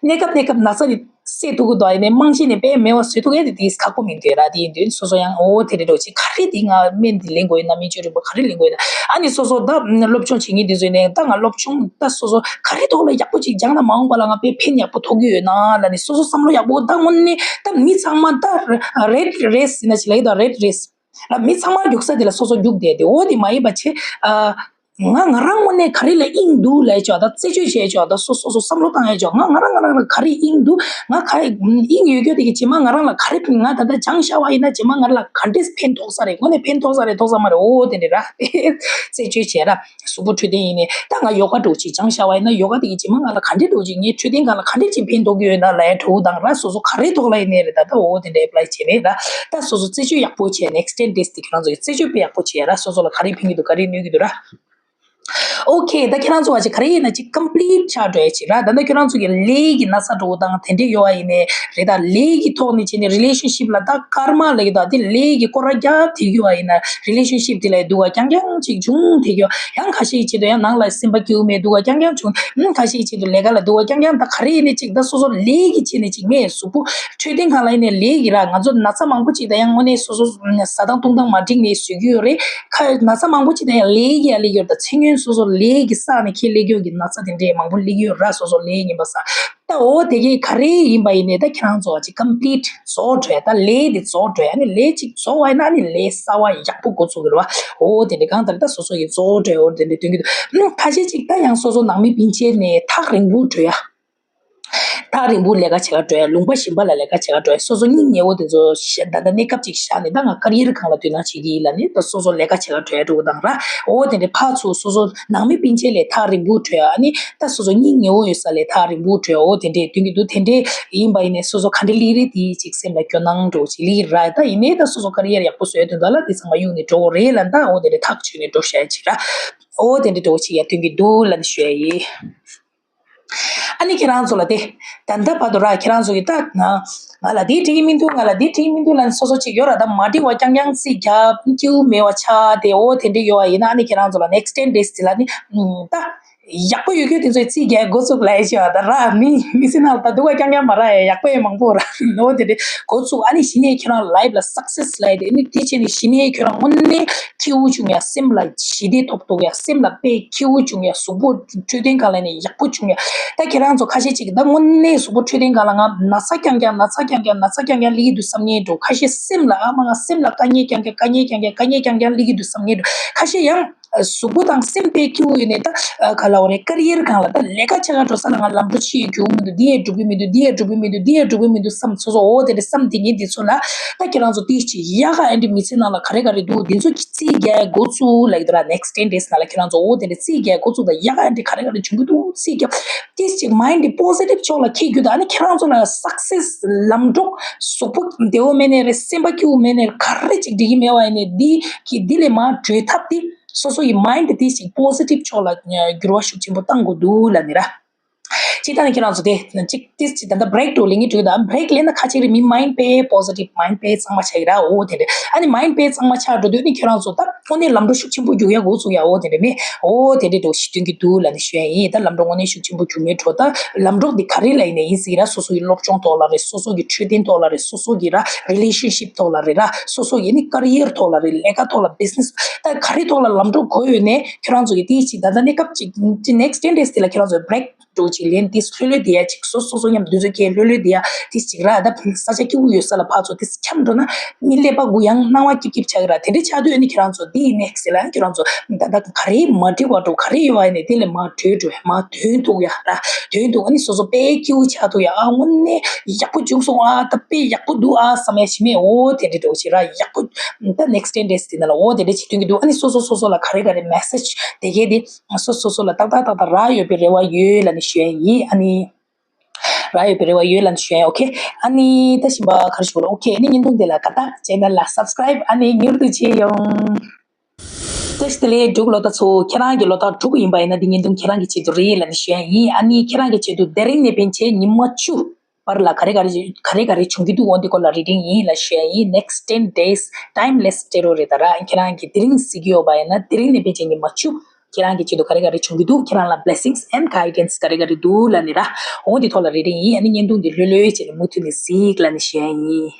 གནས་སྐབས་གནས་སྐབས་ན་ཚ་དེ་སེལ་ཐུབ་ཀྱི་འདུག་ཡིན་ནའི་རྨང་གཞི་ནས་དཔེ་མེད་པ་བཟོ་ཐུབ་མཁན་དེ་དེ་ཁག་པོ་མི་འདུག་ར། དེ་ཡིན་དུས་སོ་སོ་ཡང་འོ་དེ་རེད་འགྲོ་ཅིག་ག་རེ་དེ་ང་སྨན་དེ་ལེན་དགོས་ཡིན་ན་སྨན་བཅོས་རིམ་པ་ག་རེ་ལེན་དགོས་ཡིན་ན། ཨ་ནི་སོ་སོ་ད་སློབ་སྦྱོང་བྱེད་མཁན་དེ་ཚོ་ནས་ད་ང་སློབ་སྦྱོང་ད་སོ་སོ་ག་རེ་ཐོག་ལ་ཡག་པོ་ཅིག་སྦྱངས་ན་མ་འོངས་པ་ལ་ང་དཔེ་ཕན་ཡག་པོ་ཐོགས་ཀྱི་ཡོད་ན་ལབ་ནས་སོ་སོ་བསམ་བློ་ཡག་པོ། ད་དངོས་གནས་ད་མི་ཚང་མ་ད་rat race ཡིན་ན་ཅིག་ལབ་ཀྱི་འདུག rat race། ལ་མི་ཚང་མ་རྒྱུག་ས་དེ་ལ་སོ་སོ་རྒྱུག་བསྡད་དེ། འོ་དེ་མ་ཡིན་པ་བྱེད། ཨ། ང་ང་རང་ངོས་ནས་ག་རེ་ལ་དབྱིངས་འདུག་ལབ་ཆོག་ད། རྩད་གཅོད་བྱས་ཆོག་ད། སོ་སོ་སོ་བསམ་བློ་བཏང་ཡས་ཆོག་ང་ང་རང་ང་རང་ལ་ག་རེ་དབྱིངས་འདུག་ང་ག་རེ་དབྱིངས་ཡོད་རྒྱུ་དེ་གི་རྗེས་མ་ང་རང་ལ་ག་རེ་ཕན། ང་ད་ལྟ་སྦྱངས་བཞག་པ་ཡིན་ན་རྗེས་མ་ང་རང་ལ་ག་འདྲས་ཕན་ཐོགས་ས་རེད། དངོས་གནས་ཕན་ཐོགས་ས་རེད་ཐོགས་ས་མ་རེད། འོ་དེ་འདྲས་ར། རྩད་གཅོད་བྱས་ར། གཟུགས་པོ་འཕྲོད་བསྟེན་ཡིན་ནས་ད་ང་ཡོ་ག་འདྲ་བོ་ཅིག་སྦྱངས་བཞག་པ་ཡིན་ན་ཡོ་ག་དེ་གི་རྗེས་མ་ང་ལ་ག་འདྲས་འདྲ་བོ་ཅིག་ངའི་འཕྲོད་བསྟེན་སྒང་ལ་ག་འདྲས་ཅིག་ཕན་ཐོགས་ཀྱི་ཡོད་ན་ལབ་ཡ་འདྲ་བོ་དང་ར། སོ་སོ་ག་རེ་ཐོག་ལ་ཡིན་ནའི་རེད། ད་ལྟ་འོ་དེ་འདྲས་ཨེབ་ལའི་བྱས་ནས་ར། ད་སོ་སོ་རྩད་གཅོད་ཡག་པོ་བྱས། next ten days དེ་ཁྱོད་རང་ཚོ་གི་རྩད་གཅོད་དཔེ་ཡག་པོ་བྱས་ར། སོ་སོ་ལ་ག་རེ་ཕན་གྱི་འདུག་ག་རེ་གནོད་ཀྱི་འདུག་ར། ཨོ་ཁེ། ད་ཁྱེད་རང་ཚོ་བ་ཅིག་ག་རེ་ཡིན་ན་ཅིག་ཀམ་པི་ལིཊ་ཆགས་འགྲོ་ཡ་ཅིག་ར། ད་ལྟ་ཁྱེད་རང་ཚོ་གི་ལས་ཀྱི་ན་ཚ་འདྲ་བོ་དང་དེ་འདྲས་ཡོད་པ་ཡིན་ནའི་རེད། ད་ལས་ཀྱི་ཐོག་ནས་བྱས་ནས་རི་ལེ་ཤན་ཤིབ་ལ་ད་ཀརྨ་ལབ་ཀྱི་འདུག་དེ་ལས་ཀྱི་སྐོར་ར་རྒྱབ་བསྡད་ཀྱི་ཡོད་པ་ཡིན་ན་རི་ལེ་ཤན་ཤིབ་དེ་ལ་སྡུག་པ་རྐྱང་རྐྱང་ཅིག་འབྱུང་བསྡད་ཀྱི་ཡོད། ཡང་ཁ་ཤས་ཀྱི་ཆེད་དུ་ཡང་ནང་ལ་སེམས་པ་སྐྱིད་པོ་མེད། སྡུག་པ་རྐྱང་རྐྱང་བྱུང་། ཨང་། ཁ་ཤས་ཀྱི་ཆེད་དུ་ལས་ཀ་ལ་སྡུག་པ་རྐྱང་རྐྱང། ད་ག་རེ་ཡིན་ནའི་ཅིག་ད་སོ་སོ་ལས་ཀྱི་ཆེད་ནས་ཅིག་ངས་གཟུགས་པོ་འཕྲོད་བསྟེན་སྒང་ལ་ཡིན་ནའི་ལས་ཀྱི་ར། ང་ཚོ་ན་ཚ་མང་པོ་ཅིག་ད་ཡང་དངོས་གནས་སོ་སོ་ཟ་སྟངས་བཏུང་སྟངས་མ་འགྲིག་ནས་བཟོས་ཀྱི་ཡོད་རེད། ཁ་ན་ཚ་མང་པོ་ཅིག་ད་ཡང་ལས་ཀྱི་ཡ་སླེབས་ཡོད་རེད། ད་ཚེ་སྔོན་སོ་སོ་ལས་ཀྱི་ས་ནས་ཁྱེད་སླེབས་ཡོད་ཀྱི་ན་ཚ་དེ་འདྲས་མང་པོ་སླེབས་ཡོད་ར། སོ་སོ་ལས་ཉིན་པ་ས། ད་འོ་དེ་གས་ག་རེ་ཡིན་པ་ཡིན་ནའི་ད་ཁྱེད་རང་ཚོ་ཅིག་ཀམ་པི་ལིཊ་རྫོགས་འགྲོ་ཡ། ད་ལས་དེ་རྫོགས་འགྲོ་ཡ། ཨ་ནི་ལས་ཅིག་རྫོགས་པ་ཡིན་ན་ཨ་ནི་ལས་གསར་པ་ཡག་པོ་འགོ་ཚུགས་ཀྱི་རེད་བ། འོ་དེ་འདྲ་གང་ལྟར་ད་སོ་སོ་ཡི་རྫོགས་འགྲོ་ཡ། འོ་དེ་འདྲ་སྟོན་གྱི་འདུག་ཁ་ཤས་ཅིག་ད་ཡང་སོ་སོ་ནང་མི་སྤུན་མཆེད་ནས་ཐག་རིང་པོ་འགྲོ་ཡ། ཐག་རིང་པོ་ལས་ཀ་བྱེད་ག་འགྲོ་ཡ། ལུང་པ་གཞན་པ་ལ་ལས་ཀ་བྱེད་ག་འགྲོ་ཡ། སོ་སོ་སྙིང་ཉེ་བོ་དེ་ཚོ་ད་ལྟ་གནས་སྐབས་ཅིག་བཞག་ནས་ད་ང་ཀ་རི་ཡར་སྒང་ལ་དོ་སྣང་བྱེད་ཀྱི་ཡིན་ལབ་ནས་ད་སོ་སོ་ལས་ཀ་བྱེད་ག་འགྲོ་ཡ་འགྲོ་དང་ར། འོ་དེ་འདྲ་ཕར་ཚུར་སོ་སོ་ནང་མི་སྤུན་མཆེད་ལས་ཐག་རིང་པོ་འགྲོ་ཡ། ཨ་ནི་ད་སོ་སོ་སྙིང་ཉེ་བོ་ཡོད་ས་ལས་ཐག་རིང་པོ་འགྲོ་ཡ། འོ་དེ་འདྲས་སྟོན་གྱི་འདུག་དེ་འདྲས་ཡིན་པ་ཡིན་ནས་སོ་སོ་ག་འདྲས་སླེབས་རེད་དེ་ཅིག་སེམས་ལ་སྐྱོ་སྣང་འདྲ་བོ་ཅིག་སླེབས་ར། ད་ཡིན་ནའི་ད་སོ་སོ་ཀ་རི་ཡར་ཡག་པོ་བཟོ་ཡ་དོན་དག་ལ་དེ་ཚང་མ་གཡུག་ནས་འགྲོ་དགོས་རེད་ལབ། ད་འོ་དེ་འདྲས་ཐག་ཆོད་ནས་འགྲོ་བཤད་ཅིག་ར། འོ་དེ་འདྲས་འདྲ་བོ་ཅིག་ཡ་སྟོན་གྱི་འདུག་ལབ་ནས་ཞུ་ཡ་ཡིན། ཨ་ནི་ཁྱེད་རང་ཚོ་ལ་དེ། ད་ལྟ་བར་དུ་ར་ཁྱེད་རང་ཚོ་གིས་ད་ང་ང་ལ་དེ་འགྲིག་གི་མི་འདུག་ང་ལ་དེ་འགྲིག་གི་མི་འདུག་ལབ་ནས་སོ་སོ་ཅིག་ཡོད་ར། ད་མ་འགྲིག་པ་རྐྱང་རྐྱང་རྩིས་རྒྱག་སྐྱིད་པོ་མེད་པ་ཆགས་དེ། འོ་དེ་འདྲ་ཡོད་པ་ཡིན་ན་ཨ་ནི་ཁྱེད་རང་ཚོ་ལ་next ten days དེ་ལ་ནི་ད་ཡག་པོ་ཡོད་རྒྱུ་དེ་ཚོའི་རྩིས་རྒྱག་འགོ་བཙུགས་ལབ་ཡ་ཅིག་ཡོད་ད་ར། མི་མི་ཚེ་ནང་ལ་ད་སྡུག་པ་རྐྱང་རྐྱང་མ་རག་ཡ་ཡག་པོ་ཡང་མང་པོ་ར། འོ་དེ་འདྲ་འགོ་བཙུགས། ཨ་ནི་གཞི་ནས་ཁྱེད་རང་life ལ་success ལབ་ཡ་དེ། ཨ་ནི་དེ་བྱས་ནས་གཞི་ནས་ཁྱེད་རང་དངོས་གནས་སྐྱིད་པོ་བྱུང་ཡ། སེམས་ལ་ཞི་བདེ་ཐོབ་ཐུབ་ཡ། སེམས་ལ་དཔེ་སྐྱིད་པོ་བྱུང་ཡ། གཟུགས་པོ་འཕྲོད་བསྟེན་སྒང་ལ་ནས་ཡག་པོ་བྱུང་ཡ། ད་ཁྱེད་རང་ཚོ་ཁ་ཤས་ཅིག་ད་དངོས་གནས་གཟུགས་པོ་འཕྲོད་བསྟེན་སྒང་ལ་ང་ན་ཚ་རྐྱང་རྐྱང་ན་ཚ་རྐྱང་རྐྱང་ན་ཚ་རྐྱང་རྐྱང་སླེབས་ཀྱི་འདུག་བསམ་མཁན་འདྲ་བོ། ཁ་ཤས་སེམས་ལ་ཨ་མ་ང་སེམས་ལ་དཀའ་ངལ་རྐྱང་རྐྱང་དཀའ་ངལ་རྐྱང་རྐྱང་དཀའ་ངལ་རྐྱང་རྐྱང་སླེབས་ཀྱི་འདུག་བསམ་མཁན་འདྲ་བོ། ཁ་ཤས་ཡང་གཟུགས་པོ་དང་སེམས་དཔེ་སྐྱིད་པོ་ཡོད་ནས་ད་ག་ལབ་དགོས་རེད། ཀ་རི་ཡར་སྒང་ལ་ད་ལས་ཀ་བྱེད་ག་འགྲོ་ས་ལ་ང་ལམ་འགྲོ་ཕྱིན་ཡས་འགྲོ་གི་མི་འདུག་འདི་ཡས་འགྲོ་གི་མི་འདུག་འདི་ཡས་འགྲོ་གི་མི་འདུག་འདི་ཡས་འགྲོ་གི་མི་འདུག་བསམ། སོ་སོ་འོ་དེ་འདྲ་བསམ་དེ་ཉིན་དེ་ཚོ་ལ་ད་ཁྱེད་རང་ཚོ་ཏིས་ཅིག་ཡག་ག་ཨེ་འདྲ་མི་ཚེ་ནང་ལ་ག་རེ་ག་རེ་འདུག་དེ་ཚོ་གི་རྩིས་རྒྱག་འགོ་བཙུགས་ལབ་ཀྱི་འདུག་ར། next ten days ནང་ལ་ཁྱེད་རང་ཚོ་འོ་དེ་འདྲ་རྩིས་རྒྱག་འགོ་བཙུགས། ད་ཡག་ག་ཨེ་འདྲ་ག་རེ་ག་རེ་བྱུང་གི་འདུག་རྩིས་རྒྱག་ཏིས་ཅིག་mind དེ་positive ཕྱོགས་ལ་འཁྱེར་རྒྱུ་དང་། ཨ་ནི་ཁྱེད་རང་ཚོ་ལ་success ལམ་འགྲོ་གཟུགས་པོ་བདེ་བོ་མེད་ནའི་རེད། སེམས་པ་སྐྱིད་པོ་མེད་ནའི་རེད། ག་རེ་ཅིག་འགྲིག་གི་མེད་པ་ཡིན་ནའི་འདི་གི་འདི་ལས་མར་གྲོལ་ཐབས་དེ་སོ་སོ་ཡི་mind དེ་ཅིག་positive ཕྱོགས་ལ་འགྱུར་བ་ཤུགས་ཆེན་པོ་གཏང་དགོས་འདུག་ལབ་ནི་ར། ཅིག་ད་ནི་ཁྱེད་རང་ཚོ་དེ་ཅིག་ཏིས་ཅིག་ད་ལྟ་break འགྲོ་ལེན་གྱི་འགྲོ་གི་འདུག break ལེན་ན་ཁ་ཅིག་རེ་མི་mind དཔེ་positive mind དཔེ་གཙང་མ་ཆགས་ཀྱི་ར། འོ་དེ་འདྲ། ཨ་ནི་mind དཔེ་གཙང་མ་ཆགས་འགྲོ་དུས་ནི་ཁྱེད་རང་ཚོ་ད་དངོས་གནས་ལམ་འགྲོ་ཤུགས་ཆེན་པོ་རྒྱུག་ཡ་འགོ་བཙུགས་ཡ། འོ་དེ་འདྲ་མེད། འོ་དེ་འདྲ་འགྲོ་ཞིག་སྟོན་གྱི་འདུག་ལབ་ནི་ཞུ་ཡ་ཡིན། ད་ལམ་འགྲོ་དངོས་གནས་ཤུགས་ཆེན་པོ་རྒྱུག་མེད་འགྲོ། ད་ལམ་འགྲོ་འདི་ག་རེ་ལ་ཡིན་ནའི་ཡིན་སྲིད་ར། སོ་སོ་ཡི་སློབ་སྦྱོང་ཐོག་ལ་རེད། སོ་སོ་གི་འཕྲོད་བསྟེན་ཐོག་ལ་རེད། སོ་སོ་གི་ར་relationship ཐོག་ལ་རེད་ར། སོ་སོ་ཡི་ནི་ཀ་རི་ཡར་ཐོག་ལ་རེད། ལས་ཀ་ཐོག་ལ་business ད་ག་རེ་ཐོག་ལ་ལམ་འགྲོ་དགོས་ཡོད་ནའི་ཁྱོད་རང་ཚོ་གི་དེའི་ཅིག་ད་ལྟ་གནས་སྐབས་ཅིག་next ten days དེ་ལ་ཁྱོད་རང་ཚོ་break འགྲོ་ཅིག་ལེན་ཏིས་ལྷོད་ལྷོད་བསྡད་ཡ་ཅིག་སོ་སོ་སོ་མཉམ་དུས་ཚོད་ཁྱེད་ལྷོད་ལྷོད་བསྡད་ཡ་ཏིས་ཅིག་ར། ད་ས་ཆ་སྐྱིད་པོ་ཡོད་ས་ལ་ཕར་ཚུར་ཏིས་འཁྱམས་འགྲོ་ན་མི་ཀླད་པ་གུ་ཡངས་སྣང་བ་སྐྱིབ་སྐྱིབ་ཆགས་ཀྱི་ར། དེ་འདྲ་ཆགས་དུས་ཨ་ནི་ཁྱེད་རང་ཚོ་འདི་next ལ་ཁྱེད་རང་ཚོ་ད་ད་ག་རེ་མ་འགྲིག་པ་འགྲོ་ག་རེ་ཡོད་པ་ཡིན་ནའི་དེ་ལས་མར་གྲོལ་འགྲོ་ཡ་མར་ཐོན་ཐུབ་ཡ་ར། ཐོན་ཐུབ། ཨ་ནི་སོ་སོ་དཔེ་སྐྱིད་པོ་ཆགས་ཐུབ་ཡ། ཨ་དངོས་གནས་ཡག་པོ་བྱུང་སོང་། ཨ་ད་དཔེ་ཡག་པོ་འདུག་ཨ་བསམ་ཡ་ཞིག་མེད། འོ་དེ་འདྲ་འགྲོ་ཞིག་ར། ཡག་པོ་ད་next ten days དེ་ནང་ལ་འོ་དེ་འདྲ་བྱེད་ཐུབ་ཀྱི་འདུག་ཨ་ནི་སོ་སོ་སོ་སོ་ལ་ག་རེ་ག་རེ་message དེ་གས་དེ། སོ་སོ་སོ་ལ་ཏག་ཏག་ཏག་ཏག་རག་ཡོད་པའི་རེ་བ་ཡོད་ལབ་ནས་ཞུ་ཡ་ཡིན། ཨ་ནི་རག་ཡོད་པའི་རེ་བ་ཡོད་ལབ་ནས་ཞུ་ཡ་ཡིན། ཨོ་ཁེ། ཨ་ནི་ད་ཞིམ་པ་ག་རེ་ཞུ་དགོས་རེད། ཨོ་ཁེ། ཨ་ནི་བརྙན་ཐུང་དེ་ལ་དགའ་རྟགས་channel ལ་subscribe ཨ་ནི་མྱུར་དུ་བྱེད་ཡོང་། བཀྲ་ཤིས་བདེ་ལེགས་འབྲུག་ལོ་ལྟ་ཚོ། ཁྱེད་རང་གི་ལོ་ལྟ་འབྲུག་ཡིན་པ་ཡིན་ན་འདི་བརྙན་ཐུང་ཁྱེད་རང་གི་ཆེད་དུ་རེད་ལབ་ནས་ཞུ་ཡ་ཡིན། ཨ་ནི་ཁྱེད་རང་གི་ཆེད་དུ་དེ་རིང་ནས་ཕན་ཆད་ཉི་མ་བཅུ་བར་ལ་ག་རེ་ག་རེ་ག་རེ་ག་རེ་བྱུང་གི་འདུག་འོ་འདི་སྐོར་ལ་reading ཡིན་ལབ་ཞུ་ཡ་ཡིན། next ten days timeless tarot རེད་ད་ར། ཁྱེད་རང་གིས་དེ་རིང་གཟིགས་ཀྱི་ཡོད་པ་ཡིན་ན་དེ་རིང་ནས་ཕན་ཆད་ཉི་མ་བཅུ། ཁྱེད་རང་གི་ཆེད་དུ་ག་རེ་ག་རེ་བྱུང་གི་འདུག་ཁྱེད་རང་ལ་blessings and guidance ག་རེ་ག་རེ་འདུག་ལབ་ནི་ར། འོ་འདི་ཐོག་ལ་reading ཡིན། ཨ་ནི་བརྙན་ཐུང་འདི་ལྷོད་ལྷོད་བྱས་ནས་མུ་མཐུད་ནས་གཟིགས་ལབ་ནས་ཞུ་ཡ་ཡིན།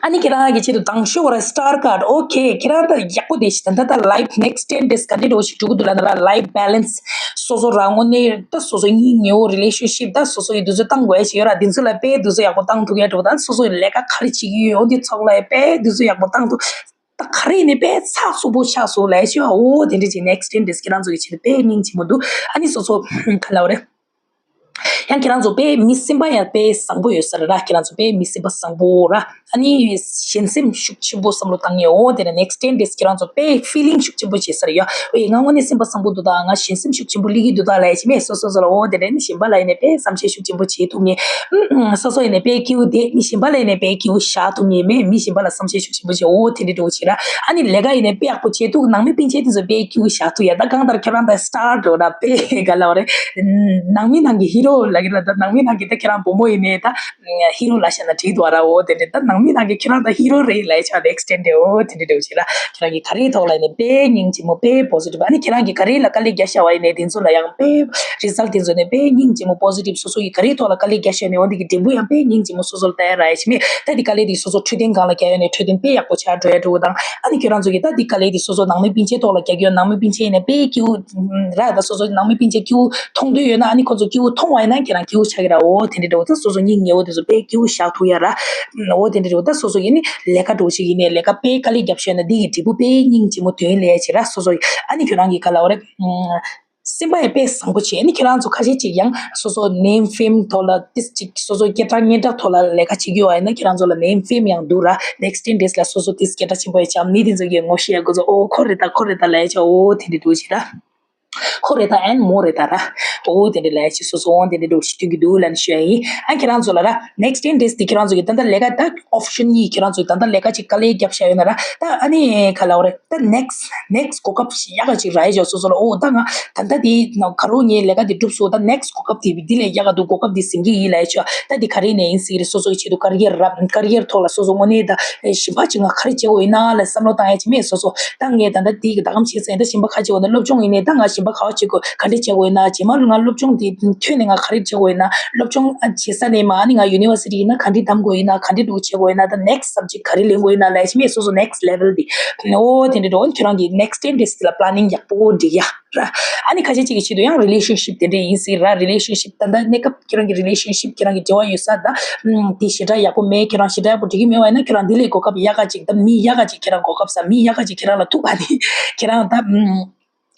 ཨ་ནི་ཁྱེད་རང་གི་ཆེད་དུ་དང་ཤོས་ར་star card ཨོ་ཁེ། ཁྱེད་རང་ད་ཡག་པོ་བསྡད་ཤིག་ད་ལྟ་ད་life next ten days ག་འདྲ་འདྲ་བོ་ཞིག་འགྲོ་གི་འདུག་ལབ་ན་ར། life balance སོ་སོ་རང་ངོ་ནས་ད་སོ་སོ་གཉིས་ཉེ་བོ་relationship ད་སོ་སོ་ཡི་དུས་ཚོད་བཏང་དགོས་ཡ་ཞིག་ཡོད་ར། དེ་ཚོ་ལ་དཔེ་དུས་ཚོད་ཡག་པོ་བཏང་ཐུབ་ཡ་འགྲོ། ད་སོ་སོ་ཡི་ལས་ཀ་ག་རེ་བྱེད་ཀྱི་ཡོད་འོ་དེ་ཚོ་ལ་དཔེ་དུས་ཚོད་ཡག་པོ་བཏང་ཐུབ། ད་ག་རེ་ཡིན་ནའི་དཔེ་ཚགས་ཚུད་པོ་ཆགས་སོང་ལབ་ཡ་ཞིག་ཡོད། འོ་དེ་འདྲ་ཅིག་next ten days ཁྱེད་རང་ཚོ་གི་ཆེད་དུ་དཔེ་སྙིང་རྗེ་མོ་འདུག་ཨ་ནི་སོ་སོ་ག་ལབ་རེད། ཡང་ཁྱེད་རང་ཚོ་དཔེ་མི་སེམས་པ་ཡང་དཔེ་བཟང་པོ་ཡོད་ས་རེད་ར། ཁྱེད་རང་ཚོ་དཔེ་མི་སེམས་པ་བཟང་པོ་ར། ཨ་ནི་གཞན་སེམས་ཤུགས་ཆེན་པོ་བསམ་བློ་བཏང་ཡས། འོ་དེ་ནས་next ten days ཁྱེད་རང་ཚོ་དཔེ་feeling ཤུགས་ཆེན་པོ་བྱེད་ས་རེད་ཡ། ཨོ་ཡ་ང་དངོས་གནས་སེམས་པ་བཟང་པོ་འདུག་ད། ང་གཞན་སེམས་ཤུགས་ཆེན་པོ་སླེབས་ཀྱི་འདུག་ད་ལབ་ཡས་ཅིག་མེད། སོ་སོ་སོ་ལ་འོ་དེ་ནས་ནི་གཞན་པ་ལ་ཡིན་ནས་དཔེ་བསམ་ཤེས་ཤུགས་ཆེན་པོ་བྱེད་ཐུབ་ངེས། ཨུམ་ཨུམ་སོ་སོ་ཡིན་ནས་དཔེ་སྐྱིད་པོ་བསྡད། མི་གཞན་པ་ལ་ཡིན་ནས་དཔེ་སྐྱིད་པོ་བཞག་ཐུབ་ངེས་མེད། མི་གཞན་པ་ལ་བསམ་ཤེས་ཤུགས་ཆེན་པོ་བྱེད། འོ་དེ་འདྲ་འགྲོ་བྱེད་ར། ཨ་ནི་ལས་ཀ་ཡིན་ནས་དཔེ་ཡག་པོ་བྱེད་ཐུབ། ནང་མི་སྤུན་མཆེད་དེ་ཚོ་དཔེ་སྐྱིད་པོ་བཞག་ཐུབ་ཡ། ད་གང་ལྟར་ཁྱོད་རང་ད་star འགྲོ་ར། དཔེ་ག་ལབ་རེད། ནང་མི་ནང་གི་hero ལབ་ཀྱི་ར། ད་ནང་མི་ནང་གི་ད་ཁྱེད་རང་བུ་མོ་ཡིན་ནས་ད་hero ལབ་བཞག་ན་འགྲིག་འདུག་ར། འོ་དེ་འདྲ་ད་ནང་མི་ནང་གི་ཁྱེད་རང་ད་hero རེད་ལབ་ཆགས་next ten day འོ་དེ་འདྲ་འགྲོ་བྱེད་ར། ཁྱེད་རང་གི་ག་རེའི་ཐོག་ལ་ཡིན་ནས་དཔེ་སྙིང་རྗེ་མོ་དཔེ་positive། ཨ་ནི་ཁྱེད་རང་གི་ག་རེ་ལ་དཀའ་ལས་རྒྱག་བཞག་པ་ཡིན་ནས་དེ་ཚོ་ལ་ཡང་དཔེ་result དེ་ཚོ་ནས་དཔེ་སྙིང་རྗེ་མོ་positive། སོ་སོ་ཡི་ག་རེའི་ཐོག་ལ་དཀའ་ལས་རྒྱག་བཞག་ནས་འོ་འདི་གི་འབྲས་བུ་ཡང་དཔེ་སྙིང་རྗེ་མོ་སོ་སོ་ལ་ལྟ་ཡ་ར་ཡ་ཞིག་མེད། ད་འདི་དཀའ་ལས་འདི་སོ་སོ་འཕྲོད་བསྟེན་སྒང་ལ་རྒྱག་ཡ་ནས་འཕྲོད་བསྟེན་དཔེ་ཡག་པོ་ཆགས་འགྲོ་ཡ་འགྲོ་དང་། ཨ་ནི་ཁྱོད་རང་ཚོ་གི་ད་འདི་དཀའ་ལས་འདི་སོ་སོ་ནང་མི་སྤུན་མཆེད་ཐོག་ལ་རྒྱག་ཡོད། ནང་མི་སྤུན་མཆེད་ཡིན་ནས་དཔེ་སྐྱིད་པོ་ར། ད་སོ་སོ་ནང་མི་སྤུན་མཆེད་སྐྱིད་པོ་མཐོང་འདོད་ཡོད་ན་ཨ་ནི་ཁོ་ཚོ་སྐྱིད་པོ་མཐོང་བ་ཡིན་ན་ཁྱེད་རང་སྐྱིད་པོ་ཆགས་ཀྱི་ར། འོ་དེ་འདྲ་འདྲ་བོ་ད་སོ་སོ་གཉིས་ཉེ་བོ་དེ་ཚོ་དཔེ་སྐྱིད་པོ་བཞག་ཐུབ་ཡ་ར། འོ་དེ་འདྲ་འདྲ་བོ་ད་སོ་སོ་ཡིན་ནི་ལས་ཀ་འགྲོ་བྱེད་ཀྱི་ཡིན་ནས་ལས་ཀ་དཔེ་དཀའ་ལས་རྒྱབ་ཤོད་ན་འདི་གི་འབྲས་བུ་དཔེ་སྙིང་རྗེ་མོ་ཐོན་ལས་བྱེད་ར། སོ་སོ་ཡི་ཨ་ནི་ཁྱོད་རང་གི་ག་ལབ་རེད། སེམས་པ་ཡང་དཔེ་བཟང་པོ་བྱས། ཨ་ནི་ཁྱེད་རང་ཚོ་ཁ་ཤས་ཅིག་ཡང་སོ་སོ་name fame ཐོག་ལ་ཏིས་ཅིག་སོ་སོ་སྐད་གྲགས་སྙན་གྲགས་ཐོག་ལ་ལས་ཀ་བྱེད་རྒྱུ་བ་ཡིན་ན་ཁྱེད་རང་ཚོ་ལ་name fame ཡང་འདུག་ར། next ten days ལ་སོ་སོ་ཏིས་སྐད་གྲགས་ཆེན་པོ་ཡང་བྱ། མི་དེ་ཚོ་གིས་ངོ་ཤེས་ཡ་གོ་ཚོ་ཨོ་ཁོ་རེད་ད་ཁོ་རེད་ད་ལས་བྱ་འོ་དེ་འདྲ་འདུག་བྱེད་ར། ཁོ་རེད་ད་ཨན་མོ་རེད་ད་ར། ཨོ་དེ་འདྲ་ལས་བྱེད་སོ་སོ་འོ་དེ་འདྲ་འདྲ་བོ་ཞིག་སྟོན་གྱི་འདུག་ལབ་ནས་ཞུ་ཡ་ཡིན། ཨ་ཁྱེད་རང་ཚོ་ལ་ར་next ten days དེ་ཁྱེད་རང་ཚོ་གི་ད་ལྟ་ལས་ཀ་ད་option གཉིས། ཁྱེད་རང་ཚོ་ད་ལྟ་ལས་ཀ་ཅིག་དཀའ་ལས་རྒྱབ་བཞག་ཡོད་ན་ར། ད་ཨ་ནི་ག་ལབ་རེད། ད་next next གོ་སྐབས་ཤིག་ཡག་ག་ཅིག་རག་ཡ་ཅིག་སོ་སོ་ལ། ཨོ་ད་ང་ད་ལྟ་དེ་ནང་ག་རུ་ངའི་ལས་ཀ་དེ་གྲུབ་སོང་། ད་next གོ་སྐབས་དེ་འདི་ལས་ཡག་ག་འདུག་གོ་སྐབས་དེ་ཟིན་གྱི་ཡིན་ལབ་ཡ་ཅིག་ད་དེ་ག་རེ་ནས་ཡིན་སྲིད་རེད། སོ་སོ་གི་ཆེད་དུ་career ར་career ཐོག་ལ་སོ་སོ་དངོས་གནས་ད་གཞན་པ་ཅིག་ང་ག་རེ་བྱེད་དགོས་ཡིན་ན་ལ་བསམ་བློ་བཏང་ཡ་ཅིག་མེད། སོ་སོ་ད་ངས་ད་ལྟ་དེ་གི་ད་གམ་བྱེད་ས་ཡིན། ད་གཞན་པ་ག་རེ་བྱེད་དགོས་ན་སློབ་སྦྱོང་ཡིན་ནས་ད་ང་གཞན་པ་ག་བ་བྱེད་དགོས་ག་འདྲ་བྱེད་དགོས་ཡིན་ན་རྗེས་མ་ལ་ང་སློབ་སྦྱོང་དེ་ཐོན་ནས་ང་ག་རེ་བྱེད་དགོས་ཡིན་ན་སློབ་སྦྱོང་བྱེད་ས་ནས་མ་ཨ་ནི་ང་university ཡིན་ན་ག་འདྲ་འདམ་དགོས་ཡིན་ན་ག་འདྲ་འདུག་བྱེད་དགོས་ཡིན་ན་ད་next subject ག་རེ་ལེན་དགོས་ཡིན་ན་ལབ་ཡ་ཅིག་མེད། སོ་སོ་next level དེ་ཨོ་དེ་འདྲ་འགྲོ། ཁྱོད་རང་གི་next ten days དེ་ལ་planning ཡག་པོ་སྒྲིག་ཡ། ར། ཨ་ནི་ཁ་ཤས་ཅིག་གི་ཆེད་དུ་ཡང་relationship དེ་འདྲ་ཡིན་སྲིད་ར། relationship ད་ལྟ་གནས་སྐབས་ཁྱེད་རང་གི་relationship ཁྱེད་རང་གི་འབྲེལ་བ་ཡོད་ས་ད། ཨམ། དེ་ཞེ་དྲག་ཡག་པོ་མེད། ཁྱེད་རང་ཞེ་དྲག་ཡག་པོ་འགྲིག་གི་མེད་པ་ཡིན་ན་ཁྱེད་རང་འདི་ལས་གོ་སྐབས་ཡག་ག་ཅིག་ད་མི་ཡག་ག་ཅིག་ཁྱེད་རང་གོ་སྐབས་ས་མི་ཡག་ག་ཅིག་ཁྱེད་རང་ལ་ཐུག་པ་ནི་ཁྱེད་རང་ད། ཨམ།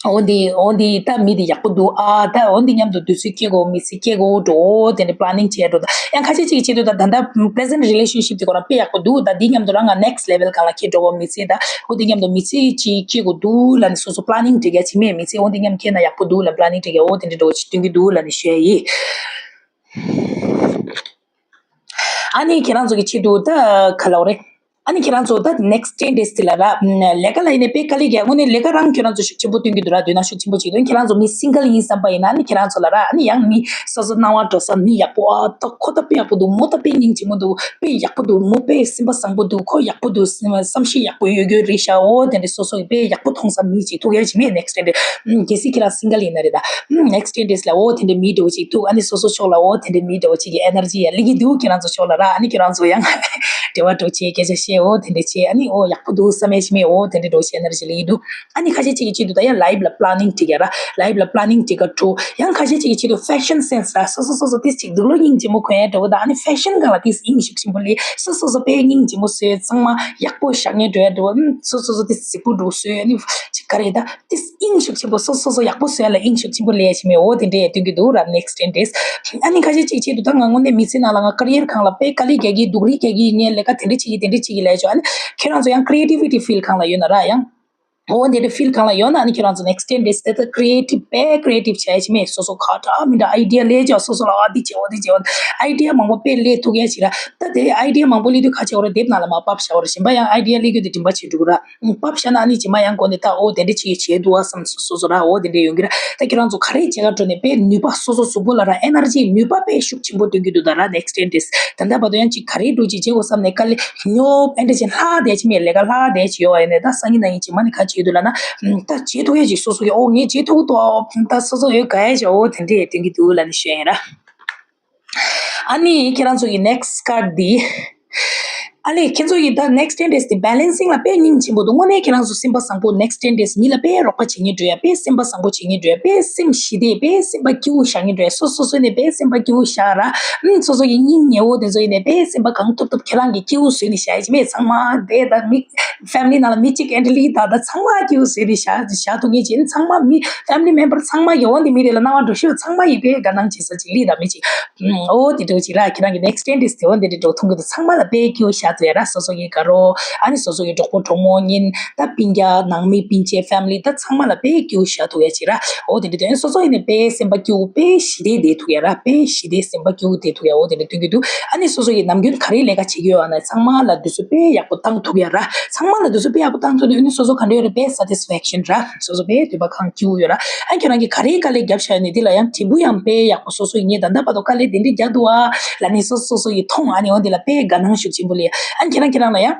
འོ་འདི་འོ་འདི་ད་མི་འདི་ཡག་པོ་འདུག་ཨ་ད་འོ་འདི་མཉམ་དུ་དུས་ཚོད་སྐྱེལ་དགོས་མི་ཚེ་སྐྱེལ་དགོས་འགྲོ་དེ་འདྲ་planning བྱས་འགྲོ། ད་ཡང་ཁ་ཤས་ཅིག་གི་ཆེད་དུ་ད་ད་ལྟ་present relationship དེ་ཁོ་རང་དཔེ་ཡག་པོ་འདུག་ད་འདི་མཉམ་དུ་རང་ང་next level གང་ལ་འཁྱེར་འགྲོ་དགོས་མི་ཚེ་ད། འོ་དེ་མཉམ་དུ་མི་ཚེ་གཅིག་སྐྱེལ་དགོས་འདུག་ལབ་ནས་སོ་སོ་planning བྲིས་རྒྱ་ཆེ་མེད། མི་ཚེ་འོ་དེ་མཉམ་འཁྱེར་ན་ཡག་པོ་འདུག་ལབ་planning བྲིས་རྒྱ་འོ་དེ་འདྲ་འགྲོ་ཆེ་སྟོན་གྱི་འདུག་ལབ་ནས་ཞུ་ཡ་ཡིན། ཨ་ནི་ཁྱེད་རང་ཚོ་གི་ཆེད་དུ་ད་ག་ལབ་རེད། ཨ་ནི་ཁྱེད་རང་ཚོ་ད་next ten days དེ་ལ་ར་ལས་ཀ་ལ་ཡིན་ནས་དཔེ་དཀའ་ལས་རྒྱག་དངོས་གནས་ལས་ཀ་རང་ཁྱེད་རང་ཚོ་ཤུགས་ཆེན་པོ་སྟོན་གྱི་འདུག་ར། འདོད་ན་ཤུགས་ཆེན་པོ་བྱེད་དོན་ཁྱེད་རང་ཚོ་མི་single ཡིན་བསམ་པ་ཡིན་ན་ཨ་ནི་ཁྱེད་རང་ཚོ་ལ་ར་ཨ་ནི་ཡང་མི་སོ་སོ་སྣང་བ་འགྲོ་ས་མི་ཡག་པོ་ཨ་ད་ཁོ་ད་དཔེ་ཡག་པོ་འདུག་མོ་ད་དཔེ་སྙིང་རྗེ་མོ་འདུག་དཔེ་ཡག་པོ་འདུག་མོ་དཔེ་སེམས་པ་བཟང་པོ་འདུག་ཁོ་ཡག་པོ་འདུག་བསམ་ཤེས་ཡག་པོ་ཡོད་རྒྱུ་རེད་ཤག་འོ་དེ་འདྲ་སོ་སོ་གི་དཔེ་ཡག་པོ་མཐོང་ས་མི་ཅིག་ཐུག་ཡ་ཅིག་མེད། next ten days གལ་སྲིད་ཁྱེད་རང་single ཡིན་ན་རེད་ད། next ten days ལ་འོ་དེ་འདྲ་མི་འདྲ་བོ་ཅིག་ཐུག་ཨ་ནི་སོ་སོ་ཕྱོགས་ལ་འོ་དེ་འདྲ་མི་འདྲ་བོ་ཅིག་གི་energy ཡ་སླེབས་ཀྱི་འདུག་ཁྱེད་རང་ཚོ་ཕྱོགས་ལ་ར། ཨ་ནི་ཁྱེད་རང་ཚོ་ཡང་འབྲེལ་བ་འགྲོ་བྱེད་སྐད་ཆ་བཤད་འོ་དེ་འདྲ་བྱེད་ཨ་ནི་འོ་ཡག་པོ་འདུག་བསམ་ཡ་ཅིག་མེད། འོ་དེ་འདྲ་འདྲ་བོ་ཅིག་energy སླེབས་ཀྱི་འདུག་ཨ་ནི་ཁ་ཤས་ཅིག་གི་ཆེད་དུ་ད་ཡང་life ལ་planning བྲིས་ཡ་ར། life ལ་planning བྲིས་ག་འགྲོ། ཡང་ཁ་ཤས་ཅིག་གི་ཆེད་དུ་fashion sense ར་སོ་སོ་སོ་སོ་ཏིས་ཅིག་འདུག་ལོ་སྙིང་རྗེ་མོ་གོན་ཡ་འདྲ་བོ་ད་ཨ་ནི་fashion སྒང་ལ་ཏིས་དབྱིངས་ཤུགས་ཆེན་པོ་སླེབས། སོ་སོ་སོ་དཔེ་སྙིང་རྗེ་མོ་བཟོས་གཙང་མ་ཡག་པོ་བཞག་ཉན་འགྲོ་ཡ་འདྲ་བོ་སོ་སོ་སོ་ཏིས་གཟིགས་པོ་འདྲ་བོ་བཟོས་ཨ་ནི་ཅིག་ག་རེ་ད། དེ་དབྱིངས་ཤུགས་ཆེན་པོ་སོ་སོ་སོ་ཡག་པོ་བཟོ་ཡ་ལ་དབྱིངས་ཤུགས་ཆེན་པོ་ལས་ཡ་ཞིག་མེད། འོ་དེ་འདྲས་སྟོན་གྱི་འདུག་ར། next ten days ཨ་ནི་ཁ་ཤས་ཅིག་ཆེད་དུ་ད་ང་དངོས་གནས་མི་ཚེ་ནང་ལ་ང་career གང་ལ་དཔེ་དཀའ་ལས་རྒྱག་གི་སྡུག་རུས་རྒྱག་གི་ངས་ལས་ཀ་དེ་འདྲས་བྱེད་ཀྱི་དེ་འདྲས་བྱེད་ཀྱི་ལས་ཆོག་ཨ་ནི་ཁྱེད་རང་ཚོ་ཡང་creativity field གང་ལ་ཡོད་ན་ར་ཡང་། འོ་དེ་འདྲས་field གང་ལ་ཡོད་ན་ཨ་ནི་ཁྱེད་རང་ཚོ་next ten days དེ་ད་creative དཔེ་creative བྱ་ཡ་ཞིག་མེད། སོ་སོ་ཁ་གྲག་མི་འདྲ་idea ལས་ཆོག་སོ་སོ་ལ་ཨ་འདི་བྱེད་འོ་འདི་བྱེད་འོ་idea མང་པོ་དཔེ་ལས་ཐུབ་ཡ་ཞིག་ར། ད་དེ་idea མང་པོ་ལས་དུས་ཁ་ཆེ་བ་ར་དེབ་ནང་ལ་མ་ཕབ་བཞག་བ་ར་གཞན་པ་ཡང་idea ལས་རྒྱུ་དེ་འདྲ་བྱེད་འགྲོ་གི་ར། ཕབ་བཞག་ན་ཨ་ནི་རྗེས་མ་ཡང་འགོ་ནས་ད་འོ་དེ་འདྲ་ཅིག་བྱས་འདུག་བ་བསམ་སོ་སོ་སོ་ར་འོ་དེ་འདྲ་ཡོང་གི་ར། ད་ཁྱེད་རང་ཚོ་ག་རེ་བྱེད་ག་འགྲོ་ནས་དཔེ་ནུས་པ་སོ་སོ་གཟུགས་པོ་ལ་ར་energy ནུས་པ་དཔེ་ཤུགས་ཆེན་པོ་སྟོན་གྱི་འདུག་ད་ར་next ten days ད་ལྟ་བར་དུ་ཡང་ཅིག་ག་རེ་འགྲོ་ཅིག་བྱེད་འོ་བསམ་ནས་དཀའ་ལས་ཉོབ་ཨེ་འདྲ་ཅིག་ལྷག་བསྡད་ཅིག་མེད། ལས་ཀ་ལྷག་བསྡད་ཅིག་ཡོད་བ་ཡིན་ནས་ད་སང་ཉིན་གནངས་ཉིན་རྗེས་མ་ནས་ག་བྱེད་འདུག་ལབ་ན་ད་བྱེད་ཐུབ་ཡ་ཅིག་སོ་སོ་གི་འོ་ངས་བྱེད་ཐུབ་འདུག་ད་སོ་སོ་ཡོད་ག་ཡ་ཅིག་འོ་དེ་འདྲས་སྟོན་གྱི་འདུག་ལབ་ནས་ཞུ་ཡ་ཡིན་ར། ཨ་ནི་ཁྱེད་རང་ཚོ་གི་next card འདི། ཨ་ལས་ཁྱེད་ཚོ་ཡིན་ད་next ten days དེ་balancing ལ་དཔེ་སྙིང་རྗེ་པོ་འདུག་དངོས་གནས་ཁྱེད་རང་ཚོ་སེམས་པ་བཟང་པོ་next ten days མི་ལ་དཔེ་རོགས་པ་བྱེད་སྙིང་འདོད་ཡ། དཔེ་སེམས་པ་བཟང་པོ་བྱེད་སྙིང་འདོད་ཡ། དཔེ་སེམས་ཞི་བདེ་དཔེ་སེམས་པ་སྐྱིད་པོ་བཞག་སྙིང་འདོད་ཡ། སོ་སོ་སོ་ནས་དཔེ་སེམས་པ་སྐྱིད་པོ་བཞག་ར། ཨུམ་སོ་སོ་ཡི་སྙིང་ཉེ་བོ་དེ་ཚོ་ཡིན་ནས་དཔེ་སེམས་པ་གང་ཐུབ་ཐུབ་ཁྱེད་རང་གི་སྐྱིད་པོ་བཟོས་ནས་བཞག་ཡ་ཅི་མེད་ཚང་མ་དེ་ད་མི་family ནང་ལ་མི་གཅིག་ཨེ་འདྲ་ལི་ད་ད་ཚང་མ་སྐྱིད་པོ་བཟོས་ནས་བཞག་བཞག་ཐུབ་ངེས་ཅན་ཚང་མ་མི་family member ཚང་མ་ཡི་འོ་འདི་མི་དེ་ལ་སྣང་བ་འགྲོ་ཤོས་ཚང་མ་ཡི་དཔེ་དགའ་སྣང་བྱེད་ས་ཅིག་ལི་ད་མི་ཅིག་ཨོ་དེ་འདྲ་ཅིག་ར་ཁྱེད་རང་གི་next ten days དེ་འོ་འདི་འདྲ་འགྲོ་ཐུང་གི་འདུག་ཚང་མ་ལ་དཔེ་སྐྱིད་པོ་བཞག་ཐུབ་ཡ་ར། སོ་སོ་གི་དགའ་རོགས་ཨ་ནི་སོ་སོ་གི་གྲོགས་པོ་གྲོགས་མོ་གཉིས་ད་སྤུན་ཀྱག་ནང་མི་སྤུན་མཆེད་family ད་ཚང་མ་ལ་དཔེ་སྐྱིད་པོ་བཞག་ཐུབ་ཡ་ཅིག་ར། ཨོ་དེ་འདྲ་དོན་སོ་སོ་ཡིན་ནས་དཔེ་སེམས་པ་སྐྱིད་པོ་དཔེ་ཞི་བདེ་བསྡད་ཐུབ་ཡ་ར། དཔེ་ཞི་བདེ་སེམས་པ་སྐྱིད་པོ་བསྡད་ཐུབ་ཡ་ཨོ་དེ་འདྲ་སྟོན་གྱི་འདུག་ཨ་ནི་སོ་སོ་གི་ནམ་རྒྱུན་ག་རེ་ལས་ཀ་བྱེད་ཀྱི་ཡོད་ཨ་ན་ཚང་མ་ལ་དུས་ཚོད་དཔེ་ཡག་པོ་བཏང་ཐུབ་ཡ་ར། ཚང་མ་ལ་དུས་ཚོད་དཔེ་ཡག་པོ་བཏང་ཐུབ་ནས་ཨ་ནི་སོ་སོ་ག་འདྲ་ཡོད་ར་དཔེ་satisfaction ར། སོ་སོ་དཔེ་འདོད་པ་ཁེངས་སྐྱིད་པོ་ཡོད་ར། ཨ་ཁྱེད་རང་གིས་ག་རེའི་དཀའ་ལས་བརྒྱབ་བཞག་ཡོད་ནས་འདི་ལ་ཡང་དྲིན་པོ་ཡང་དཔེ་ཡག་པོ་སོ་སོ་ཡིན་ངེས་ད་ལྟ་བར་དུ་དཀའ་ལས་དེ་འདྲ་བརྒྱབ་འདུག་ཨ་ལ་ནི་སོ་སོ་སོ་སོ་ཡི་མཐོང་ཨ་ནི་འོ་འདི་ལ་དཔེ་དགའ་སྣང་ཤུགས་ཆེན་པོ་ལས་ཨ་ཁྱེད་རང་ཁྱེད་རང་ལ་ཡང་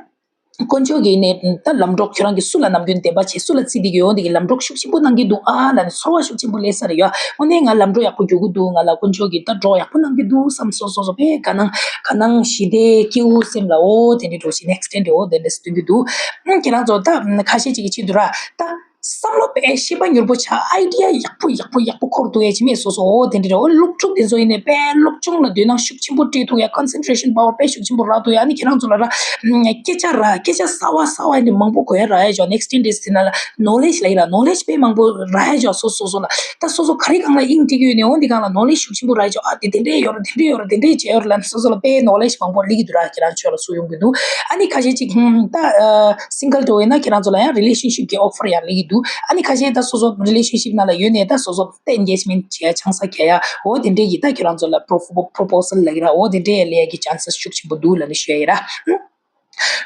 དཀོན་མཆོག་གིས་ནས་ད་ལམ་གྲོགས་ཁྱོད་རང་གིས་སུ་ལ་ནམ་རྒྱུན་བདེན་པ་བྱེད་སུ་ལ་བརྩི་བསྡད་ཀྱི་ཡོད་འདི་གི་ལམ་གྲོགས་ཤུགས་ཆེན་པོ་གནང་གི་འདུག་ཨ་ལ་ནི་ཚོར་བ་ཤུགས་ཆེན་པོ་སླེབས་ས་རེད་ཡ། དངོས་གནས་ང་ལམ་གྲོགས་ཡག་པོ་རྒྱུག་གི་འདུག་ང་ལ་དཀོན་མཆོག་གིས་ད་གྲོགས་ཡག་པོ་གནང་གི་འདུག་བསམ་སོ་སོ་སོ་དཔེ་དགའ་སྣང་དགའ་སྣང་ཞི་བདེ་སྐྱིད་པོ་སེམས་ལ་ཨོ་དེ་འདྲའི་འགྲོ་ཞིག་next ten day ཨོ་དེ་འདྲ་སྟོན་གི་འདུག་ཨ་ཁྱེད་རང་ཚོ་ད་ཁ་ཤས་ཅིག་གི་ཆེད་དུ་ར་ད། བསམ་བློ་དཔེ་ཤེས་པ་མྱུར་པོ་ཆགས་ཨའི་ཌི་ཡ་ཡག་པོ་ཡག་པོ་ཡག་པོ་འཁོར་འདུག་ཡ་ཅི་མེད་སོ་སོ་ཨོ་དེ་འདྲ་རེད། ཨོ་སློབ་ཕྲུག་དེ་ཚོ་ཡིན་ནས་དཔེ་སློབ་སྦྱོང་ལ་འདོད་སྣང་ཤུགས་ཆེན་པོ་སྤྲད་ཐུབ་ཡ་concentration power དཔེ་ཤུགས་ཆེན་པོ་རག་འདུག་ཡ། ཨ་ནི་ཁྱེད་རང་ཚོ་ལ་ར་སྐད་ཆ་ར་སྐད་ཆ་གསར་བ་གསར་བ་ཡིན་ནས་མང་པོ་གོ་ཡ་རག་ཡ་ཅོ་next ten days དེ་ན་ལ་knowledge ལ་ཡི་ར་knowledge དཔེ་མང་པོ་རག་ཡ་ཅོ་སོ་སོ་སོ་ལ་ད་སོ་སོ་ག་རེ་གང་ལ་དབྱིངས་སྤྲད་ཀྱི་ཡོད་ནས་ཨོ་འདི་གང་ལ་knowledge ཤུགས་ཆེན་པོ་རག་ཡ་ཅོ་ཨ་དེ་དེ་འདྲས་ཡོད་ར་དེ་འདྲས་ཡོད་ར་དེ་འདྲས་བྱས་ཡོད་ར་ལ་སོ་སོ་ལ་དཔེ་knowledge མང་པོ་སླེབས་ཀྱི་འདུག་ར་ཁྱེད་རང་ཚོ་ལ་སུ་ཡོང་གི་འདུག་ཨ་ནི་ཁ་ཤས་ཅིག་ཧུམ་ད་single འགྲོ་ཡིན་ན་ཁྱེད་རང་ཚོ་ལ་ཡང་relationship གི་offer ཡང་སླེབས་ཀྱི་འདུག་ཨ་ནི་ཁ་ཤས་ད་སོ་སོ་relationship ནང་ལ་ཡོད་ནས་ད་སོ་སོ་ད་engagement བྱེད་ཡ་ཆང་ས་གྱེས་ཡ་འོ་དེ་འདྲས་ཡིན་ད་ཁྱེད་རང་ཚོ་ལ་propo- proposal ལབ་ཀྱི་ར་འོ་དེ་འདྲས་སླེབས་ཡ་གི་chances ཤུགས་ཆེན་པོ་འདུག་ལབ་ནས་ཞུ་ཡ་ཡིན་ར།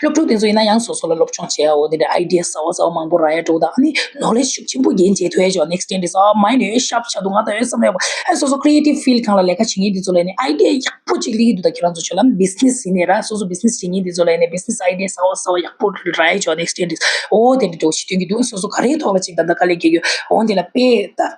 སློབ་ཕྲུག་དེ་ཚོ་ཡིན་ན་ཡང་སོ་སོ་ལ་སློབ་སྦྱོང་བྱེད་ཡ་འོ་དེ་འདྲས་idea གསར་བ་གསར་བ་མང་པོ་རག་ཡ་འགྲོ་ད་ཨ་ནི་knowledge ཤུགས་ཆེན་པོ་རྒྱན་བྱེད་ཐུབ་ཡ་ཅོ་next ten days ཨ་མ་ཡིན་ནས་ཤབ་ཆ་འདུག་ང་ད་ཡོད་བསམ་ཡ་པོ་ཨ་སོ་སོ་creative field གང་ལ་ལས་ཀ་བྱེད་མཁན་དེ་ཚོ་ལ་ཡིན་ནས་idea ཡག་པོ་ཅིག་སླེབས་ཀྱི་འདུག་ད་ཁྱེད་རང་ཚོ་ཆོས་ལམ་business ཡིན་ནས་ར་སོ་སོ་business བྱེད་མཁན་དེ་ཚོ་ལ་ཡིན་ནས་business idea གསར་བ་གསར་བ་ཡག་པོ་རག་ཡ་ཅོ་next ten days ཨོ་དེ་འདྲ་འགྲོ་ཞིག་སྟོན་གྱི་འདུག་སོ་སོ་ག་རེའི་ཐོག་ལ་ཅིག་ད་ལྟ་དཀའ་ལས་རྒྱག་གི་ཡོད་འོ་འདི་ལ་དཔེ་ད་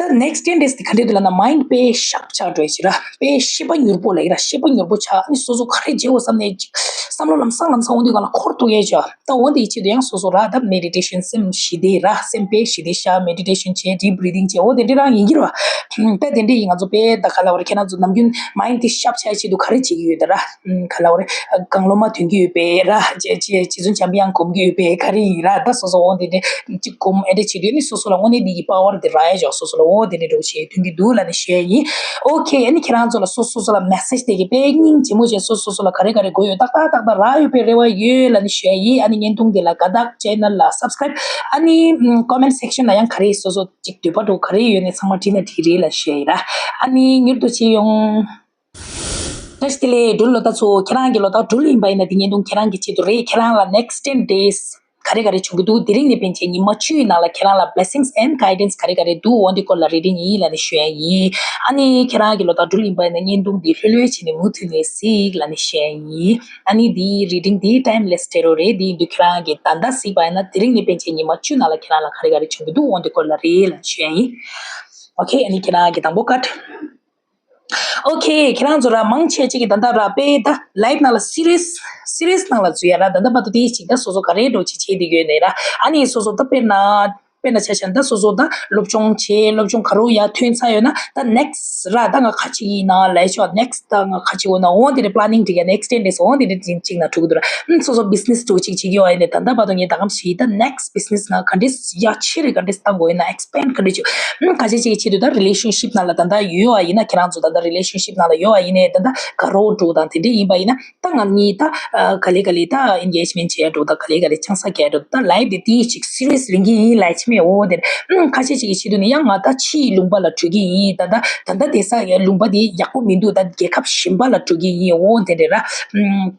ད་next ten days དེ་ག་འདྲས་འདུག་ལབ་ན་mind དཔེ་sharp ཆགས་འགྲོ་ཡ་ཅིག་ར་དཔེ་ཤེས་པ་མྱུར་པོ་ལ་ཡིན་ར་ཤེས་པ་མྱུར་པོ་ཆགས་ཨ་ནི་སོ་སོ་ག་རེ་བྱེད་འོ་བསམ་ནས་ཅིག་བསམ་བློ་ལམ་སང་ལམ་སང་འོ་འདི་ག་ལ་འཁོར་ཐུབ་ཡ་ཅོ། ད་འོ་འདི་ཡི་ཆེད་དུ་ཡང་སོ་སོ་ར་ད་meditation སེམས་ཞི་བདེ་ར་སེམས་དཔེ་ཞི་བདེ་ཤ་meditation བྱས་deep breathing བྱས་འོ་དེ་འདྲ་རང་ཡིན་གྱི་ར་བ། ད་དེ་འདྲ་ཡིན་ང་ཚོ་དཔེ་ད་ག་ལ་བ་རེད་ཁྱེད་རང་ཚོ་ནམ་རྒྱུན་mind དེ་sharp ཆགས་ཆེད་དུ་ག་རེ་བྱེད་ཀྱི་ཡོད་ད་ར་ག་ལ་བ་རེད་གང་བློ་མ་ཐོན་གྱི་ཡོད་པས་ར་ཅེ་ཅེ་ཅེ་ཚུན་འཇམ་དབྱངས་སྒོམ་གྱི་ཡོད་པས་ག་རེ་ཡིན་ར་ད་སོ་སོ་འོ་དེ་འདྲ་ཅིག་སྒོམ་ཨེ་འདྲ་བྱེད་དུས་ནི་སོ་སོ་ལ་དངོས་གནས་འདི་གི་power དེ་རག་ཡ་ཞོག་སོ་སོ་ལ་འོ་དེ་འདྲ་འདྲ་བོ་བྱེད་ཐོན་གྱི་འདུག་ལབ་ནས་ཞུ་ཡ་ཡིན། Okay ཨ་ནི་ཁྱེད་རང་ཚོ་ལ་སོ་སོ་སོ་ལ་message དེ་གི་དཔེ་སྙིང་རྗེ་མོ་བྱས་སོ་སོ་སོ་ལ་ག་རེ་ག་རེ་དགོས་ཡོད་ཏག་ཏག་ཏག་ཏག་རག་ཡོད་པའི་རེ་བ་ཡོད་ལབ་ནས་ཞུ་ཡ་ཡིན། ཨ་ནི་བརྙན་ཐུང་འདི་ལ་དགའ་རྟགས་channel ལ་subscribe ཨ་ནི་comment section ལ་ཡང་ག་རེ་སོ་སོ་ཅིག་འདོད་པ་འདྲ་བོ་ག་རེ་ཡོད་ནས་ཚང་མ་བྲིས་ན་འགྲིག་རེད་ལབ་ཞུ་ཡ་ཡིན་ར། ཨ་ནི་མྱུར་དུ་མཇལ་ཡོང་། བཀྲ་ཤིས་བདེ་ལེགས་འབྲུག་ལོ་ཟླ་ཚོ། ཁྱེད་རང་གི་ལོ་ཟླ་འབྲུག་ལ་ཡིན་པ་ཡིན་ན་འདི་བརྙན་ཐུང་ཁྱེད་རང་གི་ཆེད་དུ་རེད། ཁྱེད་རང་ལ་next ten days ག་རེ་ག་རེ་བྱུང་གི་འདུག་དེ་རིང་ནས་ཕན་ཆད་ཉི་མ་བཅུའི་ནང་ལ་ཁྱེད་རང་ལ་blessings and guidance ག་རེ་ག་རེ་འདུག་འོ་འདི་སྐོར་ལ་reading ཡིན་ལབ་ནས་ཞུ་ཡ་ཡིན། ཨ་ནི་ཁྱེད་རང་གི་ལོ་ཟླ་འབྲུག་ལ་ཡིན་པ་ཡིན་ན་བརྙན་ཐུང་འདི་ལྷོད་ལྷོད་བྱས་ནས་མུ་མཐུད་ནས་གཟིགས་ལབ་ནས་ཞུ་ཡ་ཡིན། ཨ་ནི་འདིའི་reading འདི་timeless tarot རེད། འདི་ཡིན་དུས་ཁྱེད་རང་གིས་ད་ལྟ་གཟིགས་པ་ཡིན་ན་དེ་རིང་ནས་ཕན་ཆད་ཉི་མ་བཅུ་ནང་ལ་ཁྱེད་རང་ལ་ག་རེ་ག་རེ་བྱུང་གི་འདུག་འོ་འདི་སྐོར་ལ་རེད་ལབ་ནས་ཞུ་ཡ་ཡིན། Okay ཨ་ནི་ཁྱེད་རང་གི་དང་པོ་card Okay ཁྱེད་རང་ཚོ་ར་མང་ཆེ་ཅིག་གིས་ད་ལྟ་ར་དཔེ་ད་life ནང་ལ་serious serious ནང་ལ་འཛུལ་ཡ་ར། ད་ལྟ་བར་དུ་དེའི་ཅིག་ད་སོ་སོ་ག་རེ་འགྲོ་ཅིག་བྱེད་བསྡད་ཡོད་ནས་ར། ཨ་ནི་སོ་སོ་ད་དཔེར་ན་དཔེར་ན་ཆ་བཞག་ན་ད་སོ་སོ་ད་སློབ་སྦྱོང་བྱེད་སློབ་སྦྱོང་ག་རུ་ཡ་ཐོན་ཚར་ཡོད་ན་ད་next ར་ད་ང་ག་ཅིག་ཡིན་ན་ལས་ཆོག next ད་ང་ག་ཅིག་འོ་ན་འོ་དེ་རེད་planning འགྲིག་ཡ་next ten days འོ་དེ་རེད་ཅིག་ཅིག་ན་འགྲོ་གི་འདུག་ར། ཨ་སོ་སོ་business འགྲོ་ཅིག་བྱེད་ཀྱི་ཡོད་ཡ་ནས་ད་ལྟ་བར་དུ་ངས་ད་གམ་ཞིག་ད་next business ང་ག་འདྲས་ཡ་ཆེ་རེད་ག་འདྲས་བཏང་དགོས་ཡིན་ན། Spend ག་འདྲ་བྱེད། ཨ་ཁ་ཤས་ཅིག་གི་ཆེད་དུ་ད་relationship ནང་ལ་ད་ལྟ་ཡོད་པ་ཡིན་ན་ཁྱེད་རང་ཚོ་ད་ལྟ་relationship ནང་ལ་ཡོད་པ་ཡིན་ནའི་ད་ལྟ་དགའ་རོགས་འགྲོ་དང་དེ་འདྲ་ཡིན་པ་ཡིན་ན་ད་ང་གཉིས་ད་ག་ལེ་ག་ལེ་ད་engagement བྱེད་ཡ་འགྲོ་ད་ག་ལེ་ག་ལེ་ཆང་ས་རྒྱག་འགྲོ་ད་life དེ་དེའི་ཅིག་serious རིང་གི་ཡིན་ལབ་ཅི་མེད། འོ་དེ་ཨ་ཁ་ཤས་ཅིག་གི་ཆེད་དུ་ནི་ཡང་ང་ད་ཕྱིའི་ལུང་པ་ལ་འགྲོ་གི་ཡིན། ད་ད་ད་ལྟ་བསྡད་ས་ཡ་ལུང་པ་དེ་ཡག་པོ་མི་འདུག་ད་རྒྱལ་ཁབ་གཞན་པ་ལ་འགྲོ་གི་ཡིན། འོ་དེ་འདྲ་ར།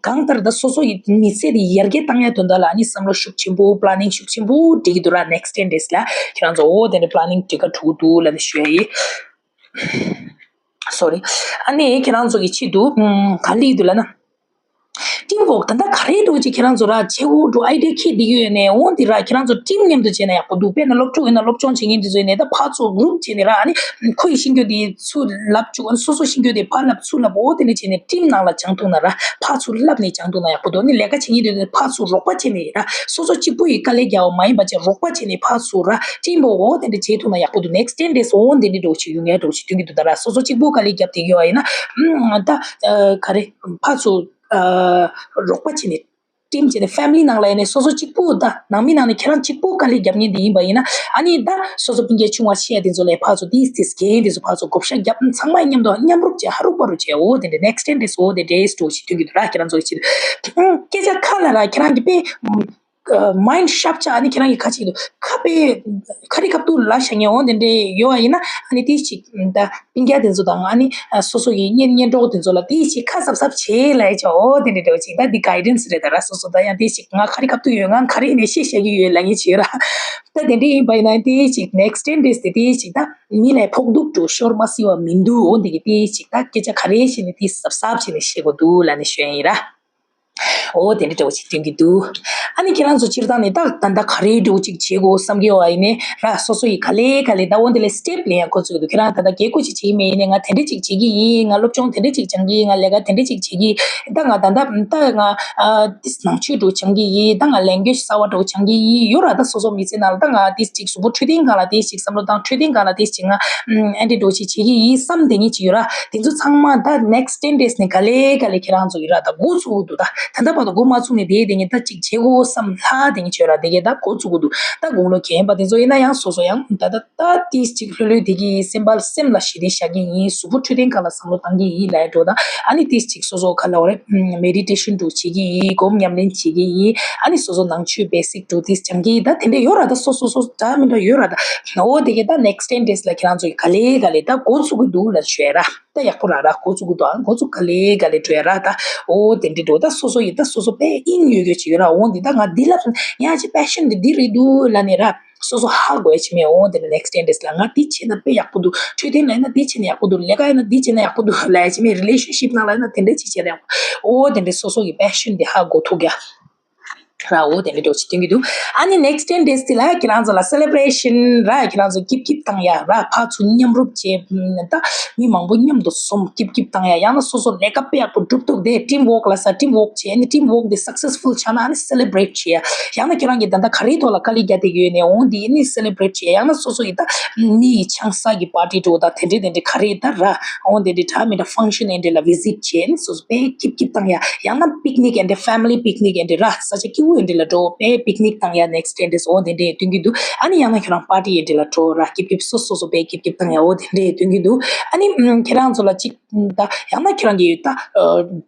གང་ལྟར་ད་སོ་སོ་ཡི་མི་ཚེ་དེ་ཡར་རྒྱས་བཏང་ཡ་དོན་དག་ལ་ཨ་ནི་བསམ་བློ་ཤུགས་ཆེན་པོ་planning ཤུགས་ཆེན་པོ་སྒྲིག་གི་འདུག་ར། next ten days ལ་ཁྱེད་རང་ཚོ་འོ་དེ་འདྲ་planning སྒྲིག་ག་འགྲོ་གི་འདུག་ལབ་ནས་ཞུ་ཡ་ཡིན། Sorry ཨ་ནི་ཁྱེད་རང་ཚོ་གི་ཆེད་དུ་ག་ལི་འདུག་ལབ་ན། team work ད་ལྟ་ག་རེ་འགྲོ་ཅིག་ཁྱེད་རང་ཚོ་ར་བྱེད་དགོས་འགྲོ་idea ཁྱེད་འདི་ཡོད་ནས་འོང་འདི་ར་ཁྱེད་རང་ཚོ་team མཉམ་དུ་བྱས་ན་ཡག་པོ་འདུག་དཔེར་ན་སློབ་ཕྲུག་ཡིན་ན་སློབ་སྦྱོང་བྱེད་མཁན་འདི་ཚོ་ཡིན་ནས་ད་ཕར་ཚུར་group བྱས་ནས་ར་ཨ་ནི་ཁོ་ཡི་ཤེས་རྒྱུ་དེ་ཚུར་ལབ་བཅུག་ཨ་ནི་སོ་སོ་ཤེས་རྒྱུ་དེ་ཕར་ལབ་ཚུར་ལབ་འོ་དེ་འདྲ་བྱས་ནས་team ནང་ལ་སྦྱང་ཐུབ་ན་ར་ཕར་ཚུར་ལབ་ནས་སྦྱང་ཐུབ་ན་ཡག་པོ་འདུག་ཨ་ནི་ལས་ཀ་བྱེད་མཁན་དེ་ཚོ་ཕར་ཚུར་རོགས་པ་བྱས་ནས་ར་སོ་སོ་གཅིག་པུ་ཡི་དཀའ་ལས་རྒྱག་པ་མ་ཡིན་པ་བྱས་རོགས་པ་བྱས་ནས་ཕར་ཚུར་ར་team འོ་དེ་འདྲ་བྱེད་ཐུབ་ན་ཡག་པོ་འདུག next ten days འོ་དེ་འདྲ་འགྲོ་ཅིག་ཡོང་ཡ་འགྲོ་ཅིག་སྟོན་གྱི་འདུག་ད་ར་སོ་སོ་གཅིག་པུ་དཀའ་ལས་རྒྱབ་བསྡད་ཡོད་ཨ་ཡིན་ན་ད་ག་རེ་ཕར་ཚུར། རོགས་པ་བྱས་ནས་team བྱས་ནས་family ནང་ལ་ཡིན་ནས་སོ་སོ་གཅིག་པུ་ད་ནང་མི་ནང་ནས་ཁྱེད་རང་གཅིག་པུ་དཀའ་ལས་རྒྱབ་མཁན་དེ་ཡིན་པ་ཡིན་ན་ཨ་ནི་ད་སོ་སོ་སྤུན་ཀྱག་ཆུང་བ་ཆེ་ཡ་དེ་ཚོ་ལ་ཕར་ཚུར་ཏིས་ཏིས་རྒན་དེ་ཚོ་ཕར་ཚུར་བགོ་བཤའ་རྒྱབ་ཚང་མ་མཉམ་དུ་མཉམ་རུབ་བྱས་ཧ་རུ་པ་རུ་བྱས་འོ་དེ་འདྲ་next ten days འོ་དེ་འདྲས་འགྲོ་ཞིག་ཐོན་གྱི་འདུག་ར་ཁྱེད་རང་ཚོ་ཕྱིར་སྐད་ཆ་ཁ་ལ་ར་ཁྱེད་རང་གི་དཔེ་mind sharp ཆགས་ཨ་ནི་ཁྱེད་རང་གི་ཁ་ཅིག་འདུག་ཁ་དཔེ་ཁ་རི་ཁ་ཐུག་ལ་བཞག་མཁན་འོ་དེ་འདྲས་ཡོད་པ་ཡིན་ན་ཨ་ནི་ཏིས་ཅིག་ད། སྤུན་ཀྱག་དེ་ཚོ་དང་ཨ་ནི་སོ་སོ་ཡི་གཉེན་གཉེན་གྲོགས་དེ་ཚོ་ལ་དེ་ཅིག་ཁ་གཟབ་གཟབ་བྱེད་ལབ་ཡ་ཅིག་འོ་དེ་འདྲ་འདྲ་བོ་ཅིག་ད་འདི་guidance རེད་ད་ར་སོ་སོ་ད་ཡང་དེ་ཅིག་ང་ག་རེ་སྐབས་དུ་ཡོད་ང་ག་རེ་ནས་བཤད་བཤད་ཀྱི་ཡོད་ལབ་ངེས་བྱེད་ར་ད་དེ་འདྲ་ཡིན་པ་ཡིན་ན་དེ་ཅིག་next ten days དེ་དེ་ཅིག་ད་མི་ལ་ཕོག་ཐུག་འགྲོ་ཤོར་མ་སྲིད་པ་མི་འདུག་འོ་འདི་གི་དེ་ཅིག་ད་སྐད་ཆ་ག་རེ་བཤད་ནས་དེ་གཟབ་གཟབ་བྱས་ནས་བཤད་དགོས་འདུག་ལབ་ནས་ཞུ་ཡ་ཡིན་ར། འོ་དེ་འདྲ་འདྲ་བོ་ཅིག་སྟོན་གྱི་འདུག་ཨ་ནི་ཁྱེད་རང་ཚོ་སྤྱིར་བཏང་ནས་ད་ད་ལྟ་ག་རེ་འདྲ་བོ་ཅིག་བྱེད་དགོས་བསམ་གྱི་ཡོད་པ་ཡིན་ནའི་ར་སོ་སོ་ཡི་ག་ལེ་ག་ལེ་ད་འོ་འདི་ལས་step ལེན་ཡ་འགོ་བཙུགས་འདུག་ཁྱེད་རང་ད་ལྟ་རྒྱལ་སྐུ་ཅིག་བྱེད་ཀྱི་མེད་ཡིན་ནའི་ང་དེ་འདྲ་ཅིག་བྱེད་ཀྱི་ཡིན་ང་སློབ་སྦྱོང་དེ་འདྲ་ཅིག་སྦྱང་གི་ཡིན་ང་ལས་ཀ་དེ་འདྲ་ཅིག་བྱེད་ཀྱི་ཡིན་ད་ང་ད་ལྟ་ད་ང་ཨ་ཏིས་ནང་ཆོས་འདྲ་བོ་སྦྱང་གི་ཡིན་ད་ང་language གསར་བ་འདྲ་བོ་སྦྱང་གི་ཡིན་ཡོད་ར་ད་སོ་སོ་མི་ཚེ་ནང་ལ་ད་ང་ཏིས་ཅིག་གཟུགས་པོ་འཕྲོད་བསྟེན་སྒང་ལ་ཏིས་ཅིག་བསམ་བློ་བཏང་འཕྲོད་བསྟེན་སྒང་ལ་ཏིས་ཅིག་ང་ཨ་འདྲ་འདྲ་བོ་ཅིག་བྱེད་ཀྱི་ཡིན་བསམ་བསྡད་མཁན་ཅིག་ཡོད་ར། དེ་ཚོ་ཚང་མ་ད་next ten days ནས་ག་ལེ་ག་ལེ་ཁྱེད་རང་ཚོ་ཡོད་ར་ད་འགོ་ཚུགས་འདུག་ད་ད་ལྟ་བར་དུ་འགོ་མ་ཚུགས་ནས་དེ་དེ་ངས་ད་ཅིག་བྱེད་དགོས་བསམ་ལྷག་དེ་ངས་བྱོས་ར་དེ་གས་ད་འགོ་ཚུགས་འདུག་ད་དགུང་ལོ་རྒན་པ་དེ་ཚོ་ཡིན་ན་ཡང་སོ་སོ་ཡང་ད་ད་ད་ཏིས་ཅིག་ལྷོད་ལྷོད་དེ་གི་སེམས་པ་སེམས་ལ་ཞི་བདེ་བཞག་གི་ཡིན་གཟུགས་པོ་འཕྲོད་བསྟེན་སྒང་ལ་བསམ་བློ་བཏང་གི་ཡིན་ལབ་འགྲོ་ད་ཨ་ནི་ཏིས་ཅིག་སོ་སོ་ག་ལ་བ་རེད་meditation འདྲ་བྱེད་ཀྱི་ཡིན་སྒོམ་ཉམས་ལེན་བྱེད་ཀྱི་ཡིན་ཨ་ནི་སོ་སོ་ནང་ཆོས་basic འདྲ་ཏིས་སྦྱང་གི་ཡིན་ད་དེ་འདྲ་ཡོད་ར་ད་སོ་སོ་སོ་འདྲ་མི་འདྲ་ཡོད་ར་ད་འོ་དེ་གས་ད་next ten days ལ་ཁྱེད་རང་ཚོ་ག་ལེ་ག་ལེ་ད་འགོ་ཚུགས་ཀྱི་འདུག་ལབ་ཞུ་ཡ་ར། ད་ཡག་པོ་ར་ར་འགོ་ཚུགས་ཀྱི་འདུག་ཨ་འགོ་ཚུགས་ག་ལེ་ག་ལེ་འགྲོ་ཡ་ར་ད། འོ་དེ་འདྲ་འགྲོ་ད་སོ་སོ་ཡི་ད་སོ་སོ་དཔེ་དབྱིངས་ཡོད་ཡོད་ཅིག་ཡོད་ར་འོང་འདི་ད་ང་འདི་ལབ་ཡ་ཅིག་passion འདི་འདི་རེད་འདུག་ལབ་ནས་ར་སོ་སོ་ཧ་གོ་ཡ་ཅིག་མེད་འོང་དེ་ནས་next ten days ལ་ང་འདི་བྱས་ན་དཔེ་ཡག་པོ་འདུག་འཕྲོད་བསྟེན་ལ་ཡིན་ན་འདི་བྱས་ན་ཡག་པོ་འདུག་ལས་ཀ་ཡིན་ན་འདི་བྱས་ན་ཡག་པོ་འདུག་ལབ་ཡ་ཅིག་མེད་relationship ནང་ལ་ཡིན་ན་དེ་འདྲ་ཅིག་བྱས་ན་ཡག་པོ་འོ་དེ་འདྲ་སོ་སོ་ཡི་passion འདི་ཧ་གོ་ཐུབ་ཡ། ར་འོ་དེ་འདྲ་འདྲ་ཅིག་སྟོན་གྱི་འདུག་ཨ་ནི་next ten days དེ་ལ་ཁྱེད་རང་ཚོ་ལ་celebration ར་ཁྱེད་རང་ཚོ་སྐྱིབ་སྐྱིབ་བཏང་ཡ་ར་ཕར་ཚུར་མཉམ་རུབ་བྱས་ད་མི་མང་པོ་མཉམ་དུ་འཛོམས་སྐྱིབ་སྐྱིབ་བཏང་ཡ་ཡང་ན་སོ་སོ་ལས་ཀ་དཔེ་ཡག་པོ་སྒྲུབ་ཐུབ་དེ་team work ལ་ས་team work བྱས་ཨ་ནི་team work དེ་successful ཆགས་ན་ཨ་ནི་celebrate བྱས་ཡ་ཡང་ན་ཁྱེད་རང་གིས་ད་ལྟ་ག་རེའི་ཐོག་ལ་དཀའ་ལས་རྒྱག་བསྡད་ཀྱི་ཡོད་ནས་འོང་དེ་ཨ་ནི་celebrate བྱས་ཡང་ན་སོ་སོ་ཡི་ད་མི་ཡི་ཆང་ས་གི་party འགྲོ་ད་དེ་འདྲ་དེ་འདྲ་ག་རེ་ད་ར་འོང་དེ་འདྲ་ད་མི་ད་function ཨེ་འདྲ་ལ་visit བྱས་ཨ་ནི་སོ་སོ་དཔེ་སྐྱིབ་སྐྱིབ་བཏང་ཡ། ཡང་ན་picnic ཨེ་འདྲ་family picnic ཨེ་འདྲ་ར་ས་ཆ་སྐྱིད་པོ་ཨེ་འདྲ་ལ་འགྲོ་དཔེ་picnic བཏང་ཡ་next ten days འོ་དེ་འདྲ་སྟོན་གྱི་འདུག་ཨ་ནི་ཡང་ན་ཁྱོད་རང་party ཨེ་འདྲ་ལ་འགྲོ་ར་སྐྱིབ་སྐྱིབ་སོ་སོ་སོ་དཔེ་སྐྱིབ་སྐྱིབ་བཏང་ཡ་འོ་དེ་འདྲ་སྟོན་གྱི་འདུག་ཨ་ནི་ཁྱེད་རང་ཚོ་ལ་གཅིག་ད་ཡང་ན་ཁྱེད་རང་གི་ད་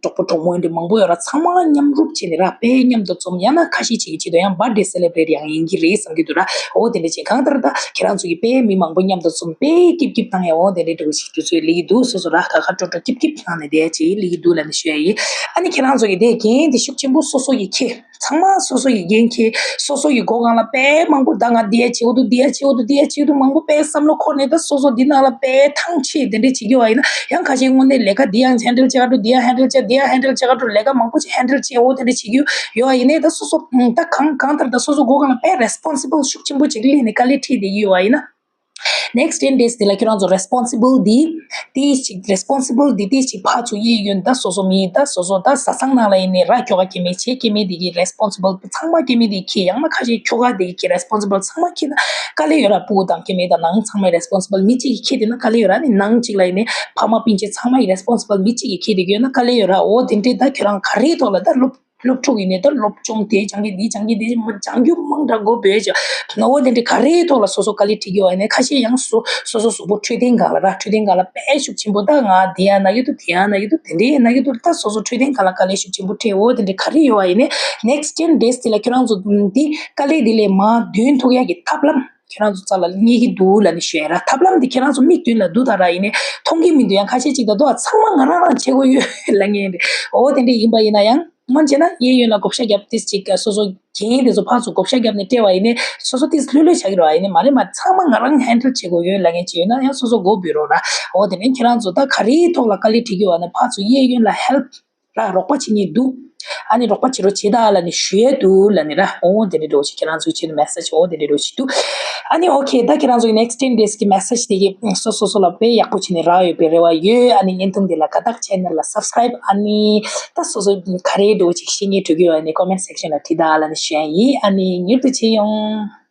གྲོགས་པོ་གྲོགས་མོ་ཨེ་འདྲ་མང་པོ་ཡོད་ར་ཚང་མ་མཉམ་རུབ་བྱས་ནས་ར་དཔེ་མཉམ་དུ་འཛོམས་ཡང་ན་ཁ་ཤས་ཅིག་གི་ཆེད་དུ་ཡང་birthday celebrate ཡང་ཡིན་གྱི་རེད་བསམ་གྱི་འདུག་ར་འོ་དེ་འདྲ་བྱས་གང་ལྟར་ད་ཁྱེད་རང་ཚོ་གི་དཔེ་མི་མང་པོ་མཉམ་དུ་འཛོམས་དཔེ་སྐྱིབ་སྐྱིབ་བཏང་ཡ་འོ་དེ་འདྲ་འདྲ་བོ་ཞིག་དུས་ཚོད་སླེབས་ཀྱི་འདུག་སོ་སོ་ར་ཁ་ཁ་སྤྲོ་སྤྲོ་སྐྱིབ་སྐྱིབ་བཏང་ནས་བསྡད་ཡ་ཅིག་སླེབས་ཀྱི་འདུག་ལབ་ནས་ཞུ་ཡ་ཡིན། ཨ་ནི་ཁྱེད་རང་ཚོ་གི་དེ་འགན་དེ་ཤུགས་ཆེན་པོ་སོ་སོ་ཡི་ཁྱེད་ཚང་མ་སོ་སོ་ཡི་འགན་ཁྱེད་སོ་སོ་ཡི་སྒོ་སྒང་ལ་དཔེ་མང་པོ་ད་ང་འདི་ཡ་བྱེད་དགོས་འདུག་འདི་ཡ་བྱེད་དགོས་འདུག་འདི་ཡ་བྱེད་དགོས་འདུག་མང་པོ་དཔེ་བསམ་བློ་འཁོར་ནས་ད་སོ་སོ་འདི་ནང་ལ་དཔེ་ཐང་ཆད་དེ་འདྲ་བྱེད་ཀྱི་ཡོད་པ་ཡིན་ན་ཡང་ཁ་ཤས་དངོས་གནས་ལས་ཀ་འདི་ཡང་handle བྱེད་ག་འགྲོ་འདི་ཡང་handle བྱེད་འདི་ཡང་handle བྱེད་ག་འགྲོ་ལས་ཀ་མང་པོ་ཅིག་handle བྱེད་འོ་དེ་འདྲ་བྱེད་ཀྱི་ཡོད་པ་ཡིན་ནའི་ད་སོ་སོ་ད་གང་གང་ལྟར་ད་སོ་སོ་སྒོ་སྒང་ལ་དཔེ་responsible ཤུགས་ཆེན་པོ་ཅིག་སླེབས་ནས་དཀའ་ལས་འཕྲད་བསྡད་ཀྱི་ཡོད་པ་ཡིན་ན། next ten days དེ་ལ་ཁྱོད་རང་ཚོ་responsible འདི་དེ་ཞིག་responsible འདི་དེ་ཞིག་ཕར་ཚུར་གཡས་གཡོན་ད་སོ་སོ་མི་ད་སོ་སོ་ད་བཟའ་ཚང་ནང་ལ་ཡིན་ནའི་ར་ཁྱོ་ག་སྐྱེ་དམན་བྱས་སྐྱེ་དམན་དེ་གི་responsible ཚང་མ་སྐྱེ་དམན་དེ་ཁྱེད་ཡང་ན་ཁ་ཤས་ཁྱོ་ག་དེ་ཁྱེད་responsible ཚང་མ་ཁྱེད་ན་དཀའ་ལས་ཡོད་ར། སྤུ་གུ་དང་སྐྱེ་དམན་དང་ནང་ཚང་མའི་responsible མི་གཅིག་གིས་ཁྱེད་དེ་ན་དཀའ་ལས་ཡོད་ར། ནི་ནང་གཅིག་ལ་ཡིན་ནའི་ཕ་མ་སྤུན་མཆེད་ཚང་མ་ཡི་responsible མི་གཅིག་གིས་ཁྱེད་དེ་གི་ཡོད་ན་དཀའ་ལས་ཡོད་ར། འོ་དེ་འདྲས་ད་ཁྱོད་རང་ག་རེའི་ཐོག་ལ་ད་སློབ་སློབ་ཕྲུག་ཡིན་ནའི་ད་སློབ་སྦྱོང་དེ་སྦྱང་གི་འདི་སྦྱང་གི་འདི་སྦྱང་རྒྱུ་མང་དྲགས་དགོས་བོད་ཀྱི་ངོ་བོ་དེ་འདྲའི་ག་རེའི་ཐོག་ལ་སོ་སོ་དཀའ་ལས་འཕྲད་ཀྱི་ཡོད་ནའི་ཁ་ཤས་ཡང་སོ་སོ་སོ་གཟུགས་པོ་འཕྲོད་བསྟེན་སྒང་ལ་ར་འཕྲོད་བསྟེན་སྒང་ལ་དཔེ་ཤུགས་ཆེན་པོ་ད་ང་འདི་ཡང་ན་གི་འདུག་དེ་ཡང་ན་གི་འདུག་དེ་འདྲའི་ཡང་ན་གི་འདུག་ད་སོ་སོ་འཕྲོད་བསྟེན་སྒང་ལ་དཀའ་ལས་ཤུགས་ཆེན་པོ་འཕྲད་འོ་དེ་འདྲའི་ག་རེ་ཡོད་པ་ཡིན་ནའི་next ten days དེ་ལ་ཁྱོད་རང་ཚོ་འདི་དཀའ་ལས་འདི་ལས་མར་འདོན་ཐུབ་ཡ་གི་ཐབས་ལམ་ཁྱོད་རང་ཚོ་རྩ་ལ་རྙེད་ཀྱི་འདུག་ལབ་ནས་ཞུ་ཡ་ར། ཐབས་ལམ་འདི་ཁྱོད་རང་ཚོ་མིག་མདུན་ལ་འདུག་ད་ར་ཡིན་ནའི་མཐོང་གི་མི་འདུག་ཡང་ཁ་ཤས་ཅིག་ད་དུང་ཚང་མ་ང་རང་རང་བྱེད་དགོས་ཡོད་ལབ་མཁན་རེད། འོ་དེ་འདྲ་ཡིན་པ་ཡིན་ན་ཡང་སྔོན་བྱས་ན་གཡས་གཡོན་ལ་བགོ་བཤའ་བརྒྱབ་ཏིས་ཅིག་སོ་སོ་རྒན་དེ་ཚོ་ཕར་ཚུར་བགོ་བཤའ་བརྒྱབ་ནས་སྤྲད་པ་ཡིན་ནའི་སོ་སོ་ཏིས་ལྷོད་ལྷོད་བྱ་གི་རོགས་ཡིན་ནའི་མ་རེད་མ་ཚང་མ་ང་རང་handle བྱེད་དགོས་ཡོད་ལབ་མཁན་ཅིག་ཡོད་ན་ཡང་སོ་སོ་མགོ་འབུད་རོགས་ར། འོ་དེ་ནས་ཁྱེད་རང་ཚོ་ད་ག་རེའི་ཐོག་ལ་དཀའ་ལས་འཕྲད་ཀྱི་ཡོད་ན་ཕར་ཚུར་གཡས་གཡོན་ལ་help ར་རོགས་པ་བྱེད་ཉེན་འདུག་ཨ་ནི་རོགས་པ་བྱེད་རོགས་བྱེད་ད་ལ་ནི་ཞུ་ཡས་འདུག་ལ་ནི་ར། འོ་དེ་འདྲ་འགྲོ་ཆེ་ཁྱེད་རང་ཚོའི་ཆེད་དུ་མེ་སེ་ཇི་འོ་དེ་འདྲ་འགྲོ་ཆེ་འདུག་ཨ་ནི་ཨོ་ཁེ། ད་ཁྱེད་རང་ཚོ་གི་next ten days་གི་མེ་སེ་ཇི་དེ་གི་སོ་སོ་སོ་ལ་དཔེ་ཡག་པོ་བྱེད་ནི་རག་ཡོད་པའི་རེ་བ་ཡོད། ཨ་ནི་བརྙན་ཐུང་དེ་ལ་དགའ་རྟགས་channel་ལ་subscribe། ཨ་ནི་ད་སོ་སོ་ག་རེ་འགྲོ་ཆེ་ཤེས་ཉེན་འགྲོ་གི་ཡོད། ཨ་ནི་comment section་ལ་བྲིས་ད་ལ་ནི་ཞུ་ཡས་ཡིན། ཨ་ནི་མྱུར་དུ་མཇལ་ཡོང་།